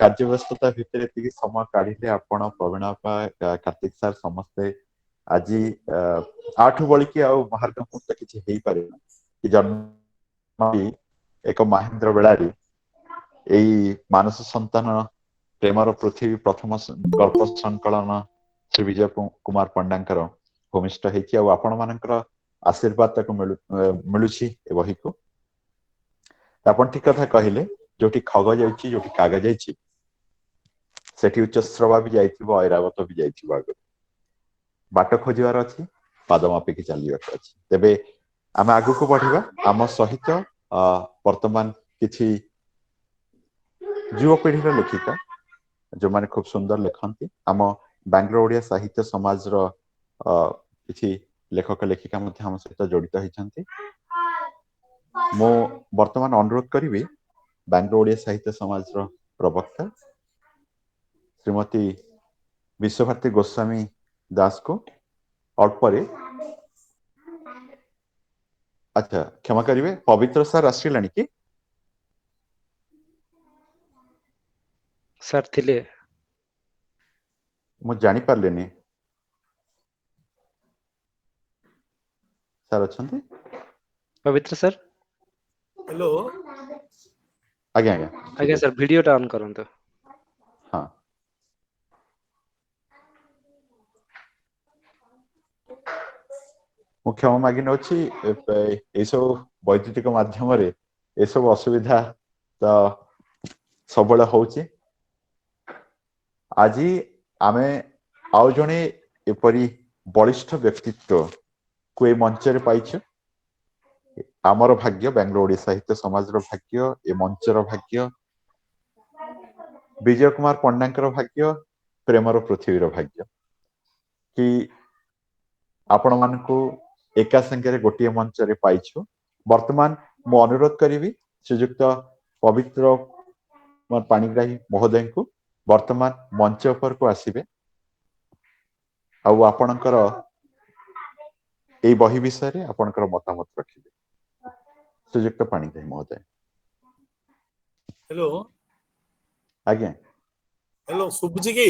[SPEAKER 1] କାର୍ଯ୍ୟ ବ୍ୟସ୍ତତା ଭିତରେ ଏତିକି ସମୟ କାଢିଲେ। ଆପଣ, ପ୍ରବୀଣ ଅପା, କାର୍ତ୍ତିକ ସାର୍ ସମସ୍ତେ ଆଜି ଆଠୁ ବଳିକି ଆଉ ମହାର୍ଘ ମୁହୂର୍ତ୍ତ କିଛି ହେଇପାରିବ କି ଜନ୍ମ ଏକ ମାହେନ୍ଦ୍ର ବେଳାରେ ଏଇ ମାନସ ସନ୍ତାନ ପ୍ରେମର ପୃଥିବୀ ପ୍ରଥମ ଗଳ୍ପ ସଂକଳନ ଶ୍ରୀ ବିଜୟ କୁମାର ପଣ୍ଡାଙ୍କର ଭୂମିଷ୍ଠ ହେଇଛି। ଆଉ ଆପଣ ମାନଙ୍କର ଆଶୀର୍ବାଦ ତାକୁ ମିଳୁଛି ଏ ବହିକୁ। ଆପଣ ଠିକ କଥା କହିଲେ, ଯୋଉଠି ଖଗ ଯାଇଛି, ଯୋଉଠି କାଗ ଯାଇଛି, ସେଠି ଉଚ୍ଚଶ୍ରବା ବି ଯାଇଥିବ, ଐରାବତ ବି ଯାଇଥିବ। ଆଗରୁ ବାଟ ଖୋଜିବାର ଅଛି, ପାଦ ମାପିକି ଚାଲିବାକୁ ଅଛି। ତେବେ ଆମେ ଆଗକୁ ବଢିବା। ଆମ ସହିତ ବର୍ତ୍ତମାନ କିଛି ଯୁବପିଢିର ଲେଖିକା ଯୋଉମାନେ ଖୁବ ସୁନ୍ଦର ଲେଖନ୍ତି, ଆମ ବାଙ୍ଗାଲୋର ଓଡ଼ିଆ ସାହିତ୍ୟ ସମାଜର କିଛି ଲେଖକ ଲେଖିକା ମଧ୍ୟ ଆମ ସହିତ ଜଡିତ ହେଇଛନ୍ତି। ମୁଁ ବର୍ତ୍ତମାନ ଅନୁରୋଧ କରିବି ବାଙ୍ଗାଲୋର ଓଡ଼ିଆ ସାହିତ୍ୟ ସମାଜର ପ୍ରବକ୍ତା ଶ୍ରୀମତୀ ବିଶ୍ୱଭାରତୀ ଗୋସ୍ୱାମୀ ଦାସକୁ ଅଳ୍ପରେ। ଆଚ୍ଛା, କ୍ଷମା କରିବେ, ପବିତ୍ର ସାର୍ ଆସିଲାଣି କି?
[SPEAKER 2] ସାର୍ ଥିଲେ।
[SPEAKER 1] ମୁଁ ଜାଣିପାରିଲିନି, ସାର୍ ଅଛନ୍ତି?
[SPEAKER 2] ପବିତ୍ର ସାର୍।
[SPEAKER 8] ହ୍ୟାଲୋ।
[SPEAKER 1] ଆଜ୍ଞା ଆଜ୍ଞା।
[SPEAKER 2] ଆଜ୍ଞା ସାର୍, ଭିଡିଓଟା ଅନ୍ କରନ୍ତୁ।
[SPEAKER 1] ହଁ, ମୁଁ କ୍ଷମା ମାଗି ନେଉଛି, ଏଇସବୁ ବୈଦ୍ୟୁତିକ ମାଧ୍ୟମରେ ଏସବୁ ଅସୁବିଧା ତ ସବୁବେଳେ ହଉଛି। ଆଜି ଆମେ ଆଉ ଜଣେ ଏପରି ବଳିଷ୍ଠ ବ୍ୟକ୍ତିତ୍ୱକୁ ଏ ମଞ୍ଚରେ ପାଇଛୁ। ଆମର ଭାଗ୍ୟ, ବାଙ୍ଗାଲୋର ଓଡ଼ିଆ ସାହିତ୍ୟ ସମାଜର ଭାଗ୍ୟ, ଏ ମଞ୍ଚର ଭାଗ୍ୟ, ବିଜୟ କୁମାର ପଣ୍ଡାଙ୍କର ଭାଗ୍ୟ, ପ୍ରେମର ପୃଥିବୀର ଭାଗ୍ୟ କି ଆପଣମାନଙ୍କୁ ଏକା ସାଙ୍ଗରେ ଗୋଟିଏ ମଞ୍ଚରେ ପାଇଛୁ। ବର୍ତ୍ତମାନ ମୁଁ ଅନୁରୋଧ କରିବି ଶ୍ରୀଯୁକ୍ତ ପବିତ୍ର ପାଣିଗ୍ରାହୀ ମହୋଦୟଙ୍କୁ ବର୍ତ୍ତମାନ ମଞ୍ଚ ଉପରକୁ ଆସିବେ ଆଉ ଆପଣଙ୍କର ଏଇ ବହି ବିଷୟରେ ଆପଣଙ୍କର ମତାମତ ରଖିବେ। ଶ୍ରୀଯୁକ୍ତ ପାଣିଗ୍ରାହୀ ମହୋଦୟ।
[SPEAKER 8] ହ୍ୟାଲୋ।
[SPEAKER 1] ଆଜ୍ଞା।
[SPEAKER 8] ହ୍ୟାଲୋ, ଶୁଭୁଛି କି?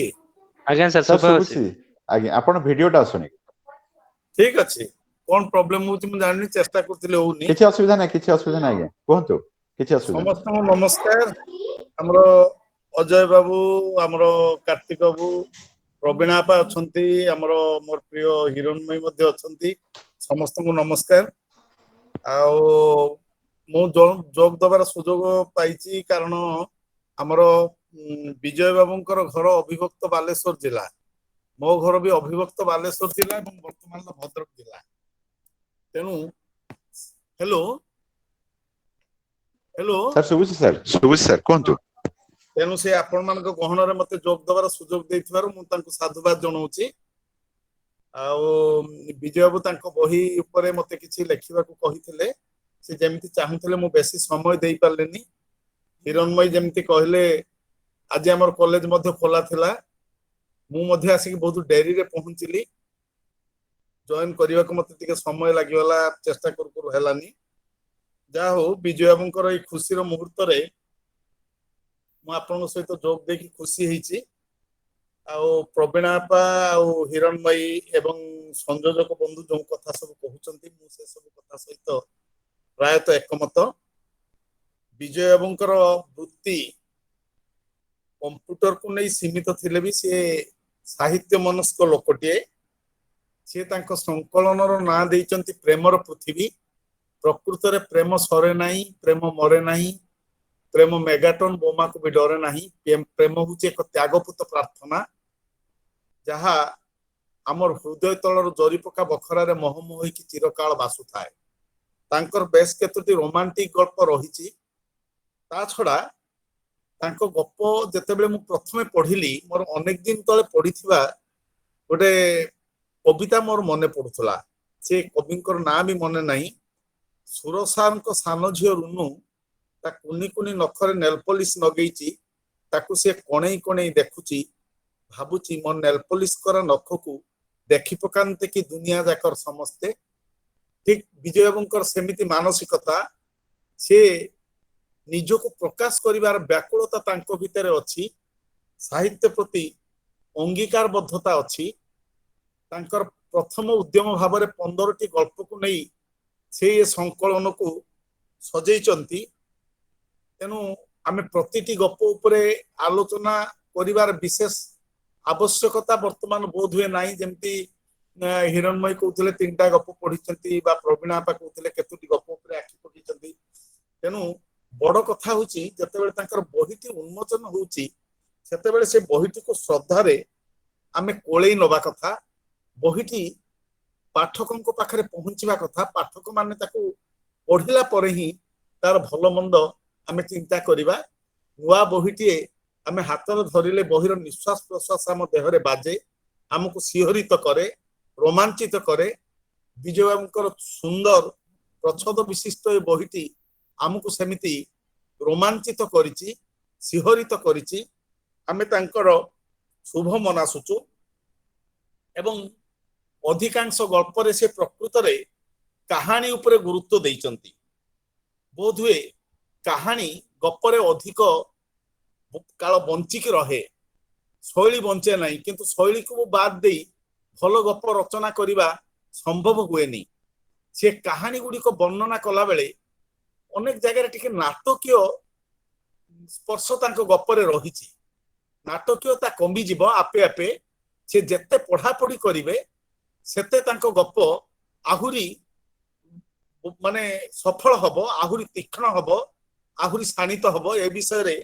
[SPEAKER 2] ଆଜ୍ଞା ସାର୍,
[SPEAKER 1] ଶୁଭୁଛି ଆଜ୍ଞା। ଆପଣ ଭିଡିଓଟା ଆସୁନି।
[SPEAKER 8] ଠିକ ଅଛି, କଣ ପ୍ରୋବ୍ଲେମ ହଉଛି ମୁଁ ଜାଣିନି, ଚେଷ୍ଟା କରୁଥିଲି ହଉନି।
[SPEAKER 1] କିଛି ଅସୁବିଧା ନାହିଁ, କିଛି ଅସୁବିଧା ନାହିଁ ଆଜ୍ଞା, କୁହନ୍ତୁ, କିଛି ଅସୁବିଧା।
[SPEAKER 8] ସମସ୍ତଙ୍କୁ ନମସ୍କାର। ଆମର ଅଜୟ ବାବୁ, ଆମର କାର୍ତ୍ତିକ ବାବୁ, ପ୍ରବୀଣା ଆପା ଅଛନ୍ତି, ଆମର ମୋର ପ୍ରିୟ ହିରଣ୍ମୟୀ ମଧ୍ୟ ଅଛନ୍ତି, ସମସ୍ତଙ୍କୁ ନମସ୍କାର। ଆଉ ମୁଁ ଯୋଗ ଦେବାର ସୁଯୋଗ ପାଇଛି କାରଣ ଆମର ବିଜୟ ବାବୁଙ୍କର ଘର ଅବିଭକ୍ତ ବାଲେଶ୍ୱର ଜିଲ୍ଲା, ମୋ ଘର ବି ଅବିଭକ୍ତ ବାଲେଶ୍ୱର ଜିଲ୍ଲା ଏବଂ ବର୍ତ୍ତମାନର ଭଦ୍ରକ ଜିଲ୍ଲା। ତେଣୁ ହ୍ୟାଲୋ ହ୍ୟାଲୋ
[SPEAKER 1] ସାର୍, ଶୁଭୁଛି ସାର୍, ଶୁଭୁଛି ସାର୍, କୁହନ୍ତୁ।
[SPEAKER 8] ତେଣୁ ସେ ଆପଣମାନଙ୍କ ଗହଣରେ ମତେ ଯୋଗ ଦେବାର ସୁଯୋଗ ଦେଇଥିବାରୁ ମୁଁ ତାଙ୍କୁ ସାଧୁବାଦ ଜଣାଉଛି। ଆଉ ବିଜୟ ବାବୁ ତାଙ୍କ ବହି ଉପରେ ମତେ କିଛି ଲେଖିବାକୁ କହିଥିଲେ, ସେ ଯେମିତି ଚାହୁଁଥିଲେ ମୁଁ ବେଶୀ ସମୟ ଦେଇପାରିଲିନି। ହିରଣ୍ମୟୀ ଯେମିତି କହିଲେ, ଆଜି ଆମର କଲେଜ ମଧ୍ୟ ଖୋଲା ଥିଲା, ମୁଁ ମଧ୍ୟ ଆସିକି ବହୁତ ଡେରିରେ ପହଞ୍ଚିଲି, ଜଏନ୍ କରିବାକୁ ମତେ ଟିକେ ସମୟ ଲାଗିଗଲା, ଚେଷ୍ଟା କରୁ କରୁ ହେଲାନି। ଯାହା ହଉ, ବିଜୟ ବାବୁଙ୍କର ଏଇ ଖୁସିର ମୁହୂର୍ତ୍ତରେ ମୁଁ ଆପଣଙ୍କ ସହିତ ଯୋଗ ଦେଇକି ଖୁସି ହେଇଛି। ଆଉ ପ୍ରବୀଣା ଆପା ଆଉ ହିରଣ୍ମୟୀ ଏବଂ ସଂଯୋଜକ ବନ୍ଧୁ ଯୋଉ କଥା ସବୁ କହୁଛନ୍ତି, ମୁଁ ସେ ସବୁ କଥା ସହିତ ପ୍ରାୟତଃ ଏକମତ। ବିଜୟ ବାବୁଙ୍କର ବୃତ୍ତି କମ୍ପ୍ୟୁଟରକୁ ନେଇ ସୀମିତ ଥିଲେ ବି ସିଏ ସାହିତ୍ୟ ମନସ୍କ ଲୋକଟିଏ। ସିଏ ତାଙ୍କ ସଂକଳନର ନାଁ ଦେଇଛନ୍ତି ପ୍ରେମର ପୃଥିବୀ। ପ୍ରକୃତରେ ପ୍ରେମ ସରେ ନାହିଁ, ପ୍ରେମ ମରେ ନାହିଁ, ପ୍ରେମ ମେଗାଟନ ବୋମାକୁ ବି ଡରେ ନାହିଁ। ପ୍ରେମ ହଉଛି ଏକ ତ୍ୟାଗପୂତ ପ୍ରାର୍ଥନା, ଯାହା ଆମର ହୃଦୟ ତଳର ଜରିପକା ବଖରାରେ ମହମ ହୋଇକି ଚିରକାଳ ବାସୁଥାଏ। ତାଙ୍କର ବେଶ କେତୋଟି ରୋମାଣ୍ଟିକ ଗଳ୍ପ ରହିଛି। ତା ଛଡା ତାଙ୍କ ଗପ ଯେତେବେଳେ ମୁଁ ପ୍ରଥମେ ପଢିଲି, ମୋର ଅନେକ ଦିନ ତଳେ ପଢିଥିବା ଗୋଟେ କବିତା ମୋର ମନେ ପଡୁଥିଲା, ସେ କବିଙ୍କର ନାଁ ବି ମନେ ନାହିଁ। ସୁର ସାରଙ୍କ ସାନ ଝିଅ ରୁନୁ ତା କୁନି କୁନି ନଖରେ ନେଲପଲିସ ଲଗେଇଛି, ତାକୁ ସେ କଣେଇ କଣେଇ ଦେଖୁଛି, ଭାବୁଛି ମୋ ନେଲପଲିସ କରା ନଖକୁ ଦେଖି ପକାନ୍ତେ କି ଦୁନିଆ ଯାକର ସମସ୍ତେ। ଠିକ ବିଜୟ ବାବୁଙ୍କର ସେମିତି ମାନସିକତା, ସେ ନିଜକୁ ପ୍ରକାଶ କରିବାର ବ୍ୟାକୁଳତା ତାଙ୍କ ଭିତରେ ଅଛି, ସାହିତ୍ୟ ପ୍ରତି ଅଙ୍ଗୀକାରବଦ୍ଧତା ଅଛି। ତାଙ୍କର ପ୍ରଥମ ଉଦ୍ୟମ ଭାବରେ 15ଟି ଗଳ୍ପକୁ ନେଇ ସେ ଏ ସଂକଳନକୁ ସଜେଇଛନ୍ତି। ତେଣୁ ଆମେ ପ୍ରତିଟି ଗପ ଉପରେ ଆଲୋଚନା କରିବାର ବିଶେଷ ଆବଶ୍ୟକତା ବର୍ତ୍ତମାନ ବୋଧ ହୁଏ ନାହିଁ। ଯେମିତି ହିରଣ୍ମୟୀ କହୁଥିଲେ 3ଟା ଗପ ପଢିଛନ୍ତି, ବା ପ୍ରବୀଣା ଆପା କହୁଥିଲେ କେତୋଟି ଗପ ଉପରେ ଆଖି ପକେଇଛନ୍ତି। ତେଣୁ ବଡ କଥା ହଉଛି, ଯେତେବେଳେ ତାଙ୍କର ବହିଟି ଉନ୍ମୋଚନ ହଉଛି, ସେତେବେଳେ ସେ ବହିଟିକୁ ଶ୍ରଦ୍ଧାରେ ଆମେ କୋଳେଇ ନବା କଥା, ବହିଟି ପାଠକଙ୍କ ପାଖରେ ପହଞ୍ଚିବା କଥା। ପାଠକ ମାନେ ତାକୁ ପଢିଲା ପରେ ହିଁ ତାର ଭଲ ମନ୍ଦ ଆମେ ଚିନ୍ତା କରିବା। ନୂଆ ବହିଟିଏ ଆମେ ହାତରେ ଧରିଲେ ବହିର ନିଶ୍ୱାସ ପ୍ରଶ୍ୱାସ ଆମ ଦେହରେ ବାଜେ, ଆମକୁ ଶିହରିତ କରେ, ରୋମାଞ୍ଚିତ କରେ। ବିଜୟ ବାବୁଙ୍କର ସୁନ୍ଦର ପ୍ରଚ୍ଛଦ ବିଶିଷ୍ଟ ଏ ବହିଟି ଆମକୁ ସେମିତି ରୋମାଞ୍ଚିତ କରିଛି, ଶିହରିତ କରିଛି। ଆମେ ତାଙ୍କର ଶୁଭ ମନାସୁଛୁ ଏବଂ ଅଧିକାଂଶ ଗଳ୍ପରେ ସେ ପ୍ରକୃତରେ କାହାଣୀ ଉପରେ ଗୁରୁତ୍ୱ ଦେଇଛନ୍ତି। ବୋଧହୁଏ କାହାଣୀ ଗପରେ ଅଧିକ କାଳ ବଞ୍ଚିକି ରହେ, ଶୈଳୀ ବଞ୍ଚେ ନାହିଁ। କିନ୍ତୁ ଶୈଳୀକୁ ବାଦ ଦେଇ ଭଲ ଗପ ରଚନା କରିବା ସମ୍ଭବ ହୁଏନି। ସେ କାହାଣୀ ଗୁଡ଼ିକ ବର୍ଣ୍ଣନା କଲାବେଳେ ଅନେକ ଜାଗାରେ ଟିକେ ନାଟକୀୟ ସ୍ପର୍ଶ ତାଙ୍କ ଗପରେ ରହିଛି। ନାଟକୀୟତା କମିଯିବ ଆପେ ଆପେ। ସେ ଯେତେ ପଢାପଢି କରିବେ, ସେତେ ତାଙ୍କ ଗପ ଆହୁରି ମାନେ ସଫଳ ହବ, ଆହୁରି ତୀକ୍ଷ୍ଣ ହବ, ଆହୁରି ଶାଣିତ ହବ, ଏ ବିଷୟରେ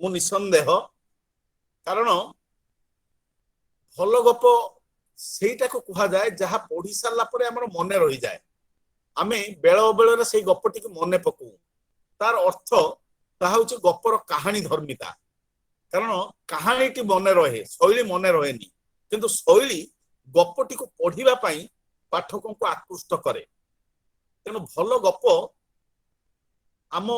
[SPEAKER 8] ମୁଁ ନିଃସନ୍ଦେହ। କାରଣ ଭଲ ଗପ ସେଇଟାକୁ କୁହାଯାଏ ଯାହା ପଢି ସାରିଲା ପରେ ଆମର ମନେ ରହିଯାଏ। ଆମେ ବେଳ ଅବେଳରେ ସେଇ ଗପଟିକୁ ମନେ ପକଉ। ତାର ଅର୍ଥ ତାହା ହଉଛି ଗପର କାହାଣୀ ଧର୍ମିତା। କାରଣ କାହାଣୀଟି ମନେ ରହେ, ଶୈଳୀ ମନେ ରହେନି। କିନ୍ତୁ ଶୈଳୀ ଗପଟିକୁ ପଢିବା ପାଇଁ ପାଠକଙ୍କୁ ଆକୃଷ୍ଟ କରେ। ତେଣୁ ଭଲ ଗପ ଆମ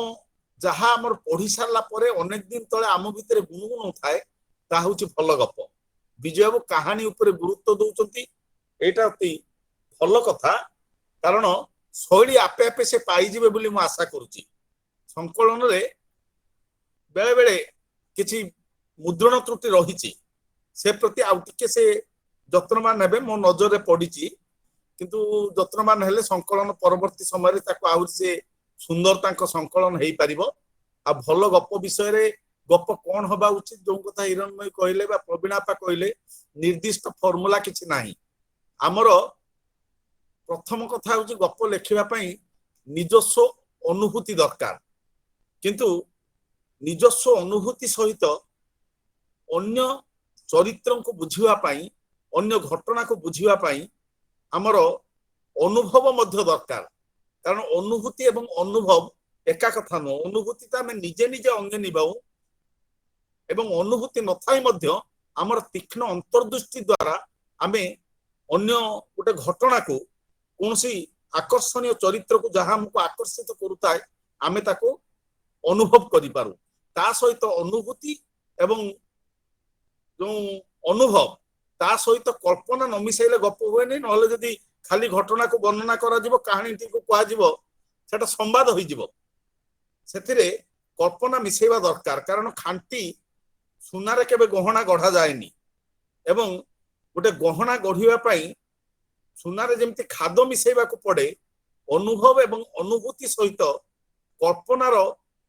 [SPEAKER 8] ଯାହା ଆମର ପଢି ସାରିଲା ପରେ ଅନେକ ଦିନ ତଳେ ଆମ ଭିତରେ ଗୁଣୁଗୁଣୁ ଥାଏ, ତାହା ହଉଛି ଭଲ ଗପ। ବିଜୟବାବୁ କାହାଣୀ ଉପରେ ଗୁରୁତ୍ୱ ଦଉଛନ୍ତି, ଏଇଟା ଅତି ଭଲ କଥା। କାରଣ ଶୈଳୀ ଆପେ ଆପେ ସେ ପାଇଯିବେ ବୋଲି ମୁଁ ଆଶା କରୁଛି। ସଂକଳନରେ ବେଳେ ବେଳେ କିଛି ମୁଦ୍ରଣ ତ୍ରୁଟି ରହିଛି, ସେ ପ୍ରତି ଆଉ ଟିକେ ସେ ଯତ୍ନବାନ ହେବେ। ମୋ ନଜରରେ ପଡିଛି, କିନ୍ତୁ ଯତ୍ନବାନ ହେଲେ ସଂକଳନ ପରବର୍ତ୍ତୀ ସମୟରେ ତାକୁ ଆହୁରି ସେ ସୁନ୍ଦର ତାଙ୍କ ସଂକଳନ ହେଇପାରିବ। ଆଉ ଭଲ ଗପ ବିଷୟରେ, ଗପ କଣ ହବା ଉଚିତ, ଯୋଉ କଥା ହିରଣ୍ମୟୀ କହିଲେ ବା ପ୍ରବୀଣାପା କହିଲେ, ନିର୍ଦ୍ଦିଷ୍ଟ ଫର୍ମୁଲା କିଛି ନାହିଁ। ଆମର ପ୍ରଥମ କଥା ହଉଛି ଗପ ଲେଖିବା ପାଇଁ ନିଜସ୍ୱ ଅନୁଭୂତି ଦରକାର। କିନ୍ତୁ ନିଜସ୍ୱ ଅନୁଭୂତି ସହିତ ଅନ୍ୟ ଚରିତ୍ରଙ୍କୁ ବୁଝିବା ପାଇଁ, ଅନ୍ୟ ଘଟଣାକୁ ବୁଝିବା ପାଇଁ ଆମର ଅନୁଭବ ମଧ୍ୟ ଦରକାର। କାରଣ ଅନୁଭୂତି ଏବଂ ଅନୁଭବ ଏକା କଥା ନୁହଁ। ଅନୁଭୂତି ତ ଆମେ ନିଜେ ନିଜେ ଅଙ୍ଗେ ନିଭାଉ ଏବଂ ଅନୁଭୂତି ନଥାଇ ମଧ୍ୟ ଆମର ତୀକ୍ଷ୍ଣ ଅନ୍ତର୍ଦୃଷ୍ଟି ଦ୍ୱାରା ଆମେ ଅନ୍ୟ ଗୋଟେ ଘଟଣାକୁ, କୌଣସି ଆକର୍ଷଣୀୟ ଚରିତ୍ରକୁ, ଯାହା ଆମକୁ ଆକର୍ଷିତ କରୁଥାଏ, ଆମେ ତାକୁ ଅନୁଭବ କରିପାରୁ। ତା ସହିତ ଅନୁଭୂତି ଏବଂ ଯୋଉ ଅନୁଭବ, ତା ସହିତ କଳ୍ପନା ନ ମିଶାଇଲେ ଗପ ହୁଏନି। ନହେଲେ ଯଦି ଖାଲି ଘଟଣାକୁ ବର୍ଣ୍ଣନା କରାଯିବ, କାହାଣୀଟିକୁ କୁହାଯିବ, ସେଟା ସମ୍ବାଦ ହୋଇଯିବ। ସେଥିରେ କଳ୍ପନା ମିଶେଇବା ଦରକାର। କାରଣ ଖାଣ୍ଟି ସୁନାରେ କେବେ ଗହଣା ଗଢା ଯାଏନି ଏବଂ ଗୋଟେ ଗହଣା ଗଢିବା ପାଇଁ ସୁନାରେ ଯେମିତି ଖାଦ ମିଶେଇବାକୁ ପଡେ, ଅନୁଭବ ଏବଂ ଅନୁଭୂତି ସହିତ କଳ୍ପନାର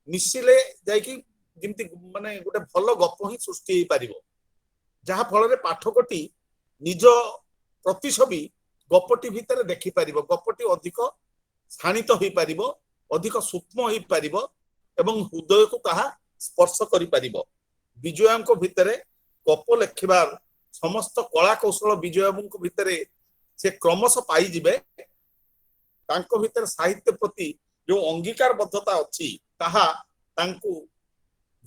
[SPEAKER 8] ମିଶିଲେ ଯାଇକି ଯେମିତି ମାନେ ଗୋଟେ ଭଲ ଗପ ହିଁ ସୃଷ୍ଟି ହେଇପାରିବ, ଯାହା ଫଳରେ ପାଠକଟି ନିଜ ପ୍ରତିଛବି ଗପଟି ଭିତରେ ଦେଖିପାରିବ, ଗପଟି ଅଧିକ ଶାଣିତ ହେଇପାରିବ, ଅଧିକ ସୂକ୍ଷ୍ମ ହେଇପାରିବ ଏବଂ ହୃଦୟକୁ ତାହା ସ୍ପର୍ଶ କରିପାରିବ। ବିଜୟଙ୍କ ଭିତରେ ଗପ ଲେଖିବାର ସମସ୍ତ କଳା କୌଶଳ ବିଜୟବାବୁଙ୍କ ଭିତରେ ସେ କ୍ରମଶଃ ପାଇଯିବେ। ତାଙ୍କ ଭିତରେ ସାହିତ୍ୟ ପ୍ରତି ଯୋଉ ଅଙ୍ଗୀକାରବଦ୍ଧତା ଅଛି, ତାହା ତାଙ୍କୁ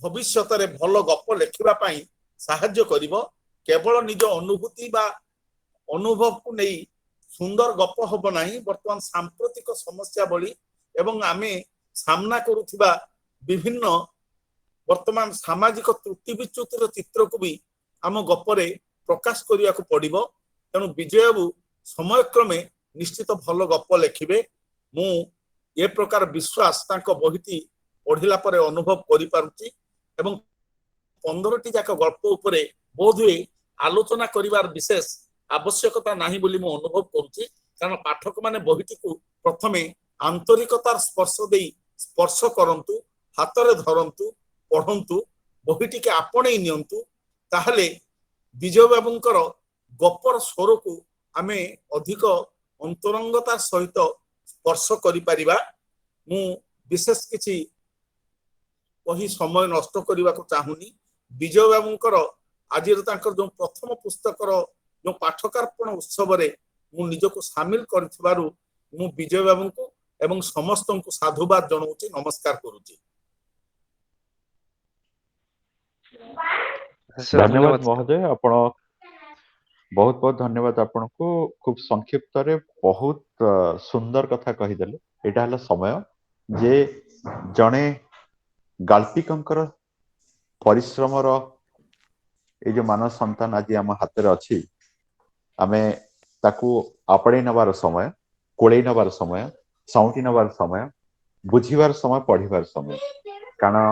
[SPEAKER 8] ଭବିଷ୍ୟତରେ ଭଲ ଗପ ଲେଖିବା ପାଇଁ ସାହାଯ୍ୟ କରିବ। କେବଳ ନିଜ ଅନୁଭୂତି ବା ଅନୁଭବକୁ ନେଇ ସୁନ୍ଦର ଗପ ହବ ନାହିଁ। ବର୍ତ୍ତମାନ ସାମ୍ପ୍ରତିକ ସମସ୍ୟାବଳୀ ଏବଂ ଆମେ ସାମ୍ନା କରୁଥିବା ବିଭିନ୍ନ ବର୍ତ୍ତମାନ ସାମାଜିକ ତ୍ରୁଟି ବିଚ୍ୟୁତିର ଚିତ୍ରକୁ ବି ଆମ ଗପରେ ପ୍ରକାଶ କରିବାକୁ ପଡିବ। ତେଣୁ ବିଜୟବାବୁ ସମୟକ୍ରମେ ନିଶ୍ଚିତ ଭଲ ଗପ ଲେଖିବେ, ମୁଁ ଏ ପ୍ରକାର ବିଶ୍ୱାସ ତାଙ୍କ ବହିଟି ପଢିଲା ପରେ ଅନୁଭବ କରିପାରୁଛି। ଏବଂ 15ଟି ଯାକ ଗଳ୍ପ ଉପରେ ବୋଧହୁଏ ଆଲୋଚନା କରିବାର ବିଶେଷ ଆବଶ୍ୟକତା ନାହିଁ ବୋଲି ମୁଁ ଅନୁଭବ କରୁଛି। କାରଣ ପାଠକ ମାନେ ବହିଟିକୁ ପ୍ରଥମେ ଆନ୍ତରିକତାର ସ୍ପର୍ଶ ଦେଇ ସ୍ପର୍ଶ କରନ୍ତୁ, ହାତରେ ଧରନ୍ତୁ, ପଢନ୍ତୁ, ବହିଟିকে ଆପଣେଇ ନିଅନ୍ତୁ, ତାହେଲେ ବିଜୟ ବାବୁଙ୍କର ଗପର ସ୍ୱରକୁ ଆମେ ଅଧିକ ଅନ୍ତରଙ୍ଗତାର ସହିତ ସ୍ପର୍ଶ କରିପାରିବା। ମୁଁ ବିଶେଷ କିଛି କହି ସମୟ ନଷ୍ଟ କରିବାକୁ ଚାହୁଁନି। ବିଜୟ ବାବୁଙ୍କର ଆଜିର ତାଙ୍କର ଯୋଉ ପ୍ରଥମ ପୁସ୍ତକର ଯୋଉ ପାଠକାର୍ପଣ ଉତ୍ସବରେ ମୁଁ ନିଜକୁ ସାମିଲ କରିଥିବାରୁ ମୁଁ ବିଜୟ ବାବୁଙ୍କୁ ଏବଂ ସମସ୍ତଙ୍କୁ ସାଧୁବାଦ ଜଣାଉଛି, ନମସ୍କାର କରୁଛି।
[SPEAKER 1] ଧନ୍ୟବାଦ ମହୋଦୟ, ଆପଣ ବହୁତ ବହୁତ ଧନ୍ୟବାଦ ଆପଣଙ୍କୁ। ଖୁବ ସଂକ୍ଷିପ୍ତରେ ବହୁତ ସୁନ୍ଦର କଥା କହିଦେଲେ। ଏଇଟା ହେଲା ସମୟ ଯେ ଜଣେ ଗାଳ୍ପିକଙ୍କର ପରିଶ୍ରମର ଏଇ ଯୋଉ ମାନବ ସନ୍ତାନ ଆଜି ଆମ ହାତରେ ଅଛି, ଆମେ ତାକୁ ଆପଣେଇ ନେବାର ସମୟ, କୋଳେଇ ନେବାର ସମୟ, ସାଉଁଟି ନେବାର ସମୟ, ବୁଝିବାର ସମୟ, ପଢିବାର ସମୟ। କାରଣ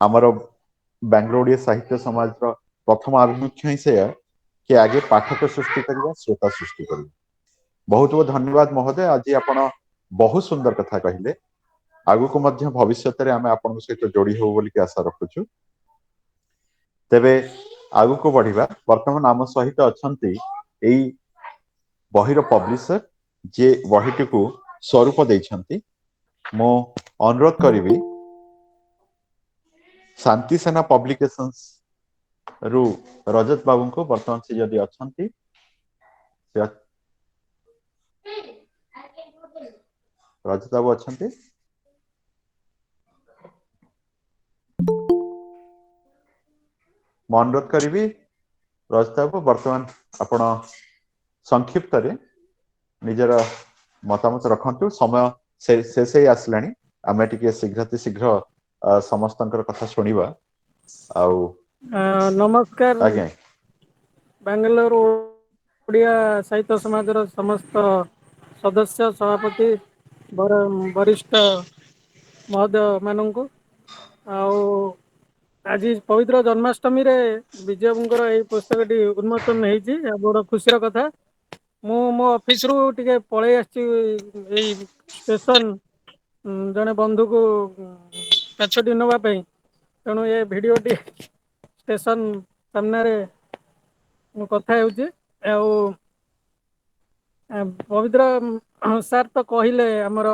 [SPEAKER 1] ଆମର ବାଙ୍ଗାଲୋର ଓଡ଼ିଆ ସାହିତ୍ୟ ସମାଜର ପ୍ରଥମ ଆଭିମୁଖ୍ୟ ହିଁ ସେୟା କି ଆଗେ ପାଠକ ସୃଷ୍ଟି କରିବା, ଶ୍ରୋତା ସୃଷ୍ଟି କରିବା। ବହୁତ ବହୁତ ଧନ୍ୟବାଦ ମହୋଦୟ, ଆଜି ଆପଣ ବହୁତ ସୁନ୍ଦର କଥା କହିଲେ। ଆଗକୁ ମଧ୍ୟ ଭବିଷ୍ୟତରେ ଆମେ ଆପଣଙ୍କ ସହିତ ଯୋଡି ହବୁ ବୋଲିକି ଆଶା ରଖୁଛୁ। ତେବେ ଆଗକୁ ବଢିବା। ବର୍ତ୍ତମାନ ଆମ ସହିତ ଅଛନ୍ତି ଏଇ ବହିର ପବ୍ଲିସର, ଯିଏ ବହିଟିକୁ ସ୍ୱରୂପ ଦେଇଛନ୍ତି। ମୁଁ ଅନୁରୋଧ କରିବି ଶାନ୍ତି ସେନା ପବ୍ଲିକେସନ୍ସ ରୁ ରଜତ ବାବୁଙ୍କୁ, ବର୍ତ୍ତମାନ ସେ ଯଦି ଅଛନ୍ତି, ସେ ରଜତ ବାବୁ ଅଛନ୍ତି? ମୁଁ ଅନୁରୋଧ କରିବି ରଜତ ବାବୁ, ବର୍ତ୍ତମାନ ଆପଣ ସଂକ୍ଷିପ୍ତରେ ନିଜର ମତାମତ ରଖନ୍ତୁ। ସମୟ ଶେଷ ହେଇ ଆସିଲାଣି, ଆମେ ଟିକେ ଶୀଘ୍ର ଶୀଘ୍ର ସମସ୍ତଙ୍କର କଥା ଶୁଣିବା। ଆଉ
[SPEAKER 9] ନମସ୍କାର
[SPEAKER 1] ଆଜ୍ଞା।
[SPEAKER 9] ବାଙ୍ଗାଲୋର ଓଡ଼ିଆ ସାହିତ୍ୟ ସମାଜର ସମସ୍ତ ସଦସ୍ୟ, ସଭାପତି, ବରିଷ୍ଠ ମହୋଦୟ ମାନଙ୍କୁ, ଆଉ ଆଜି ପବିତ୍ର ଜନ୍ମାଷ୍ଟମୀରେ ବିଜୟଙ୍କର ଏଇ ପୁସ୍ତକଟି ଉନ୍ମୋଚନ ହେଇଛି, ବଡ ଖୁସିର କଥା। ମୁଁ ମୋ ଅଫିସରୁ ଟିକେ ପଳେଇ ଆସିଛି ଏଇ ଷ୍ଟେସନ ଜଣେ ବନ୍ଧୁକୁ ପାଛୋଟି ନେବା ପାଇଁ, ତେଣୁ ଏ ଭିଡ଼ିଓଟି ଷ୍ଟେସନ ସାମ୍ନାରେ ମୁଁ କଥା ହେଉଛି। ଆଉ ପବିତ୍ର ସାର୍ ତ କହିଲେ ଆମର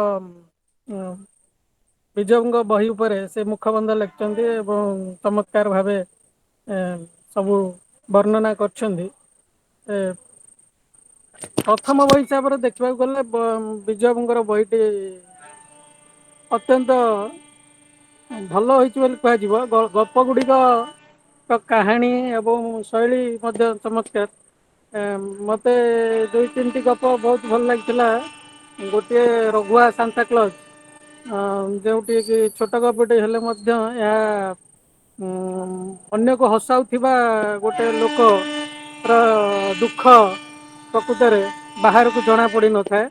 [SPEAKER 9] ବିଜୟଙ୍କ ବହି ଉପରେ ସେ ମୁଖବନ୍ଧ ଲେଖିଛନ୍ତି ଏବଂ ଚମତ୍କାର ଭାବେ ସବୁ ବର୍ଣ୍ଣନା କରିଛନ୍ତି। ପ୍ରଥମ ବହି ହିସାବରେ ଦେଖିବାକୁ ଗଲେ ବିଜୟଙ୍କର ବହିଟି ଅତ୍ୟନ୍ତ ଭଲ ହୋଇଛି ବୋଲି କୁହାଯିବ। ଗପ ଗୁଡ଼ିକ କାହାଣୀ ଏବଂ ଶୈଳୀ ମଧ୍ୟ ଚମତ୍କାର। ମୋତେ ଦୁଇ ତିନିଟି ଗପ ବହୁତ ଭଲ ଲାଗିଥିଲା। ଗୋଟିଏ ରଘୁଆ ସାନ୍ତାକ୍ଲଜ, ଯେଉଁଠିକି ଛୋଟ ଗପଟି ହେଲେ ମଧ୍ୟ ଏହା ଅନ୍ୟକୁ ହସାଉଥିବା ଗୋଟେ ଲୋକର ଦୁଃଖ ପ୍ରକୃତରେ ବାହାରକୁ ଜଣା ପଡ଼ିନଥାଏ।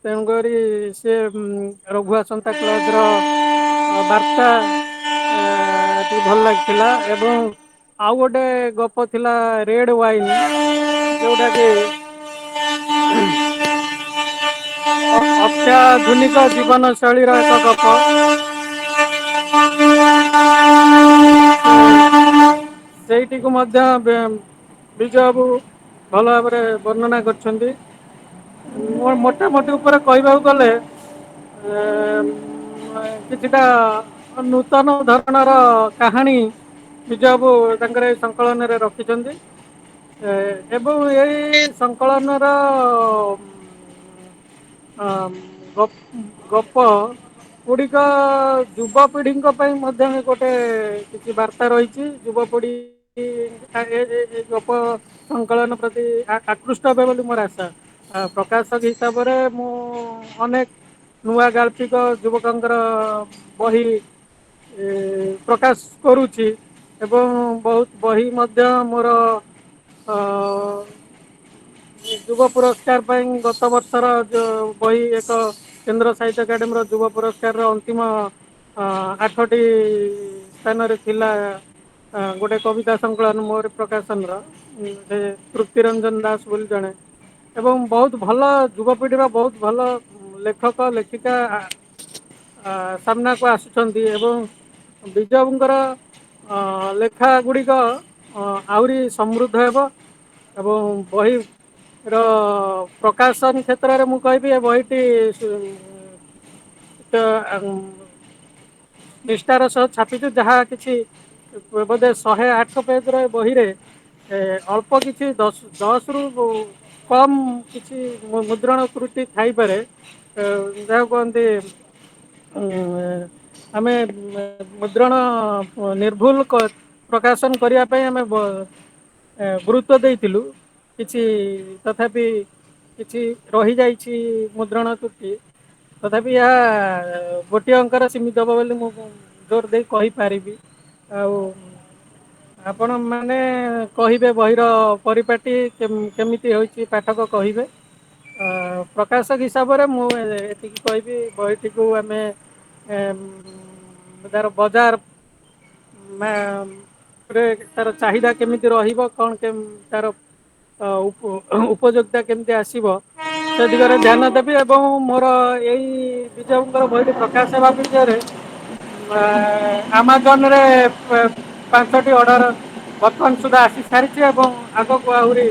[SPEAKER 9] ତେଣୁକରି ସେ ରଘୁଆ ସାନ୍ତାକ୍ଲଜର ବାର୍ତ୍ତା ଟିକେ ଭଲ ଲାଗିଥିଲା। ଏବଂ ଆଉ ଗୋଟେ ଗପ ଥିଲା ରେଡ୍ ୱାଇନ୍, ଯେଉଁଟାକି ଅତ୍ୟାଧୁନିକ ଜୀବନ ଶୈଳୀର ଏକ ଗପ। ସେଇଟିକୁ ମଧ୍ୟ ବିଜୟ ବାବୁ ଭଲ ଭାବରେ ବର୍ଣ୍ଣନା କରିଛନ୍ତି। ମୋଟାମୋଟି ଉପରେ କହିବାକୁ ଗଲେ କିଛିଟା ନୂତନ ଧରଣର କାହାଣୀ ବିଜୟ ବାବୁ ତାଙ୍କର ଏଇ ସଂକଳନରେ ରଖିଛନ୍ତି। ଏବଂ ଏଇ ସଂକଳନର ଗପ ଗୁଡ଼ିକ ଯୁବପିଢ଼ିଙ୍କ ପାଇଁ ମଧ୍ୟ ଗୋଟେ କିଛି ବାର୍ତ୍ତା ରହିଛି। ଯୁବପିଢ଼ି ଗପ ସଂକଳନ ପ୍ରତି ଆକୃଷ୍ଟ ହେବେ ବୋଲି ମୋର ଆଶା। ପ୍ରକାଶକ ହିସାବରେ ମୁଁ ଅନେକ ନୂଆ ଗାଳ୍ପିକ ଯୁବକଙ୍କର ବହି ପ୍ରକାଶ କରୁଛି ଏବଂ ବହୁତ ବହି ମଧ୍ୟ ମୋର ଯୁବ ପୁରସ୍କାର ପାଇଁ ଗତ ବର୍ଷର ଯେଉଁ ବହି ଏକ କେନ୍ଦ୍ର ସାହିତ୍ୟ ଏକାଡେମୀର ଯୁବ ପୁରସ୍କାରର ଅନ୍ତିମ 8ଟି ସ୍ଥାନରେ ଥିଲା ଗୋଟେ କବିତା ସଂକଳନ ମୋର ପ୍ରକାଶନର, ସେ ତୃପ୍ତି ରଞ୍ଜନ ଦାସ ବୋଲି ଜଣେ, ଏବଂ ବହୁତ ଭଲ ଯୁବପିଢ଼ିର ବହୁତ ଭଲ ଲେଖକ ଲେଖିକା ସାମ୍ନାକୁ ଆସୁଛନ୍ତି। ଏବଂ ବିଜୟଙ୍କର ଲେଖା ଗୁଡ଼ିକ ଆହୁରି ସମୃଦ୍ଧ ହେବ ଏବଂ ବହିର ପ୍ରକାଶନ କ୍ଷେତ୍ରରେ ମୁଁ କହିବି ଏ ବହିଟି ନିଷ୍ଠାର ସହ ଛାପିଛୁ। ଯାହା କିଛି ବୋଧେ 108 ପେଜର ବହିରେ ଅଳ୍ପ କିଛି 10ରୁ କମ୍ କିଛି ମୁଦ୍ରଣ ତ୍ରୁଟି ଥାଇପାରେ। ଯାହାକୁ କୁହନ୍ତି ଆମେ ମୁଦ୍ରଣ ନିର୍ଭୁଲ ପ୍ରକାଶନ କରିବା ପାଇଁ ଆମେ ଗୁରୁତ୍ୱ ଦେଇଥିଲୁ। କିଛି ତଥାପି କିଛି ରହିଯାଇଛି ମୁଦ୍ରଣ ତ୍ରୁଟି, ତଥାପି ଏହା ଗୋଟିଏ ଅଙ୍କରେ ସୀମିତ ହେବ ବୋଲି ମୁଁ ଜୋର ଦେଇ କହିପାରିବି। ଆଉ ଆପଣ ମାନେ କହିବେ ବହିର ପରିପାଟି କେମିତି ହୋଇଛି ପାଠକ କହିବେ। ପ୍ରକାଶକ ହିସାବରେ ମୁଁ ଏତିକି କହିବି ବହିଟିକୁ ଆମେ ତାର ବଜାର ରେ ତାର ଚାହିଦା କେମିତି ରହିବ କଣ କେମିତି ତାର ଉପଯୋଗିତା କେମିତି ଆସିବ ସେ ଦିଗରେ ଧ୍ୟାନ ଦେବି ଏବଂ ମୋର ଏଇ ବିଜୟଙ୍କର ବହିଟି ପ୍ରକାଶ ହେବା ବିଷୟରେ ଆମାଜନରେ 5ଟି ଅର୍ଡ଼ର ବର୍ତ୍ତମାନ ସୁଦ୍ଧା ଆସି ସାରିଛି ଏବଂ ଆଗକୁ ଆହୁରି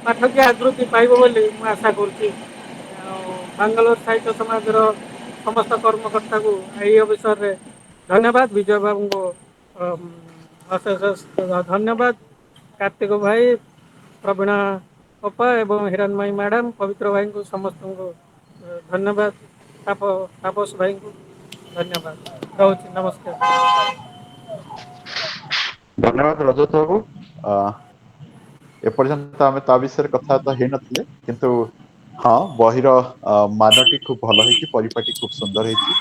[SPEAKER 9] ପାଠକୀୟ ଆଦୃତି ପାଇବ ବୋଲି ମୁଁ ଆଶା କରୁଛି। ଆଉ ବାଙ୍ଗାଲୋର ସାହିତ୍ୟ ସମାଜର ସମସ୍ତ କର୍ମକର୍ତ୍ତାକୁ ଏହି ଅବସରରେ ଧନ୍ୟବାଦ। ବିଜୟ ବାବୁଙ୍କୁ ଅଶେଷ ଅଶେଷ ଧନ୍ୟବାଦ। କାର୍ତ୍ତିକ ଭାଇ, ପ୍ରବୀଣା ଅପା ଏବଂ ହିରଣ୍ମୟୀ ମ୍ୟାଡ଼ାମ, ପବିତ୍ର ଭାଇଙ୍କୁ ସମସ୍ତଙ୍କୁ ଧନ୍ୟବାଦ। ତାପସ ଭାଇଙ୍କୁ ଧନ୍ୟବାଦ। ରହୁଛି, ନମସ୍କାର।
[SPEAKER 1] ଧନ୍ୟବାଦ ରଜତ ବାବୁ। ଏପର୍ଯ୍ୟନ୍ତ ଆମେ ତା ବିଷୟରେ କଥାବାର୍ତ୍ତା ହେଇନଥିଲେ, କିନ୍ତୁ ହଁ ବହିର ମାନଟି ଖୁବ ଭଲ ହେଇଛି, ପରିପାଟି ଖୁବ ସୁନ୍ଦର ହେଇଛି।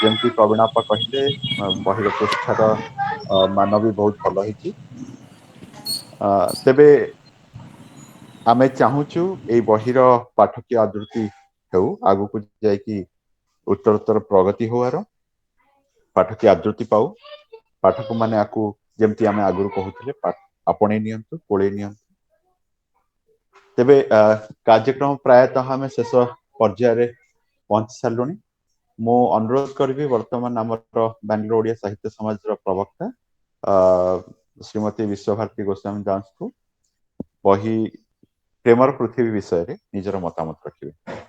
[SPEAKER 1] ଯେମିତି ପ୍ରବୀଣ ଆପା କହିଲେ, ବହିର ପୃଷ୍ଠାର ମାନ ବି ବହୁତ ଭଲ ହେଇଛି। ତେବେ ଆମେ ଚାହୁଁଛୁ ଏଇ ବହିର ପାଠକୀୟ ଆଦୃତି ହେଉ, ଆଗକୁ ଯାଇକି ଉତ୍ତରୋତ୍ତର ପ୍ରଗତି ହଉ, ପାଠକୀୟ ଆଦୃତି ପାଉ, ପାଠକ ମାନେ ଆକୁ ଯେମିତି ଆମେ ଆଗରୁ କହୁଥିଲେ ଆପଣେଇ ନିଅନ୍ତୁ, କୋଳେଇ ନିଅନ୍ତୁ। ତେବେ କାର୍ଯ୍ୟକ୍ରମ ପ୍ରାୟତଃ ଆମେ ଶେଷ ପର୍ଯ୍ୟାୟରେ ପହଞ୍ଚି ସାରିଲୁଣି। ମୁଁ ଅନୁରୋଧ କରିବି ବର୍ତ୍ତମାନ ଆମର ବାଙ୍ଗାଲୋର ଓଡ଼ିଆ ସାହିତ୍ୟ ସମାଜର ପ୍ରବକ୍ତା ଶ୍ରୀମତୀ ବିଶ୍ୱଭାରତୀ ଗୋସ୍ୱାମୀ ଦାସଙ୍କୁ ବହି ପ୍ରେମର ପୃଥିବୀ ବିଷୟରେ ନିଜର ମତାମତ ରଖିବେ।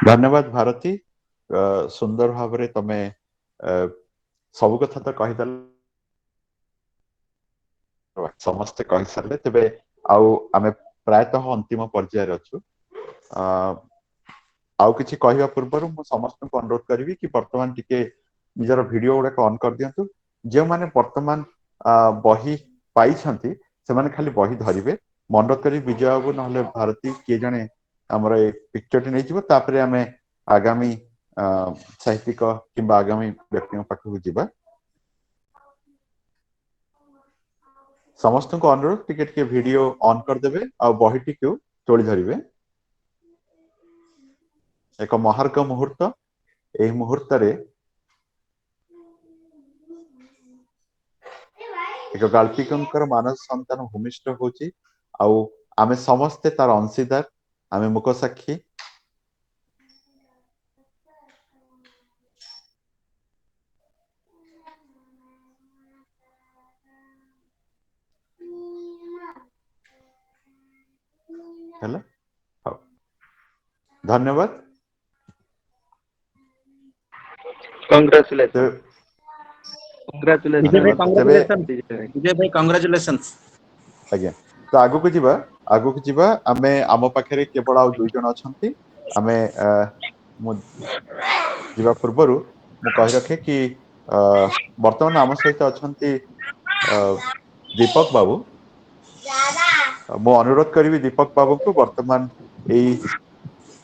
[SPEAKER 1] ଧନ୍ୟବାଦ ଭାରତୀ। ସୁନ୍ଦର ଭାବରେ ତମେ ସବୁ କଥା ତ କହିଦେଲ, ସମସ୍ତେ କହିସାରିଲେ। ତେବେ ଆଉ ଆମେ ପ୍ରାୟତଃ ଅନ୍ତିମ ପର୍ଯ୍ୟାୟରେ ଅଛୁ। ଆଉ କିଛି କହିବା ପୂର୍ବରୁ ମୁଁ ସମସ୍ତଙ୍କୁ ଅନୁରୋଧ କରିବି କି ବର୍ତ୍ତମାନ ଟିକେ ନିଜର ଭିଡିଓ ଗୁଡାକ ଅନ୍ କରିଦିଅନ୍ତୁ। ଯେଉଁମାନେ ବର୍ତ୍ତମାନ ବହି ପାଇଛନ୍ତି ସେମାନେ ଖାଲି ବହି ଧରିବେ। ମୁଁ ଅନୁରୋଧ କରିବି ବିଜୟ ବାବୁ ନହେଲେ ଭାରତୀ କିଏ ଜଣେ ଆମର ଏ ପିକ୍ଚରଟି ନେଇଯିବ, ତାପରେ ଆମେ ଆଗାମୀ ସାହିତ୍ୟିକ କିମ୍ବା ଆଗାମୀ ବ୍ୟକ୍ତିଙ୍କ ପାଖକୁ ଯିବା। ସମସ୍ତଙ୍କୁ ଅନୁରୋଧ ଟିକେ ଟିକେ ଭିଡିଓ ଅନ୍ କରିଦେବେ ଆଉ ବହିଟିକୁ ତୋଳି ଧରିବେ। ଏକ ମହାର୍ଘ ମୁହୂର୍ତ୍ତ, ଏହି ମୁହୂର୍ତ୍ତରେ ଏକ ଗାଳ୍ପିକଙ୍କର ମାନସ ସନ୍ତାନ ଭୂମିଷ୍ଠ ହଉଛି ଆଉ ଆମେ ସମସ୍ତେ ତାର ଅଂଶୀଦାର, ଆମେ ମୁକସାକ୍ଷୀ। ହେଲା, ହଉ, ଧନ୍ୟବାଦ।
[SPEAKER 10] Congratulations.
[SPEAKER 2] ବିଜୟ ଭାଇ
[SPEAKER 1] ଧନ୍ୟବାଦ। ତେବେ
[SPEAKER 2] କଂଗ୍ରାଚୁଲେସନ, ବିଜୟ ଭାଇ କଂଗ୍ରାଚୁଲେସନ।
[SPEAKER 1] ଆଜ୍ଞା, ତ ଆଗକୁ ଯିବା, ଆଗକୁ ଯିବା। ଆମେ ଆମ ପାଖରେ କେବଳ ଆଉ 2 ଜଣ ଅଛନ୍ତି। ଆମେ ମୁଁ ଯିବା ପୂର୍ବରୁ ମୁଁ କହି ରଖେ କି ବର୍ତ୍ତମାନ ଆମ ସହିତ ଅଛନ୍ତି ଦୀପକ ବାବୁ। ମୁଁ ଅନୁରୋଧ କରିବି ଦୀପକ ବାବୁଙ୍କୁ ବର୍ତ୍ତମାନ ଏଇ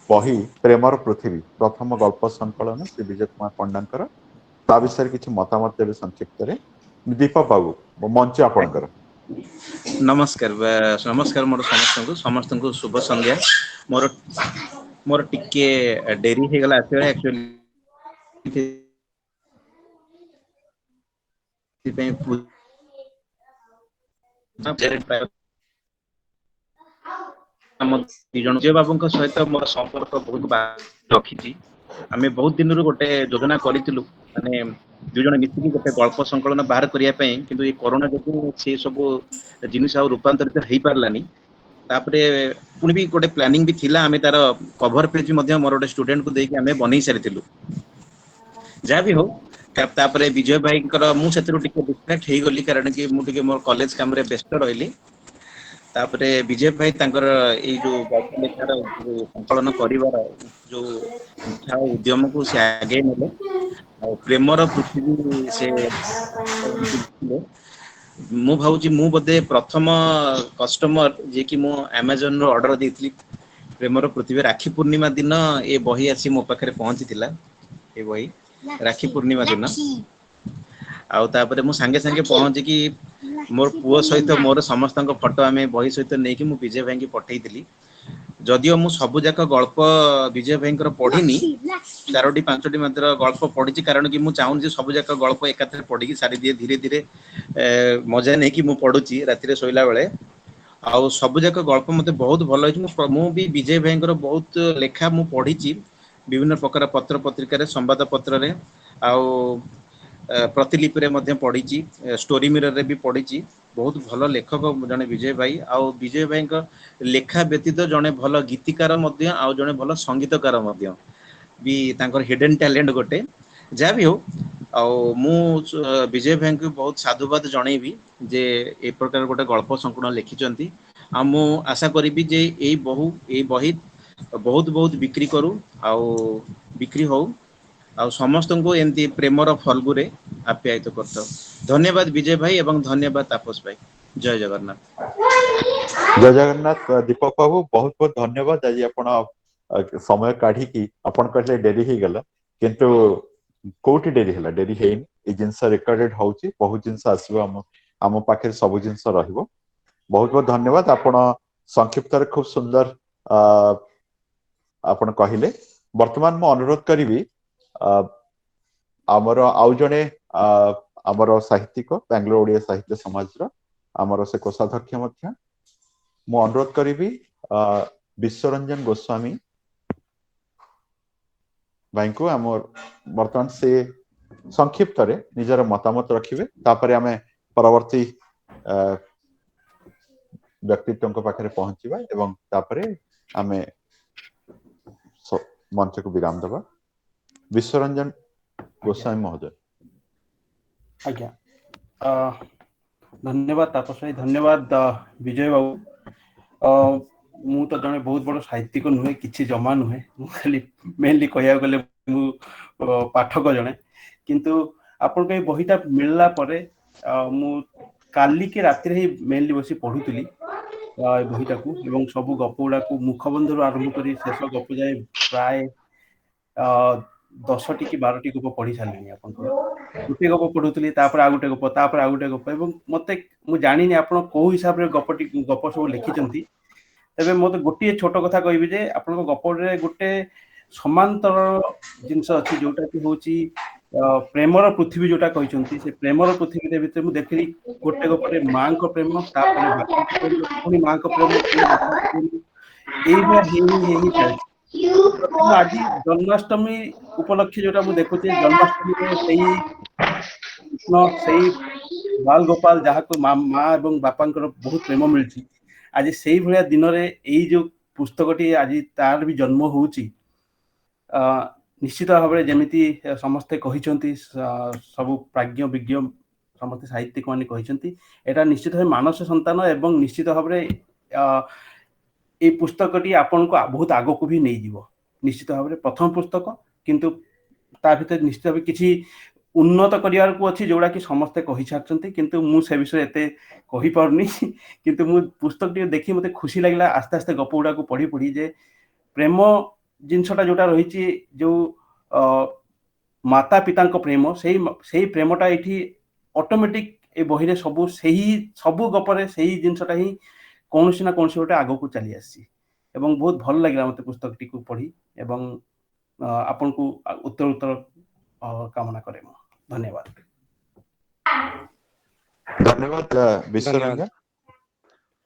[SPEAKER 1] ବହି ପ୍ରେମର ପୃଥିବୀ ପ୍ରଥମ ଗଳ୍ପ ସଂକଳନ ଶ୍ରୀ ବିଜୟ କୁମାର ପଣ୍ଡାଙ୍କର, ତା ବିଷୟରେ କିଛି ମତାମତ ଦେବେ ସଂକ୍ଷିପ୍ତରେ। ଦୀପକ ବାବୁ, ମଞ୍ଚ ଆପଣଙ୍କର।
[SPEAKER 10] ନମସ୍କାର, ନମସ୍କାର ମୋର ସମସ୍ତଙ୍କୁ ଶୁଭ ସନ୍ଧ୍ୟା। ମୋର ଟିକେ ଡେରି ହେଇଗଲା ଆସିବା, ଆକ୍ଚୁଆଲି ଆମ ଦି ଜଣ ବିଜୟ ବାବୁଙ୍କ ସହିତ ମୋର ସମ୍ପର୍କ ବହୁତ ରଖିଛି। ଆମେ ବହୁତ ଦିନରୁ ଗୋଟେ ଯୋଜନା କରିଥିଲୁ, ମାନେ ଦୁଇ ଜଣ ମିଶିକି ଗୋଟେ ଗଳ୍ପ ସଂକଳନ ବାହାର କରିବା ପାଇଁ, କିନ୍ତୁ ଏଇ କରୋନା ଯୋଗୁଁ ସେ ସବୁ ଜିନିଷ ଆଉ ରୂପାନ୍ତରିତ ହେଇପାରିଲାନି। ତାପରେ ପୁଣି ବି ଗୋଟେ ପ୍ଲାନିଂ ବି ଥିଲା, ଆମେ ତାର କଭର ପେଜ ମଧ୍ୟ ମୋର ଗୋଟେ ଷ୍ଟୁଡେଣ୍ଟକୁ ଦେଇକି ଆମେ ବନେଇ ସାରିଥିଲୁ। ଯାହା ବି ହଉ, ତାପରେ ବିଜୟ ଭାଇଙ୍କର ମୁଁ ସେଥିରୁ ଟିକେ ଡିଷ୍ଟ୍ରାକ୍ଟ ହେଇଗଲି, କାରଣ କି ମୁଁ ଟିକେ ମୋର କଲେଜ କାମରେ ବ୍ୟସ୍ତ ରହିଲି। ତାପରେ ବିଜୟ ଭାଇ ତାଙ୍କର ଏଇ ଯୋଉ ଗଳ୍ପ ଲେଖାର ଯୋଉ ସଂକଳନ କରିବାର ଯୋଉ ଇଚ୍ଛା ଓ ଉଦ୍ୟମକୁ ସେ ଆଗେଇ ନେଲେ, ଆଉ ପ୍ରେମର ପୃଥିବୀ ସେ ମୁଁ ଭାବୁଛି ମୁଁ ବୋଧେ ପ୍ରଥମ କଷ୍ଟମର ଯିଏକି ମୁଁ ଆମାଜନରୁ ଅର୍ଡର ଦେଇଥିଲି ପ୍ରେମର ପୃଥିବୀ। ରାକ୍ଷୀ ପୂର୍ଣ୍ଣିମା ଦିନ ଏ ବହି ଆସି ମୋ ପାଖରେ ପହଞ୍ଚିଥିଲା, ଏ ବହି ରାକ୍ଷୀ ପୂର୍ଣ୍ଣିମା ଦିନ। ଆଉ ତାପରେ ମୁଁ ସାଙ୍ଗେ ସାଙ୍ଗେ ପହଞ୍ଚିକି ମୋର ପୁଅ ସହିତ ମୋର ସମସ୍ତଙ୍କ ଫଟୋ ଆମେ ବହି ସହିତ ନେଇକି ମୁଁ ବିଜୟ ଭାଇଙ୍କି ପଠେଇଥିଲି। ଯଦିଓ ମୁଁ ସବୁ ଯାକ ଗଳ୍ପ ବିଜୟ ଭାଇଙ୍କର ପଢିନି, 4ଟି 5ଟି ମାତ୍ର ଗଳ୍ପ ପଢିଛି, କାରଣ କି ମୁଁ ଚାହୁଁନି ଯେ ସବୁ ଯାକ ଗଳ୍ପ ଏକାଥରେ ପଢିକି ସାରିଦିଏ, ଧୀରେ ଧୀରେ ମଜା ନେଇକି ମୁଁ ପଢୁଛି ରାତିରେ ଶୋଇଲା ବେଳେ। ଆଉ ସବୁ ଯାକ ଗଳ୍ପ ମତେ ବହୁତ ଭଲ ହେଇଛି। ମୁଁ ବି ବିଜୟ ଭାଇଙ୍କର ବହୁତ ଲେଖା ମୁଁ ପଢିଛି ବିଭିନ୍ନ ପ୍ରକାର ପତ୍ର ପତ୍ରିକାରେ, ସମ୍ବାଦ ପତ୍ରରେ, ଆଉ ପ୍ରତିଲିପିରେ ମଧ୍ୟ ପଢିଛି, ଷ୍ଟୋରି ମିରରରେ ବି ପଢିଛି। ବହୁତ ଭଲ ଲେଖକ ଜଣେ ବିଜୟ ଭାଇ। ଆଉ ବିଜୟ ଭାଇଙ୍କ ଲେଖା ବ୍ୟତୀତ ଜଣେ ଭଲ ଗୀତିକାର ମଧ୍ୟ, ଆଉ ଜଣେ ଭଲ ସଙ୍ଗୀତକାର ମଧ୍ୟ ବି, ତାଙ୍କର ହିଡେନ୍ ଟ୍ୟାଲେଣ୍ଟ ଗୋଟେ। ଯାହା ବି ହଉ, ଆଉ ମୁଁ ବିଜୟ ଭାଇଙ୍କୁ ବହୁତ ସାଧୁବାଦ ଜଣେଇବି ଯେ ଏ ପ୍ରକାର ଗୋଟେ ଗଳ୍ପ ସଂକଳନ ଲେଖିଛନ୍ତି। ଆଉ ମୁଁ ଆଶା କରିବି ଯେ ଏଇ ବହି ବହୁତ ବହୁତ ବିକ୍ରି କରୁ ଆଉ ବିକ୍ରି ହଉ, ଆଉ ସମସ୍ତଙ୍କୁ ଏମିତି ପ୍ରେମର ଫଲ୍ଗୁରେ ଆପ୍ୟାୟିତ କରିଥାଉ। ଧନ୍ୟବାଦ ବିଜୟ ଭାଇ ଏବଂ ଧନ୍ୟବାଦ ତାପସ ଭାଇ। ଜୟ ଜଗନ୍ନାଥ।
[SPEAKER 1] ଜୟ ଜଗନ୍ନାଥ ଦୀପକ ବାବୁ, ବହୁତ ବହୁତ ଧନ୍ୟବାଦ। ଆଜି ଆପଣ ସମୟ କାଢିକି, ଆପଣ କହିଲେ ଡେରି ହେଇଗଲା, କିନ୍ତୁ କୋଉଠି ଡେରି ହେଲା? ଡେରି ହେଇନି। ଏଇ ଜିନିଷ ରେକର୍ଡେଡ ହଉଛି, ବହୁତ ଜିନିଷ ଆସିବ ଆମ ପାଖରେ, ସବୁ ଜିନିଷ ରହିବ। ବହୁତ ବହୁତ ଧନ୍ୟବାଦ। ଆପଣ ସଂକ୍ଷିପ୍ତରେ ଖୁବ ସୁନ୍ଦର ଆପଣ କହିଲେ। ବର୍ତ୍ତମାନ ମୁଁ ଅନୁରୋଧ କରିବି ଆମର ଆଉ ଜଣେ ଆମର ସାହିତ୍ୟିକ, ବାଙ୍ଗାଲୋର ଓଡ଼ିଆ ସାହିତ୍ୟ ସମାଜର ଆମର ସେ କୋଷାଧ୍ୟକ୍ଷ ମଧ୍ୟ, ମୁଁ ଅନୁରୋଧ କରିବି ବିଶ୍ୱରଞ୍ଜନ ଗୋସ୍ୱାମୀ ଭାଇଙ୍କୁ ଆମର ବର୍ତ୍ତମାନ ସେ ସଂକ୍ଷିପ୍ତରେ ନିଜର ମତାମତ ରଖିବେ, ତାପରେ ଆମେ ପରବର୍ତ୍ତୀ ବ୍ୟକ୍ତିତ୍ୱଙ୍କ ପାଖରେ ପହଞ୍ଚିବା ଏବଂ ତାପରେ ଆମେ ମଞ୍ଚକୁ ବିରାମ ଦେବା। ବିଶ୍ୱରଞ୍ଜନ
[SPEAKER 11] ଆଜ୍ଞା।
[SPEAKER 1] ଗୋସ୍ୱାମୀ ମହୋଦୟ।
[SPEAKER 11] ଆଜ୍ଞା, ଧନ୍ୟବାଦ ତାପସ ଭାଇ, ଧନ୍ୟବାଦ ବିଜୟ ବାବୁ। ମୁଁ ତ ଜଣେ ବହୁତ ବଡ ସାହିତ୍ୟିକ ନୁହେଁ, କିଛି ଜମା ନୁହେଁ, ମୁଁ ଖାଲି ମେନଲି କହିବାକୁ ଗଲେ ମୁଁ ପାଠକ ଜଣେ। କିନ୍ତୁ ଆପଣଙ୍କ ଏଇ ବହିଟା ମିଳିଲା ପରେ ମୁଁ କାଲିକି ରାତିରେ ହିଁ ମେନଲି ବସି ପଢୁଥିଲି ଏ ବହିଟାକୁ, ଏବଂ ସବୁ ଗପ ଗୁଡାକୁ ମୁଖବନ୍ଧରୁ ଆରମ୍ଭ କରି ଶେଷ ଗପ ଯାଏ ପ୍ରାୟ 10ଟି କି 12ଟି ଗପ ପଢି ସାରିଲିଣି ଆପଣଙ୍କର। ଗୋଟେ ଗପ ପଢୁଥିଲି, ତାପରେ ଆଉ ଗୋଟେ ଗପ, ତାପରେ ଆଉ ଗୋଟେ ଗପ, ଏବଂ ମତେ, ମୁଁ ଜାଣିନି ଆପଣ କୋଉ ହିସାବରେ ଗପ ସବୁ ଲେଖିଛନ୍ତି। ତେବେ ମତେ ଗୋଟିଏ ଛୋଟ କଥା କହିବି ଯେ ଆପଣଙ୍କ ଗପରେ ଗୋଟେ ସମାନ୍ତର ଜିନିଷ ଅଛି, ଯୋଉଟା କି ହଉଛି ପ୍ରେମର ପୃଥିବୀ, ଯୋଉଟା କହିଛନ୍ତି। ସେ ପ୍ରେମର ପୃଥିବୀରେ ଭିତରେ ମୁଁ ଦେଖିଲି ଗୋଟେ ଗପରେ ମାଙ୍କ ପ୍ରେମ, ତାପରେ ବାପାଙ୍କ ପ୍ରେମ, ପୁଣି ମାଙ୍କ ପ୍ରେମ, ପୁଣି ବାପାଙ୍କ ପ୍ରେମ, ଏଇଭଳିଆ ହେଇ ହେଇ ହେଇ ଚାଲିଛି। କିନ୍ତୁ ଆଜି ଜନ୍ମାଷ୍ଟମୀ ଉପଲକ୍ଷେ ଯୋଉଟା ମୁଁ ଦେଖୁଛି, ଜନ୍ମାଷ୍ଟମୀରେ ସେଇ କୃଷ୍ଣ, ସେଇ ବାଲ ଗୋପାଳ, ଯାହାକୁ ମା ଏବଂ ବାପାଙ୍କର ବହୁତ ପ୍ରେମ ମିଳିଛି, ଆଜି ସେଇଭଳିଆ ଦିନରେ ଏଇ ଯୋଉ ପୁସ୍ତକଟି ଆଜି ତାର ବି ଜନ୍ମ ହଉଛି। ନିଶ୍ଚିତ ଭାବରେ ଯେମିତି ସମସ୍ତେ କହିଛନ୍ତି, ସବୁ ପ୍ରାଜ୍ଞ ବିଜ୍ଞ ସମସ୍ତେ ସାହିତ୍ୟିକ ମାନେ କହିଛନ୍ତି, ଏଇଟା ନିଶ୍ଚିତ ଭାବେ ମାନସ ସନ୍ତାନ, ଏବଂ ନିଶ୍ଚିତ ଭାବରେ ଏଇ ପୁସ୍ତକଟି ଆପଣଙ୍କୁ ବହୁତ ଆଗକୁ ବି ନେଇଯିବ। ନିଶ୍ଚିତ ଭାବରେ ପ୍ରଥମ ପୁସ୍ତକ, କିନ୍ତୁ ତା ଭିତରେ ନିଶ୍ଚିତ ଭାବେ କିଛି ଉନ୍ନତ କରିବାକୁ ଅଛି, ଯୋଉଟା କି ସମସ୍ତେ କହିସାରିଛନ୍ତି, କିନ୍ତୁ ମୁଁ ସେ ବିଷୟରେ ଏତେ କହିପାରୁନି। କିନ୍ତୁ ମୁଁ ପୁସ୍ତକ ଟିକେ ଦେଖି ମତେ ଖୁସି ଲାଗିଲା ଆସ୍ତେ ଆସ୍ତେ ଗପ ଗୁଡାକୁ ପଢି ପଢି, ଯେ ପ୍ରେମ ଜିନିଷଟା ଯୋଉଟା ରହିଛି, ଯୋଉ ମାତା ପିତାଙ୍କ ପ୍ରେମ, ସେଇ ପ୍ରେମଟା ଏଇଠି ଅଟୋମେଟିକ ଏ ବହିରେ ସବୁ ସେଇ ସବୁ ଗପରେ ସେଇ ଜିନିଷଟା ହିଁ କୌଣସି ନା କୌଣସି ଗୋଟେ ଆଗକୁ ଚାଲି ଆସିଛି, ଏବଂ ବହୁତ ଭଲ ଲାଗିଲା ମତେ ପୁସ୍ତକଟିକୁ ପଢି, ଏବଂ ଆପଣଙ୍କୁ ଉତ୍ତର ଉତ୍ତର କାମନା କରେ ମୁଁ। ଧନ୍ୟବାଦ।
[SPEAKER 1] ଧନ୍ୟବାଦ
[SPEAKER 2] ଧନ୍ୟବାଦ।
[SPEAKER 1] ବିଶ୍ୱରଞ୍ଜନ।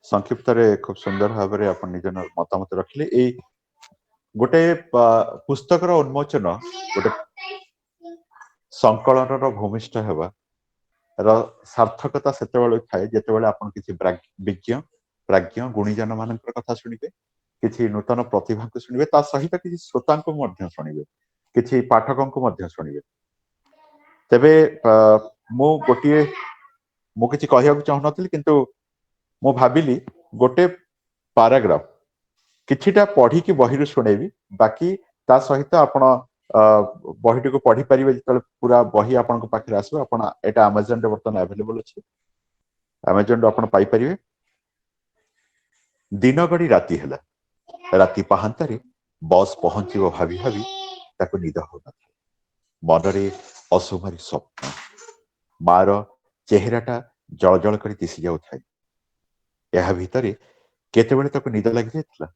[SPEAKER 1] ସଂକ୍ଷିପ୍ତରେ ଖୁବ ସୁନ୍ଦର ଭାବରେ ଆପଣ ନିଜର ମତାମତ ରଖିଲେ। ଏଇ ଗୋଟେ ପୁସ୍ତକର ଉନ୍ମୋଚନ, ଗୋଟେ ସଂକଳନର ଭୂମିଷ୍ଠ ହେବା ର ସାର୍ଥକତା ସେତେବେଳେ ଥାଏ ଯେତେବେଳେ ଆପଣ କିଛି ବିଜ୍ଞ ପ୍ରାଜ୍ଞ ଗୁଣୀଜନ ମାନଙ୍କର କଥା ଶୁଣିବେ, କିଛି ନୂତନ ପ୍ରତିଭାଙ୍କୁ ଶୁଣିବେ, ତା ସହିତ କିଛି ଶ୍ରୋତାଙ୍କୁ ମଧ୍ୟ ଶୁଣିବେ, କିଛି ପାଠକଙ୍କୁ ମଧ୍ୟ ଶୁଣିବେ। ତେବେ ମୁଁ ଗୋଟିଏ, ମୁଁ କିଛି କହିବାକୁ ଚାହୁଁନଥିଲି, କିନ୍ତୁ ମୁଁ ଭାବିଲି ଗୋଟେ ପାରାଗ୍ରାଫ କିଛିଟା ପଢିକି ବହିରୁ ଶୁଣେଇବି, ବାକି ତା ସହିତ ଆପଣ ବହିଟିକୁ ପଢିପାରିବେ ଯେତେବେଳେ ପୁରା ବହି ଆପଣଙ୍କ ପାଖରେ ଆସିବ। ଆପଣ ଏଇଟା ଆମାଜନରେ ବର୍ତ୍ତମାନ ଆଭେଲେବଲ ଅଛି, ଆମାଜନରୁ ଆପଣ ପାଇପାରିବେ। ଦିନ ଗଡି ରାତି ହେଲା, ରାତି ପାହାନ୍ତାରେ ବସ୍ ପହଞ୍ଚିବ ଭାବି ଭାବି ତାକୁ ନିଦ ହଉନଥିଲା। ମନରେ ଅସୁମାରୀ ସ୍ୱପ୍ନ, ମାର ଚେହେରାଟା ଜଳ ଜଳ କରି ଦିଶି ଯାଉଥାଏ। ଏହା ଭିତରେ କେତେବେଳେ ତାକୁ ନିଦ ଲାଗି ଯାଇଥିଲା।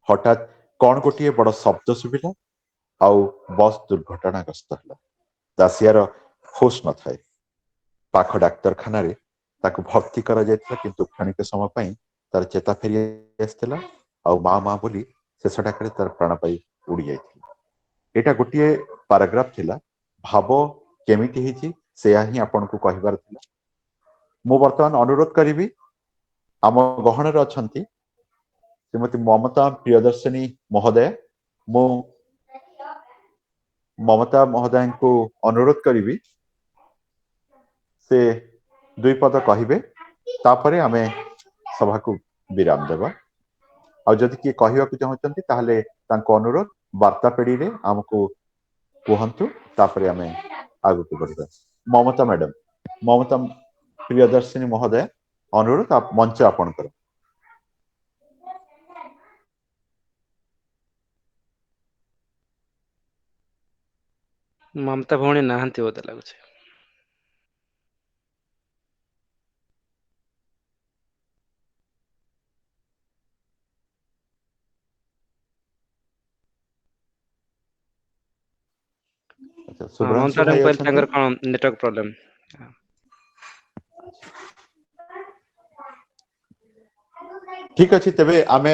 [SPEAKER 1] ହଠାତ୍ କଣ ଗୋଟିଏ ବଡ ଶବ୍ଦ ଶୁଭିଲା ଆଉ ବସ୍ ଦୁର୍ଘଟଣାଗ୍ରସ୍ତ ହେଲା। ଦାସିଆର ହୋଶ ନଥାଏ। ପାଖ ଡାକ୍ତରଖାନାରେ ତାକୁ ଭର୍ତ୍ତି କରାଯାଇଥିଲା, କିନ୍ତୁ କ୍ଷଣିକ ସମୟ ପାଇଁ ତାର ଚେତା ଫେରି ଆସିଥିଲା ଆଉ ମା ମା ବୋଲି ଶେଷ ଡାକରେ ତାର ପ୍ରାଣ ପାଇ ଉଡି ଯାଇଥିଲା। ଏଇଟା ଗୋଟିଏ ପାରାଗ୍ରାଫ ଥିଲା। ଭାବ କେମିତି ହେଇଛି ସେୟା ହିଁ ଆପଣଙ୍କୁ କହିବାର ଥିଲା। ମୁଁ ବର୍ତ୍ତମାନ ଅନୁରୋଧ କରିବି, ଆମ ଗହଣରେ ଅଛନ୍ତି ଶ୍ରୀମତୀ ମମତା ପ୍ରିୟଦର୍ଶିନୀ ମହୋଦୟା। ମୁଁ ମମତା ମହୋଦୟଙ୍କୁ ଅନୁରୋଧ କରିବି ସେ ଦୁଇ ପଦ କହିବେ, ତାପରେ ଆମେ ସଭାକୁ ବିରାମ ଦେବା। ଆଉ ଯଦି କିଏ କହିବାକୁ ଚାହୁଁଛନ୍ତି ତାହେଲେ ତାଙ୍କୁ ଅନୁରୋଧ ବାର୍ତ୍ତା ପେଡିରେ ଆମକୁ କୁହନ୍ତୁ, ତାପରେ ଆମେ ଆଗକୁ ବଢିବା। ମମତା ମ୍ୟାଡାମ, ମମତା ପ୍ରିୟଦର୍ଶିନୀ ମହୋଦୟ, ଅନୁରୋଧ, ମଞ୍ଚ ଆପଣଙ୍କର।
[SPEAKER 2] ମମତା ଭଉଣୀ ନାହାନ୍ତି ବୋଧେ ଲାଗୁଛି।
[SPEAKER 1] ଆଚ୍ଛା,
[SPEAKER 2] ହଁ,
[SPEAKER 1] ଶୁଭ୍ରାଂଶୁ
[SPEAKER 2] ମମତା
[SPEAKER 1] ଭାଇ
[SPEAKER 2] ମ୍ୟାଡାମ କହିଲେ
[SPEAKER 1] ଅଛନ୍ତି?
[SPEAKER 2] ତାଙ୍କର କଣ ନେଟୱାର୍କ ପ୍ରୋବ୍ଲେମ।
[SPEAKER 1] ଠିକ ଅଛି, ତେବେ ଆମେ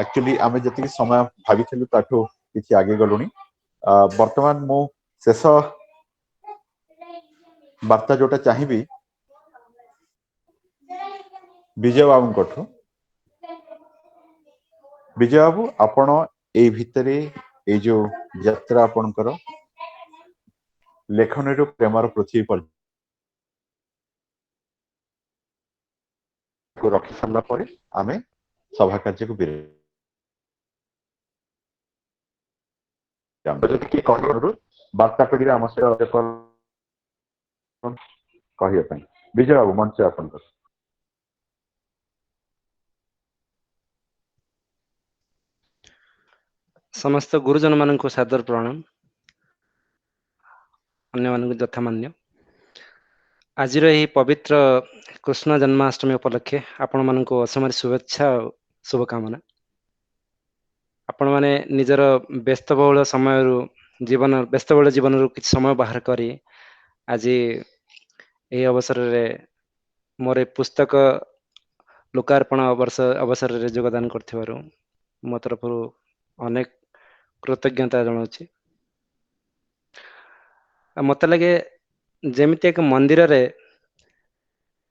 [SPEAKER 1] ଆକ୍ଚୁଆଲି ଆମେ ଯେତିକି ସମୟ ଭାବିଥିଲୁ ତାଠୁ କିଛି ଆଗେ ଗଲୁଣି। ବର୍ତ୍ତମାନ ମୁଁ ଶେଷ ବାର୍ତ୍ତା ଯୋଉଟା ଚାହିଁବି ବିଜୟ ବାବୁଙ୍କଠୁ। ବିଜୟ ବାବୁ, ଆପଣ ଏଇ ଭିତରେ ଏଇ ଯୋଉ ଯାତ୍ରା ଆପଣଙ୍କର ଲେଖନୀରୁ ପ୍ରେମର ପୃଥିବୀ ରଖି ସାରିଲା ପରେ ଆମେ ସଭା କାର୍ଯ୍ୟକୁ ବିରାମ। ଯଦି କିଏ କହିବାରୁ ବାର୍ତ୍ତା ପେଡ଼ିରେ ଆମ ସହିତ କହିବା ପାଇଁ ବିଜୟ ବାବୁ, ମଞ୍ଚ ଆପଣଙ୍କର।
[SPEAKER 2] ସମସ୍ତ ଗୁରୁଜନ ମାନଙ୍କୁ ସାଦର ପ୍ରଣାମ, ଅନ୍ୟମାନଙ୍କୁ ଯଥାମାନ୍ୟ। ଆଜିର ଏହି ପବିତ୍ର କୃଷ୍ଣ ଜନ୍ମାଷ୍ଟମୀ ଉପଲକ୍ଷେ ଆପଣମାନଙ୍କୁ ଅସୀମରେ ଶୁଭେଚ୍ଛା ଆଉ ଶୁଭକାମନା। ଆପଣମାନେ ନିଜର ବ୍ୟସ୍ତବହୁଳ ସମୟରୁ ଜୀବନ ବ୍ୟସ୍ତବହୁଳ ଜୀବନରୁ କିଛି ସମୟ ବାହାର କରି ଆଜି ଏହି ଅବସରରେ ମୋର ଏ ପୁସ୍ତକ ଲୋକାର୍ପଣ ଅବସରରେ ଯୋଗଦାନ କରିଥିବାରୁ ମୋ ତରଫରୁ ଅନେକ କୃତଜ୍ଞତା ଜଣାଉଛି। ଆଉ ମତେ ଲାଗେ ଯେମିତି ଏକ ମନ୍ଦିରରେ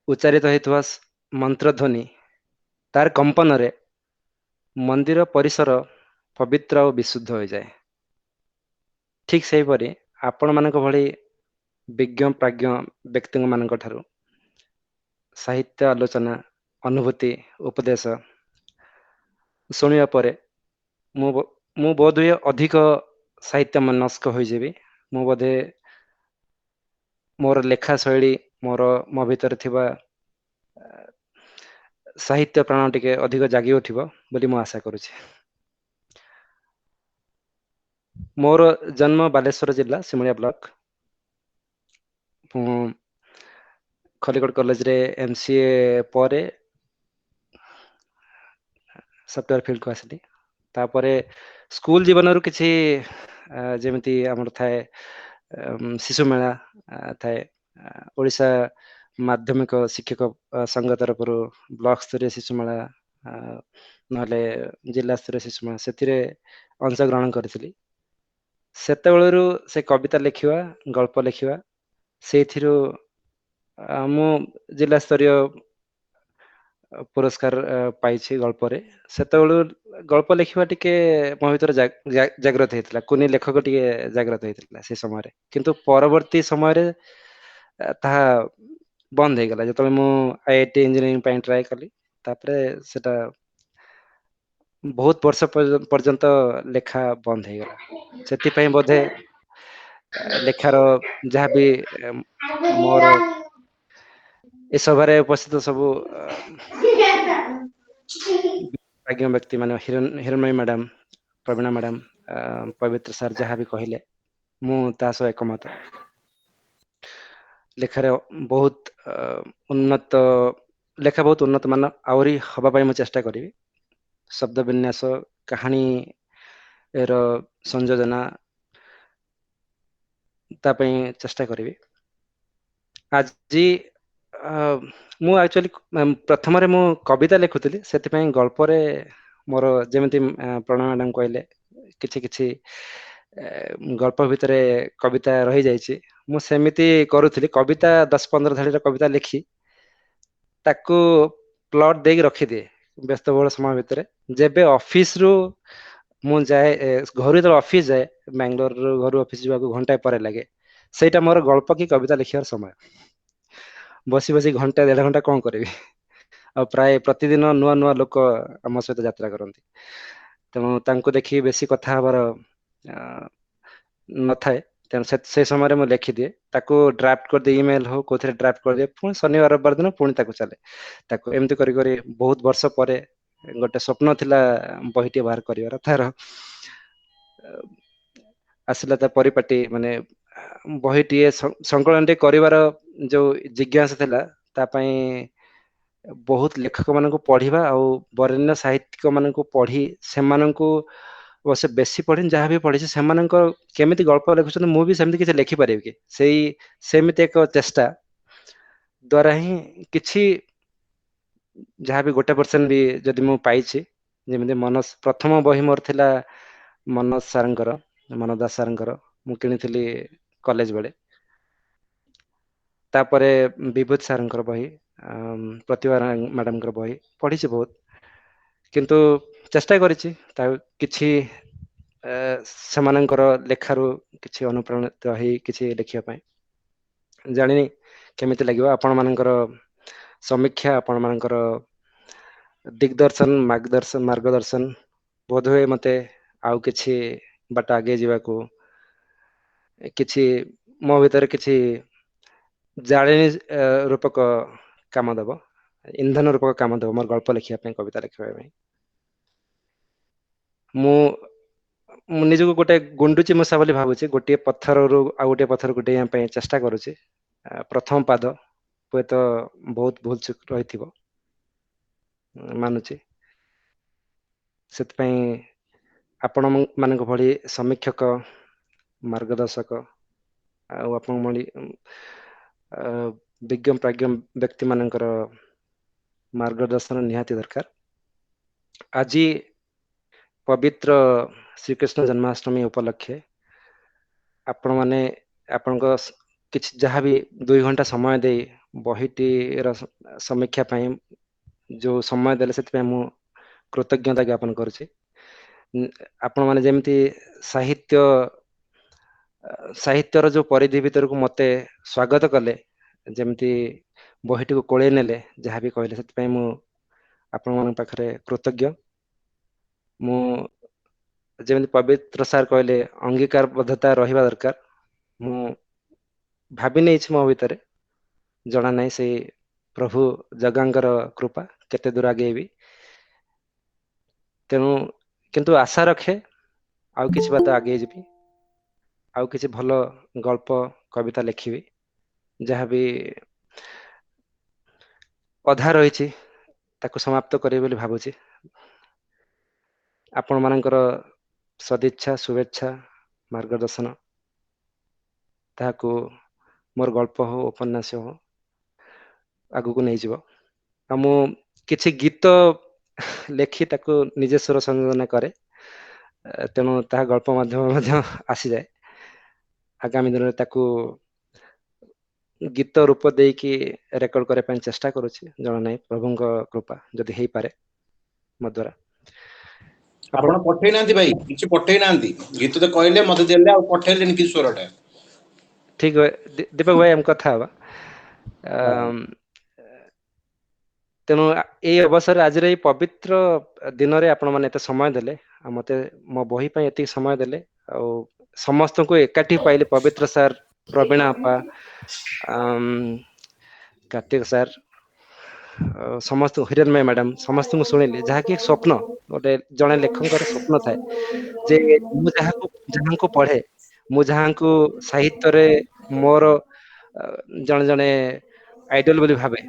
[SPEAKER 2] ଉଚ୍ଚାରିତ ହେଇଥିବା ମନ୍ତ୍ରଧ୍ୱନି, ତାର କମ୍ପନରେ ମନ୍ଦିର ପରିସର ପବିତ୍ର ଆଉ ବିଶୁଦ୍ଧ ହୋଇଯାଏ, ଠିକ ସେହିପରି ଆପଣମାନଙ୍କ ଭଳି ବିଜ୍ଞ ପ୍ରାଜ୍ଞ ବ୍ୟକ୍ତିଙ୍କ ମାନଙ୍କ ଠାରୁ ସାହିତ୍ୟ ଆଲୋଚନା, ଅନୁଭୂତି, ଉପଦେଶ ଶୁଣିବା ପରେ ମୁଁ ବୋଧହୁଏ ଅଧିକ ସାହିତ୍ୟ ମନସ୍କ ହୋଇଯିବି। ମୁଁ ବୋଧେ ମୋର ଲେଖା ଶୈଳୀ, ମୋ ଭିତରେ ଥିବା ସାହିତ୍ୟ ପ୍ରାଣ ଟିକେ ଅଧିକ ଜାଗି ଉଠିବ ବୋଲି ମୁଁ ଆଶା କରୁଛି। ମୋର ଜନ୍ମ ବାଲେଶ୍ୱର ଜିଲ୍ଲା ସିମୁଳିଆ ବ୍ଲକ। ମୁଁ ଖଲିକୋଟ କଲେଜରେ MCA ପରେ ସଫ୍ଟୱେୟାର ଫିଲ୍ଡକୁ ଆସିଲି। ତାପରେ ସ୍କୁଲ ଜୀବନରୁ କିଛି ଯେମିତି ଆମର ଥାଏ ଶିଶୁ ମେଳା ଥାଏ, ଓଡ଼ିଶା ମାଧ୍ୟମିକ ଶିକ୍ଷକ ସଂଘ ତରଫରୁ ବ୍ଲକ ସ୍ତରୀୟ ଶିଶୁ ମେଳା ନହେଲେ ଜିଲ୍ଲା ସ୍ତରୀୟ ଶିଶୁ ମେଳା, ସେଥିରେ ଅଂଶଗ୍ରହଣ କରିଥିଲି। ସେତେବେଳରୁ ସେ କବିତା ଲେଖିବା, ଗଳ୍ପ ଲେଖିବା, ସେଇଥିରୁ ମୁଁ ଜିଲ୍ଲା ସ୍ତରୀୟ ପୁରସ୍କାର ପାଇଛି ଗଳ୍ପରେ। ସେତେବେଳୁ ଗଳ୍ପ ଲେଖିବା ଟିକେ ମୋ ଭିତରେ ଜାଗ୍ରତ ହେଇଥିଲା, କୁନି ଲେଖକ ଟିକେ ଜାଗ୍ରତ ହେଇଥିଲା ସେ ସମୟରେ। କିନ୍ତୁ ପରବର୍ତ୍ତୀ ସମୟରେ ତାହା ବନ୍ଦ ହେଇଗଲା। ଯେତେବେଳେ ମୁଁ IIT engineering ପାଇଁ ଟ୍ରାଏ କଲି, ତାପରେ ସେଟା ବହୁତ ବର୍ଷ ପର୍ଯ୍ୟନ୍ତ ଲେଖା ବନ୍ଦ ହେଇଗଲା। ସେଥିପାଇଁ ବୋଧେ ଲେଖାର ଯାହାବି ମୋର ଏ ସଭାରେ ଉପସ୍ଥିତ ସବୁ ପ୍ରାଜ୍ଞ ବ୍ୟକ୍ତି ମାନେ ହିରଣ୍ମୟୀ ମ୍ୟାଡାମ, ପ୍ରବୀଣା ମ୍ୟାଡାମ, ପବିତ୍ର ସାର୍ ଯାହା ବି କହିଲେ ମୁଁ ତା ସହ ଏକମତ। ଲେଖାରେ ବହୁତ ଉନ୍ନତ ଲେଖା ବହୁତ ଉନ୍ନତ ମାନ ଆହୁରି ହବା ପାଇଁ ମୁଁ ଚେଷ୍ଟା କରିବି। ଶବ୍ଦ ବିନ୍ୟାସ, କାହାଣୀର ସଂଯୋଜନା, ତା ପାଇଁ ଚେଷ୍ଟା କରିବି। ଆଜି ମୁଁ ଆକ୍ଚୁଆଲି ପ୍ରଥମରେ ମୁଁ କବିତା ଲେଖୁଥିଲି, ସେଥିପାଇଁ ଗଳ୍ପରେ ମୋର ଯେମିତି ପ୍ରଣୟ ମ୍ୟାଡାମ କହିଲେ କିଛି କିଛି ଗଳ୍ପ ଭିତରେ କବିତା ରହିଯାଇଛି, ମୁଁ ସେମିତି କରୁଥିଲି। କବିତା 10-15 ଧାଡ଼ିର କବିତା ଲେଖି ତାକୁ ପ୍ଲଟ ଦେଇକି ରଖିଦିଏ ବ୍ୟସ୍ତବହୁଳ ସମୟ ଭିତରେ। ଯେବେ ଅଫିସରୁ ମୁଁ ଯାଏ, ଘରୁ ଯେତେବେଳେ ଅଫିସ ଯାଏ, ବାଙ୍ଗାଲୋରରୁ ଘରୁ ଅଫିସ ଯିବାକୁ ଘଣ୍ଟାଏ ପରେ ଲାଗେ, ସେଇଟା ମୋର ଗଳ୍ପ କି କବିତା ଲେଖିବାର ସମୟ। ବସି ବସି ଘଣ୍ଟା ଦେଢ଼ ଘଣ୍ଟା କଣ କରିବି। ଆଉ ପ୍ରାୟ ପ୍ରତିଦିନ ନୂଆ ନୂଆ ଲୋକ ଆମ ସହିତ ଯାତ୍ରା କରନ୍ତି, ତେଣୁ ତାଙ୍କୁ ଦେଖି ବେଶୀ କଥା ହବାର ନଥାଏ। ତେଣୁ ସେ ସମୟରେ ମୁଁ ଲେଖିଦିଏ, ତାକୁ ଡ୍ରାଫ୍ଟ କରିଦିଏ, ଇମେଲ ହଉ କୋଉଥିରେ ଡ୍ରାଫ୍ଟ କରିଦିଏ, ପୁଣି ଶନିବାର ରବିବାର ଦିନ ପୁଣି ତାକୁ ଚାଲେ। ତାକୁ ଏମିତି କରି କରି ବହୁତ ବର୍ଷ ପରେ ଗୋଟେ ସ୍ୱପ୍ନ ଥିଲା ବହିଟିଏ ବାହାର କରିବାର, ତାର ଆସିଲା ତା ପରିପାଟି, ମାନେ ବହିଟିଏ ସଂକଳନଟିଏ କରିବାର ଯୋଉ ଜିଜ୍ଞାସା ଥିଲା, ତା ପାଇଁ ବହୁତ ଲେଖକ ମାନଙ୍କୁ ପଢିବା ଆଉ ବରେଣ୍ୟ ସାହିତ୍ୟିକ ମାନଙ୍କୁ ପଢି ସେମାନଙ୍କୁ ଅବଶ୍ୟ ବେଶୀ ପଢିନି, ଯାହା ବି ପଢିଛି ସେମାନଙ୍କ କେମିତି ଗଳ୍ପ ଲେଖୁଛନ୍ତି ମୁଁ ବି ସେମିତି କିଛି ଲେଖିପାରିବି କି, ସେମିତି ଏକ ଚେଷ୍ଟା ଦ୍ୱାରା ହିଁ କିଛି ଯାହା ବି 1% ବି ଯଦି ମୁଁ ପାଇଛି। ଯେମିତି ମନୋଜ, ପ୍ରଥମ ବହି ମୋର ଥିଲା ମନୋଜ ସାରଙ୍କର, ମନୋଜ ଦାସ ସାରଙ୍କର, ମୁଁ କିଣିଥିଲି କଲେଜ ବେଳେ। ତାପରେ ବିଭୂତି ସାରଙ୍କର ବହି, ପ୍ରତିଭା ମ୍ୟାଡାମଙ୍କର ବହି ପଢିଛି ବହୁତ, କିନ୍ତୁ ଚେଷ୍ଟା କରିଛି ତା କିଛି ସେମାନଙ୍କର ଲେଖାରୁ କିଛି ଅନୁପ୍ରାଣିତ ହେଇ କିଛି ଲେଖିବା ପାଇଁ। ଜାଣିନି କେମିତି ଲାଗିବ। ଆପଣମାନଙ୍କର ସମୀକ୍ଷା, ଆପଣମାନଙ୍କର ଦିଗ୍ଦର୍ଶନ, ମାର୍ଗଦର୍ଶନ ବୋଧହୁଏ ମତେ ଆଉ କିଛି ବାଟ ଆଗେଇ ଯିବାକୁ, କିଛି ମୋ ଭିତରେ କିଛି ଜାଳେଣୀ ରୂପକ କାମ ଦବ, ଇନ୍ଧନ ରୂପକ କାମ ଦବ ମୋର ଗଳ୍ପ ଲେଖିବା ପାଇଁ, କବିତା ଲେଖିବା ପାଇଁ। ମୁଁ ମୁଁ ନିଜକୁ ଗୋଟେ ଗୁଣ୍ଡୁଚି ମୂଷା ବୋଲି ଭାବୁଛି। ଗୋଟିଏ ପଥରରୁ ଆଉ ଗୋଟିଏ ପଥରକୁ ଡେଇଁବା ପାଇଁ ଚେଷ୍ଟା କରୁଛି। ପ୍ରଥମ ପାଦ ହୁଏତ ବହୁତ ଭୁଲ ଚୁକ୍ ରହିଥିବ, ମାନୁଛି। ସେଥିପାଇଁ ଆପଣ ମାନଙ୍କ ଭଳି ସମୀକ୍ଷକ, ମାର୍ଗଦର୍ଶକ ଆଉ ଆପଣଙ୍କ ଭଳି ବିଜ୍ଞ ପ୍ରାଜ୍ଞ ବ୍ୟକ୍ତି ମାନଙ୍କର ମାର୍ଗଦର୍ଶନ ନିହାତି ଦରକାର। ଆଜି ପବିତ୍ର ଶ୍ରୀକୃଷ୍ଣ ଜନ୍ମାଷ୍ଟମୀ ଉପଲକ୍ଷେ ଆପଣମାନେ ଆପଣଙ୍କ କିଛି ଯାହାବି 2 ଘଣ୍ଟା ସମୟ ଦେଇ ବହିଟିର ସମୀକ୍ଷା ପାଇଁ ଯୋଉ ସମୟ ଦେଲେ, ସେଥିପାଇଁ ମୁଁ କୃତଜ୍ଞତା ଜ୍ଞାପନ କରୁଛି। ଆପଣମାନେ ଯେମିତି ସାହିତ୍ୟର ଯୋଉ ପରିଧି ଭିତରକୁ ମତେ ସ୍ୱାଗତ କଲେ, ଯେମିତି ବହିଟିକୁ କୋଳେଇ ନେଲେ, ଯାହାବି କହିଲେ, ସେଥିପାଇଁ ମୁଁ ଆପଣମାନଙ୍କ ପାଖରେ କୃତଜ୍ଞ। ମୁଁ ଯେମିତି ପବିତ୍ର ସାର୍ କହିଲେ, ଅଙ୍ଗୀକାରବଦ୍ଧତା ରହିବା ଦରକାର, ମୁଁ ଭାବି ନେଇଛି ମୋ ଭିତରେ। ଜଣା ନାହିଁ, ସେଇ ପ୍ରଭୁ ଜଗାଙ୍କର କୃପା, କେତେ ଦୂର ଆଗେଇବି। ତେଣୁ କିନ୍ତୁ ଆଶା ରଖେ ଆଉ କିଛି ବାଟ ଆଗେଇ ଯିବି, ଆଉ କିଛି ଭଲ ଗଳ୍ପ, କବିତା ଲେଖିବି। ଯାହାବି ଅଧା ରହିଛି, ତାକୁ ସମାପ୍ତ କରିବି ବୋଲି ଭାବୁଛି। ଆପଣମାନଙ୍କର ସଦିଚ୍ଛା, ଶୁଭେଚ୍ଛା, ମାର୍ଗଦର୍ଶନ ତାହାକୁ ମୋର ଗଳ୍ପ ହଉ, ଉପନ୍ୟାସ ହଉ, ଆଗକୁ ନେଇଯିବ। ଆଉ ମୁଁ କିଛି ଗୀତ ଲେଖି ତାକୁ ନିଜେ ସ୍ୱର ସଂଯୋଜନା କରେ, ତେଣୁ ତାହା ଗଳ୍ପ ମାଧ୍ୟମରେ ମଧ୍ୟ ଆସିଯାଏ। ଆଗାମୀ ଦିନରେ ତାକୁ ଗୀତ ରୂପ ଦେଇକି ରେକର୍ଡ କରିବା ପାଇଁ ଚେଷ୍ଟା କରୁଛି। ଜଣା ନାହିଁ, ପ୍ରଭୁଙ୍କ କୃପା ଯଦି ହେଇପାରେ ମୋ ଦ୍ୱାରା। ଆପଣ
[SPEAKER 12] ଆପଣ ପଠେଇ ନାହାନ୍ତି ଭାଇ, କିଛି ପଠେଇ ନାହାନ୍ତି। ଗୀତ ତ କହିଲେ, ମତେ ଦେଲେ, ଆଉ ପଠେଇଲେନି କିଛି ସ୍ୱରଟା।
[SPEAKER 2] ଠିକ, ଦୀପକ ଭାଇ, ଆମେ କଥା ହବା। ତେଣୁ ଏଇ ଅବସରରେ, ଆଜିର ଏଇ ପବିତ୍ର ଦିନରେ ଆପଣ ମାନେ ଏତେ ସମୟ ଦେଲେ ଆଉ ମତେ ମୋ ବହି ପାଇଁ ଏତିକି ସମୟ ଦେଲେ ଆଉ ସମସ୍ତଙ୍କୁ ଏକାଠି ପାଇଲେ, ପବିତ୍ର ସାର୍, ପ୍ରବୀଣା ଆପା, କାର୍ତ୍ତିକ ସାର୍, ସମସ୍ତଙ୍କୁ, ହିରଣ୍ମୟ ମ୍ୟାଡାମ, ସମସ୍ତଙ୍କୁ ଶୁଣିଲି, ଯାହାକି ସ୍ୱପ୍ନ, ଗୋଟେ ଜଣେ ଲେଖକଙ୍କର ସ୍ୱପ୍ନ ଥାଏ ଯେ ମୁଁ ଯାହାଙ୍କୁ ପଢେ, ମୁଁ ଯାହାଙ୍କୁ ସାହିତ୍ୟରେ ମୋର ଜଣେ ଜଣେ ଆଇଡଲ ବୋଲି ଭାବେ,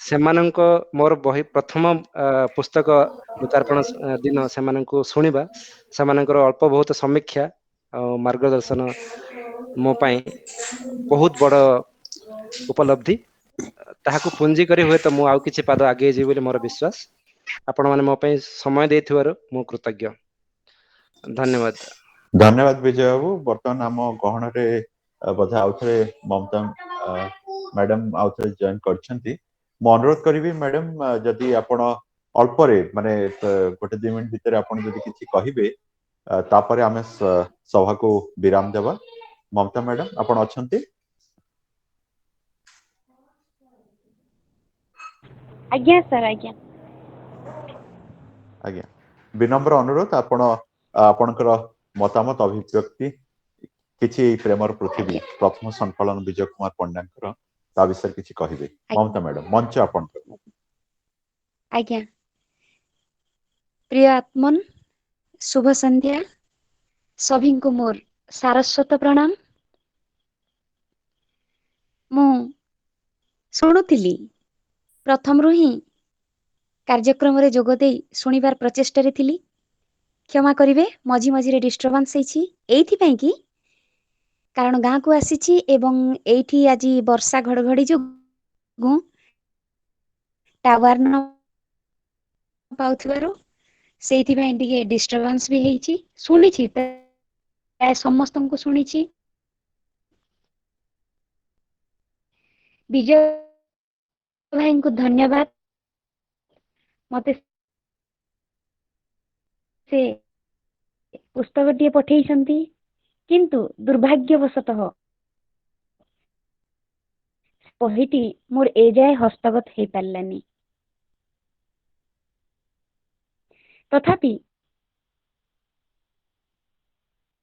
[SPEAKER 2] ସେମାନଙ୍କ ମୋର ବହି ପ୍ରଥମ ପୁସ୍ତକ ଲୋକାର୍ପଣ ଦିନ ସେମାନଙ୍କୁ ଶୁଣିବା, ସେମାନଙ୍କର ଅଳ୍ପ ବହୁତ ସମୀକ୍ଷା ଆଉ ମାର୍ଗଦର୍ଶନ ମୋ ପାଇଁ ବହୁତ ବଡ ଉପଲବ୍ଧି। ତାହାକୁ ପୁଞ୍ଜି କରି ହୁଏତ ମୁଁ ଆଉ କିଛି ପାଦ ଆଗେଇ ଯିବି ବୋଲି ମୋର ବିଶ୍ୱାସ। ଆପଣମାନେ ମୋ ପାଇଁ ସମୟ ଦେଇଥିବାରୁ ମୁଁ କୃତଜ୍ଞ। ଧନ୍ୟବାଦ।
[SPEAKER 1] ଧନ୍ୟବାଦ ବିଜୟ ବାବୁ। ବର୍ତ୍ତମାନ ଆମ ଗହଣରେ ବୋଧେ ଆଉଥରେ ମମତା ମ୍ୟାଡାମ ଆଉଥରେ ଜଏନ କରିଛନ୍ତି। ମୁଁ ଅନୁରୋଧ କରିବି ମ୍ୟାଡାମ, ଯଦି ଆପଣ ଅଳ୍ପରେ, ମାନେ ଗୋଟେ 2 ମିନିଟ ଭିତରେ ଆପଣ ଯଦି କିଛି କହିବେ, ତାପରେ ଆମେ ସଭାକୁ ବିରାମ ଦେବା। ମମତା ମ୍ୟାଡାମ, ଆପଣ ଅଛନ୍ତି?
[SPEAKER 13] ଆଜ୍ଞା ସାର୍, ଆଜ୍ଞା।
[SPEAKER 1] ଆଜ୍ଞା, ବିନମ୍ର ଅନୁରୋଧ, ଆପଣ ଆପଣଙ୍କର ମତାମତ, ଅଭିବ୍ୟକ୍ତି କିଛି ଏଇ ପ୍ରେମର ପୃଥିବୀ ପ୍ରଥମ ସଂକଳନ ବିଜୟ କୁମାର ପଣ୍ଡାଙ୍କର, ତା ବିଷୟରେ କିଛି କହିବେ। ମମତା ମ୍ୟାଡାମ, ମଞ୍ଚ ଆପଣଙ୍କର।
[SPEAKER 13] ଆଜ୍ଞା। ପ୍ରିୟ ଆତ୍ମନ, ଶୁଭ ସନ୍ଧ୍ୟା। ସଭିଙ୍କୁ ମୋର ସାରସ୍ୱତ ପ୍ରଣାମ। ମୁଁ ଶୁଣୁଥିଲି, ପ୍ରଥମରୁ ହିଁ କାର୍ଯ୍ୟକ୍ରମରେ ଯୋଗ ଦେଇ ଶୁଣିବାର ପ୍ରଚେଷ୍ଟାରେ ଥିଲି। କ୍ଷମା କରିବେ, ମଝି ମଝିରେ ଡିଷ୍ଟର୍ବାନ୍ସ ହେଇଛି ଏଇଥିପାଇଁ କି କାରଣ ଗାଁକୁ ଆସିଛି ଏବଂ ଏଇଠି ଆଜି ବର୍ଷା ଘଡଘଡି ଯୋଗୁଁ ଟାୱାର ନ ପାଉଥିବାରୁ ସେଇଥିପାଇଁ ଟିକେ ଡିଷ୍ଟର୍ବାନ୍ସ ବି ହେଇଛି। ଶୁଣିଛି, ପ୍ରାୟ ସମସ୍ତଙ୍କୁ ଶୁଣିଛି। ବିଜୟ ଭାଇଙ୍କୁ ଧନ୍ୟବାଦ, ମତେ ସେ ପୁସ୍ତକଟିଏ ପଠେଇଛନ୍ତି, କିନ୍ତୁ ଦୁର୍ଭାଗ୍ୟବଶତଃ ବହିଟି ମୋର ଏଯାଏ ହସ୍ତଗତ ହେଇପାରିଲାନି। ତଥାପି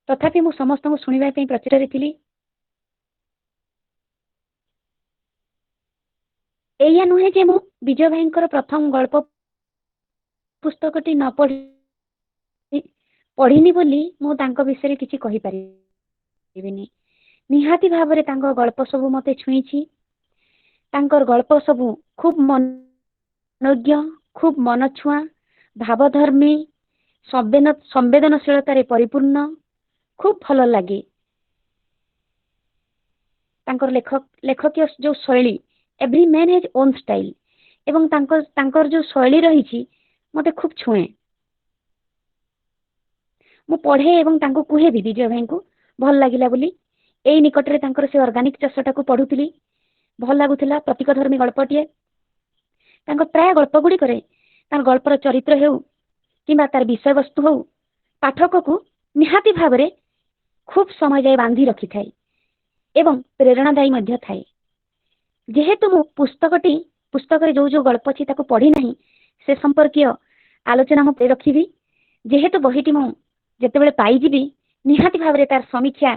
[SPEAKER 13] ତଥାପି ମୁଁ ସମସ୍ତଙ୍କୁ ଶୁଣିବା ପାଇଁ ପ୍ରଚେଷ୍ଟାରେ ଥିଲି। ଏଇଆ ନୁହେଁ ଯେ ମୁଁ ବିଜୟ ଭାଇଙ୍କର ପ୍ରଥମ ଗଳ୍ପ ପୁସ୍ତକଟି ନ ପଢି ପଢିନି ବୋଲି ମୁଁ ତାଙ୍କ ବିଷୟରେ କିଛି କହିପାରିବିନି। ନିହାତି ଭାବରେ ତାଙ୍କ ଗଳ୍ପ ସବୁ ମତେ ଛୁଇଁଛି। ତାଙ୍କର ଗଳ୍ପ ସବୁ ଖୁବ ମନୋଜ୍ଞ, ଖୁବ ମନଛୁଆଁ, ଭାବଧର୍ମୀ, ସମ୍ବେଦନଶୀଳତାରେ ପରିପୂର୍ଣ୍ଣ, ଖୁବ ଭଲ ଲାଗେ। ତାଙ୍କର ଲେଖକୀୟ ଯୋଉ ଶୈଳୀ, every man has own style, ଏବଂ ତାଙ୍କର ଯୋଉ ଶୈଳୀ ରହିଛି ମତେ ଖୁବ ଛୁଏଁ। ମୁଁ ପଢେ ଏବଂ ତାଙ୍କୁ କୁହେ ବି, ବିଜୟ ଭାଇଙ୍କୁ ଭଲ ଲାଗିଲା ବୋଲି। ଏଇ ନିକଟରେ ତାଙ୍କର ସେ ଅର୍ଗାନିକ ଚାଷଟାକୁ ପଢୁଥିଲି, ଭଲ ଲାଗୁଥିଲା, ପ୍ରତୀକଧର୍ମୀ ଗଳ୍ପଟିଏ। ତାଙ୍କ ପ୍ରାୟ ଗଳ୍ପ ଗୁଡ଼ିକରେ ତାଙ୍କ ଗଳ୍ପର ଚରିତ୍ର ହେଉ କିମ୍ବା ତାର ବିଷୟବସ୍ତୁ ହଉ, ପାଠକକୁ ନିହାତି ଭାବରେ ଖୁବ ସମୟ ଯାଏ ବାନ୍ଧି ରଖିଥାଏ ଏବଂ ପ୍ରେରଣାଦାୟୀ ମଧ୍ୟ ଥାଏ। ଯେହେତୁ ମୁଁ ପୁସ୍ତକରେ ଯୋଉ ଯୋଉ ଗଳ୍ପ ଅଛି ତାକୁ ପଢି ନାହିଁ, ସେ ସମ୍ପର୍କୀୟ ଆଲୋଚନା ମୁଁ ରଖିବି। ଯେହେତୁ ବହିଟି ମୁଁ ଯେତେବେଳେ ପାଇଯିବି, ନିହାତି ଭାବରେ ତାର ସମୀକ୍ଷା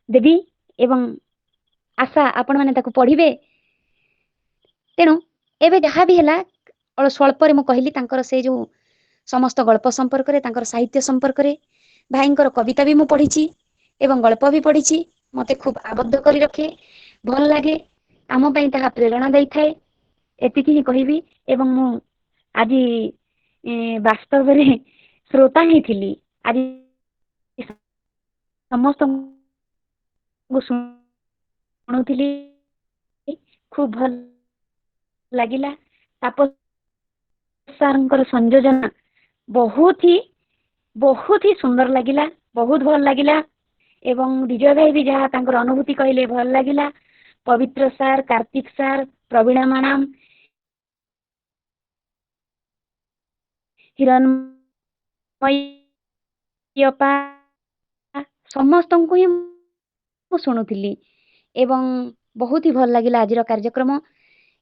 [SPEAKER 13] ଦେବି ଏବଂ ଆଶା ଆପଣମାନେ ତାକୁ ପଢିବେ। ତେଣୁ ଏବେ ଯାହା ବି ହେଲା, ସ୍ୱଳ୍ପରେ ମୁଁ କହିଲି ତାଙ୍କର ସେ ଯୋଉ ସମସ୍ତ ଗଳ୍ପ ସମ୍ପର୍କରେ, ତାଙ୍କର ସାହିତ୍ୟ ସମ୍ପର୍କରେ। ଭାଇଙ୍କର କବିତା ବି ମୁଁ ପଢିଛି ଏବଂ ଗଳ୍ପ ବି ପଢିଛି। ମତେ ଖୁବ ଆବଦ୍ଧ କରି ରଖେ, ଭଲ ଲାଗେ, ଆମ ପାଇଁ ତାହା ପ୍ରେରଣା ଦେଇଥାଏ। ଏତିକି ହିଁ କହିବି। ଏବଂ ମୁଁ ଆଜି ବାସ୍ତବରେ ଶ୍ରୋତା ହିଁ ଥିଲି, ଆଜି ସମସ୍ତଙ୍କୁ ଶୁଣୁଥିଲି, ଖୁବ ଭଲ ଲାଗିଲା। ତାପସ ସାରଙ୍କର ସଂଯୋଜନା ବହୁତ ହି ବହୁତ ହି ସୁନ୍ଦର ଲାଗିଲା, ବହୁତ ଭଲ ଲାଗିଲା। ଏବଂ ବିଜୟ ଭାଇ ବି ଯାହା ତାଙ୍କର ଅନୁଭୂତି କହିଲେ ଭଲ ଲାଗିଲା। Pabitra sir, Kartik sir, Prabina madam, Hiranmayee ଅପା, ସମସ୍ତଙ୍କୁ ହିଁ ମୁଁ ଶୁଣୁଥିଲି ଏବଂ ବହୁତ ହି ଭଲ ଲାଗିଲା ଆଜିର କାର୍ଯ୍ୟକ୍ରମ।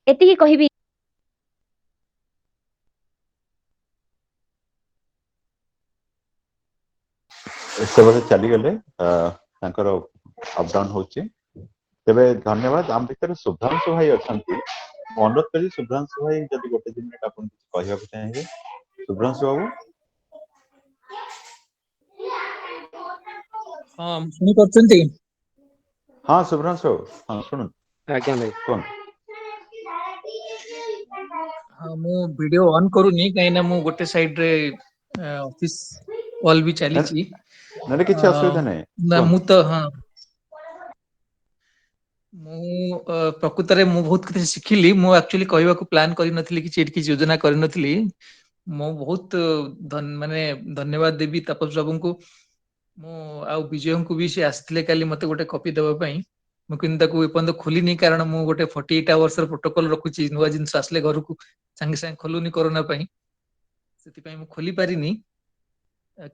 [SPEAKER 13] ଏତିକି କହିବି।
[SPEAKER 1] ସେ ବୋଧେ ଚାଲିଗଲେ, ତାଙ୍କର ଅପଡାଉନ ହଉଛି। ତେବେ ଧନ୍ୟବାଦ। ଆମ ଭିତରେ ଶୁଭ୍ରାଂଶୁ ଭାଇ ଅଛନ୍ତି। ମୁଁ ଅନୁରୋଧ କରିବି ଶୁଭ୍ରାଂଶୁ ଭାଇ, ଯଦି ଗୋଟେ 2 ମିନିଟ ଆପଣ କିଛି କହିବାକୁ ଚାହିଁବେ। ଶୁଭ୍ରାଂଶୁ ବାବୁ।
[SPEAKER 14] ହଁ, ଶୁଣି ପାରୁଛନ୍ତି?
[SPEAKER 1] ହଁ ଶୁଭ୍ରାଂଶୁ ବାବୁ, ହଁ ଶୁଣନ୍ତୁ।
[SPEAKER 2] ଆଜ୍ଞା ଭାଇ
[SPEAKER 1] କୁହନ୍ତୁ।
[SPEAKER 14] ହଁ, ମୁଁ ଭିଡିଓ ଅନ୍ କରୁନି, କାହିଁକି ନା ମୁଁ ଗୋଟେ ସାଇଡ ରେ ଅଫିସ କଲ୍ ବି ଚାଲିଛି।
[SPEAKER 1] ନା, କିଛି ଅସୁବିଧା ନାହିଁ।
[SPEAKER 14] ନା, ମୁଁ ତ ହଁ, ମୁଁ ପ୍ରକୃତରେ ମୁଁ ବହୁତ କିଛି ଶିଖିଲି। ମୁଁ ଆକ୍ଚୁଆଲି କହିବାକୁ ପ୍ଲାନ୍ କରିନଥିଲି କିଛି, ଏଠି କିଛି ଯୋଜନା କରିନଥିଲି। ମୁଁ ବହୁତ ମାନେ ଧନ୍ୟବାଦ ଦେବି ତାପସ ବାବୁଙ୍କୁ, ମୁଁ ଆଉ ବିଜୟଙ୍କୁ ବି। ସେ ଆସିଥିଲେ କାଲି ମତେ ଗୋଟେ କପି ଦେବା ପାଇଁ, ମୁଁ କିନ୍ତୁ ତାକୁ ଏପର୍ଯ୍ୟନ୍ତ ଖୋଲିନି, କାରଣ ମୁଁ ଗୋଟେ 48 ଆୱାର୍ସ ର ପ୍ରୋଟୋକଲ ରଖୁଛି। ନୂଆ ଜିନିଷ ଆସିଲେ ଘରକୁ ସାଙ୍ଗେ ସାଙ୍ଗେ ଖୋଲୁନି କରୋନା ପାଇଁ, ସେଥିପାଇଁ ମୁଁ ଖୋଲି ପାରିନି।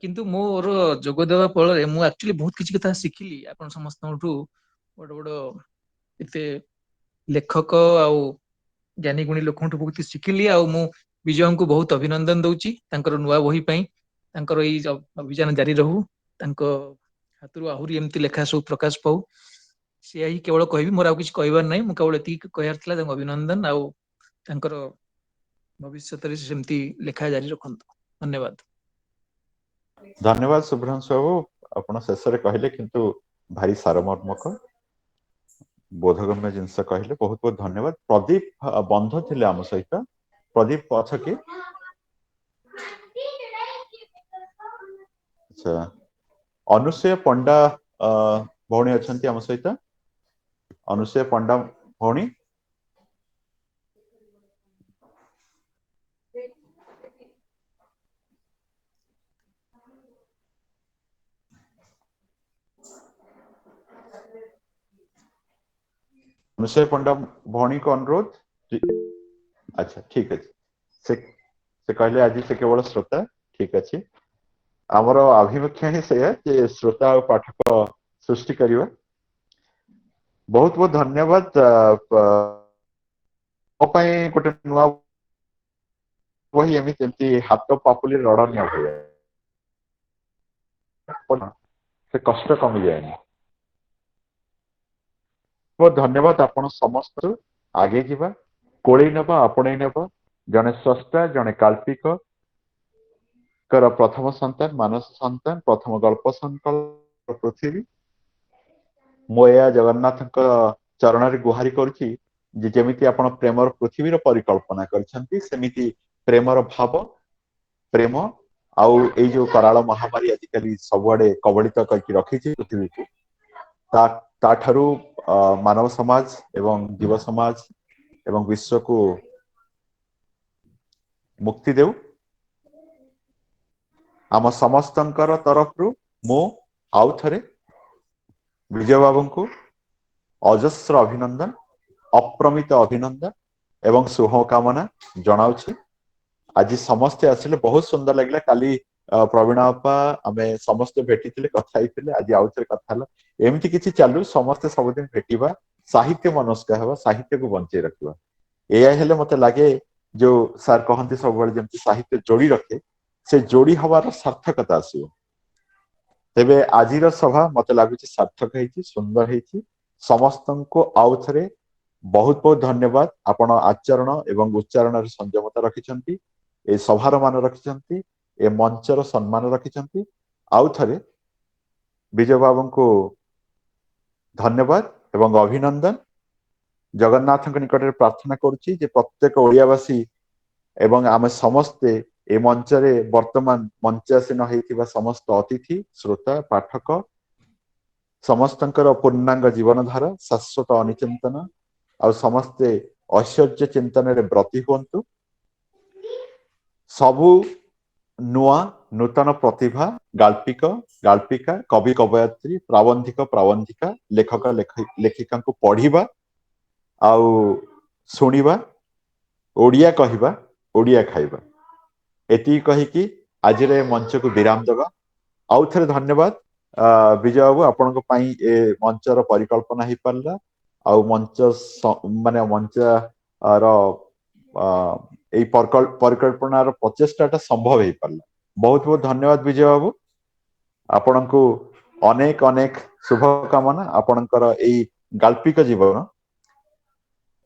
[SPEAKER 14] କିନ୍ତୁ ମୋର ଯୋଗ ଦେବା ଫଳରେ ମୁଁ ଆକ୍ଚୁଆଲି ବହୁତ କିଛି କଥା ଶିଖିଲି ଆପଣ ସମସ୍ତଙ୍କଠୁ। ବଡ ବଡ ଏତେ ଲେଖକ ଆଉ ଜ୍ଞାନୀ ଗୁଣୀ ଲୋକଙ୍କଠୁ ବହୁତ କିଛି ଶିଖିଲି। ଆଉ ମୁଁ ବିଜୟଙ୍କୁ ବହୁତ ଅଭିନନ୍ଦନ ଦଉଛି ତାଙ୍କର ନୂଆ ବହି ପାଇଁ। ତାଙ୍କର ଏଇ ଅଭିଯାନ ଜାରି ରହୁ, ତାଙ୍କ ହାତରୁ ଆହୁରି ଏମିତି ଲେଖା ସବୁ ପ୍ରକାଶ ପାଉ, ସେୟା ହିଁ କେବଳ କହିବି। ମୋର ଆଉ କିଛି କହିବାର ନାହିଁ। ମୁଁ କେବଳ ଏତିକି କହିବାର ଥିଲା, ତାଙ୍କୁ ଅଭିନନ୍ଦନ, ଆଉ ତାଙ୍କର ଭବିଷ୍ୟତରେ ସେମିତି ଲେଖା ଜାରି ରଖନ୍ତୁ। ଧନ୍ୟବାଦ।
[SPEAKER 1] ଧନ୍ୟବାଦ ଶୁଭ୍ରାଂଶୁ ବାବୁ। ଆପଣ ଶେଷରେ କହିଲେ, କିନ୍ତୁ ଭାରି ସାରମର୍ମକ ବୋଧଗମ୍ୟ ଜିନିଷ କହିଲେ। ବହୁତ ବହୁତ ଧନ୍ୟବାଦ। ପ୍ରଦୀପ ବନ୍ଧ ଥିଲେ ଆମ ସହିତ। ପ୍ରଦୀପ ଅଛ କି? ଆଚ୍ଛା, ଅନୁସୂୟା ପଣ୍ଡା ଭଉଣୀ ଅଛନ୍ତି ଆମ ସହିତ। ଅନୁସୂୟା ପଣ୍ଡା ଭଉଣୀ। ଅନୁସୂୟା ପଣ୍ଡା ଭଉଣୀକୁ ଅନୁରୋଧ। ଆଚ୍ଛା, ଠିକ ଅଛି। ସେ କହିଲେ ଆଜି ସେ କେବଳ ଶ୍ରୋତା। ଠିକ ଅଛି। ଆମର ଆଭିମୁଖ୍ୟ ହିଁ ସେଇଆ ଯେ ଶ୍ରୋତା ଆଉ ପାଠକ ସୃଷ୍ଟି କରିବା। ବହୁତ ବହୁତ ଧନ୍ୟବାଦ। ମୋ ପାଇଁ ଗୋଟେ ନୂଆ ବହି ଏମିତି ଏମିତି ହାତ ପାପୁଲି ରଡ଼ନିଆ ଭଳିଆ, ସେ କଷ୍ଟ କମିଯାଏନି। ବହୁତ ଧନ୍ୟବାଦ ଆପଣ ସମସ୍ତଙ୍କୁ। ଆଗେଇ ଯିବା, କୋଳେଇ ନେବା, ଆପଣେଇ ନେବା ଜଣେ ସ୍ରଷ୍ଟା, ଜଣେ ଗାଳ୍ପିକ ଙ୍କର ପ୍ରଥମ ସନ୍ତାନ, ମାନସ ସନ୍ତାନ, ପ୍ରଥମ ଗଳ୍ପ ସଂକଳନ ପୃଥିବୀ। ମୁଁ ଏହା ଜଗନ୍ନାଥଙ୍କ ଚରଣରେ ଗୁହାରି କରୁଛି ଯେ ଯେମିତି ଆପଣ ପ୍ରେମର ପୃଥିବୀର ପରିକଳ୍ପନା କରିଛନ୍ତି, ସେମିତି ପ୍ରେମର ଭାବ, ପ୍ରେମ ଆଉ ଏଇ ଯୋଉ କରାଳ ମହାମାରୀ ଆଜିକାଲି ସବୁଆଡେ କବଳିତ କରିକି ରଖିଛି ପୃଥିବୀକୁ, ତାଠାରୁ ମାନବ ସମାଜ ଏବଂ ଜୀବ ସମାଜ ଏବଂ ବିଶ୍ୱକୁ ମୁକ୍ତି ଦେଉ। ଆମ ସମସ୍ତଙ୍କର ତରଫରୁ ମୁଁ ଆଉ ଥରେ ବିଜୟ ବାବୁଙ୍କୁ ଅଜସ୍ର ଅଭିନନ୍ଦନ, ଅପ୍ରମିତ ଅଭିନନ୍ଦନ ଏବଂ ଶୁଭକାମନା ଜଣାଉଛି। ଆଜି ସମସ୍ତେ ଆସିଲେ, ବହୁତ ସୁନ୍ଦର ଲାଗିଲା। କାଲି ପ୍ରବୀଣ ଅପା ଆମେ ସମସ୍ତେ ଭେଟିଥିଲେ, କଥା ହେଇଥିଲେ, ଆଜି ଆଉ ଥରେ କଥା ହେଲା। ଏମିତି କିଛି ଚାଲୁ, ସମସ୍ତେ ସବୁଦିନ ଭେଟିବା, ସାହିତ୍ୟ ମନସ୍କ ହେବା, ସାହିତ୍ୟକୁ ବଞ୍ଚେଇ ରଖିବା। ଏଇଆ ହେଲେ ମତେ ଲାଗେ ଯୋଉ ସାର୍ କହନ୍ତି ସବୁବେଳେ ଯେମିତି ସାହିତ୍ୟ ଯୋଡି ରଖେ, ସେ ଯୋଡି ହବାର ସାର୍ଥକତା ଆସିବ। ତେବେ ଆଜିର ସଭା ମତେ ଲାଗୁଛି ସାର୍ଥକ ହେଇଛି, ସୁନ୍ଦର ହେଇଛି। ସମସ୍ତଙ୍କୁ ଆଉ ଥରେ ବହୁତ ବହୁତ ଧନ୍ୟବାଦ। ଆପଣ ଆଚରଣ ଏବଂ ଉଚ୍ଚାରଣରେ ସଂଯମତା ରଖିଛନ୍ତି, ଏ ସଭାର ମାନ ରଖିଛନ୍ତି, ଏ ମଞ୍ଚର ସମ୍ମାନ ରଖିଛନ୍ତି। ଆଉ ଥରେ ବିଜୟ ବାବୁଙ୍କୁ ଧନ୍ୟବାଦ ଏବଂ ଅଭିନନ୍ଦନ। ଜଗନ୍ନାଥଙ୍କ ନିକଟରେ ପ୍ରାର୍ଥନା କରୁଛି ଯେ ପ୍ରତ୍ୟେକ ଓଡ଼ିଆବାସୀ ଏବଂ ଆମେ ସମସ୍ତେ ଏ ମଞ୍ଚରେ ବର୍ତ୍ତମାନ ମଞ୍ଚାସୀନ ହେଇଥିବା ସମସ୍ତ ଅତିଥି, ଶ୍ରୋତା, ପାଠକ ସମସ୍ତଙ୍କର ପୂର୍ଣ୍ଣାଙ୍ଗ ଜୀବନଧାରା ଶାଶ୍ୱତ ଅନିଚିନ୍ତନ ଆଉ ସମସ୍ତେ ଐଶ୍ୱର୍ଯ୍ୟ ଚିନ୍ତନରେ ବ୍ରତୀ ହୁଅନ୍ତୁ। ସବୁ ନୂଆ ନୂତନ ପ୍ରତିଭା, ଗାଳ୍ପିକ, ଗାଳ୍ପିକା, କବି, କବୟତ୍ରୀ, ପ୍ରାବନ୍ଧିକ, ପ୍ରାବନ୍ଧିକା, ଲେଖକ, ଲେଖିକାଙ୍କୁ ପଢିବା ଆଉ ଶୁଣିବା, ଓଡ଼ିଆ କହିବା, ଓଡ଼ିଆ ଖାଇବା, ଏତିକି କହିକି ଆଜିର ଏ ମଞ୍ଚକୁ ବିରାମ ଦେବା। ଆଉ ଥରେ ଧନ୍ୟବାଦ ବିଜୟ ବାବୁ, ଆପଣଙ୍କ ପାଇଁ ଏ ମଞ୍ଚର ପରିକଳ୍ପନା ହେଇପାରିଲା ଆଉ ମଞ୍ଚ ମାନେ ମଞ୍ଚର ଏଇ ପରିକଳ୍ପନାର ପ୍ରଚେଷ୍ଟାଟା ସମ୍ଭବ ହେଇପାରିଲା। ବହୁତ ବହୁତ ଧନ୍ୟବାଦ ବିଜୟ ବାବୁ, ଆପଣଙ୍କୁ ଅନେକ ଅନେକ ଶୁଭକାମନା। ଆପଣଙ୍କର ଏଇ ଗାଳ୍ପିକ ଜୀବନ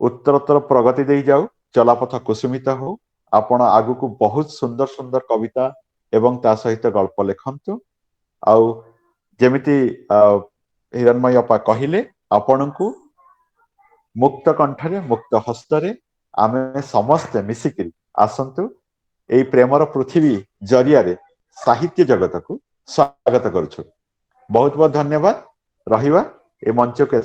[SPEAKER 1] ଉତ୍ତରୋତ୍ତର ପ୍ରଗତି ଦେଇ ଯାଉ, ଚଲାପଥ କୁସୁମିତ ହଉ। ଆପଣ ଆଗକୁ ବହୁତ ସୁନ୍ଦର ସୁନ୍ଦର କବିତା ଏବଂ ତା ସହିତ ଗଳ୍ପ ଲେଖନ୍ତୁ। ଆଉ ଯେମିତି ହିରଣ୍ମୟୀ ଅପା କହିଲେ, ଆପଣଙ୍କୁ ମୁକ୍ତ କଣ୍ଠରେ, ମୁକ୍ତ ହସ୍ତରେ ଆମେ ସମସ୍ତେ ମିଶିକିରି ଆସନ୍ତୁ ଏଇ ପ୍ରେମର ପୃଥିବୀ ଜରିଆରେ ସାହିତ୍ୟ ଜଗତକୁ ସ୍ୱାଗତ କରୁଛୁ। ବହୁତ ବହୁତ ଧନ୍ୟବାଦ। ରହିବା ଏ ମଞ୍ଚକୁ।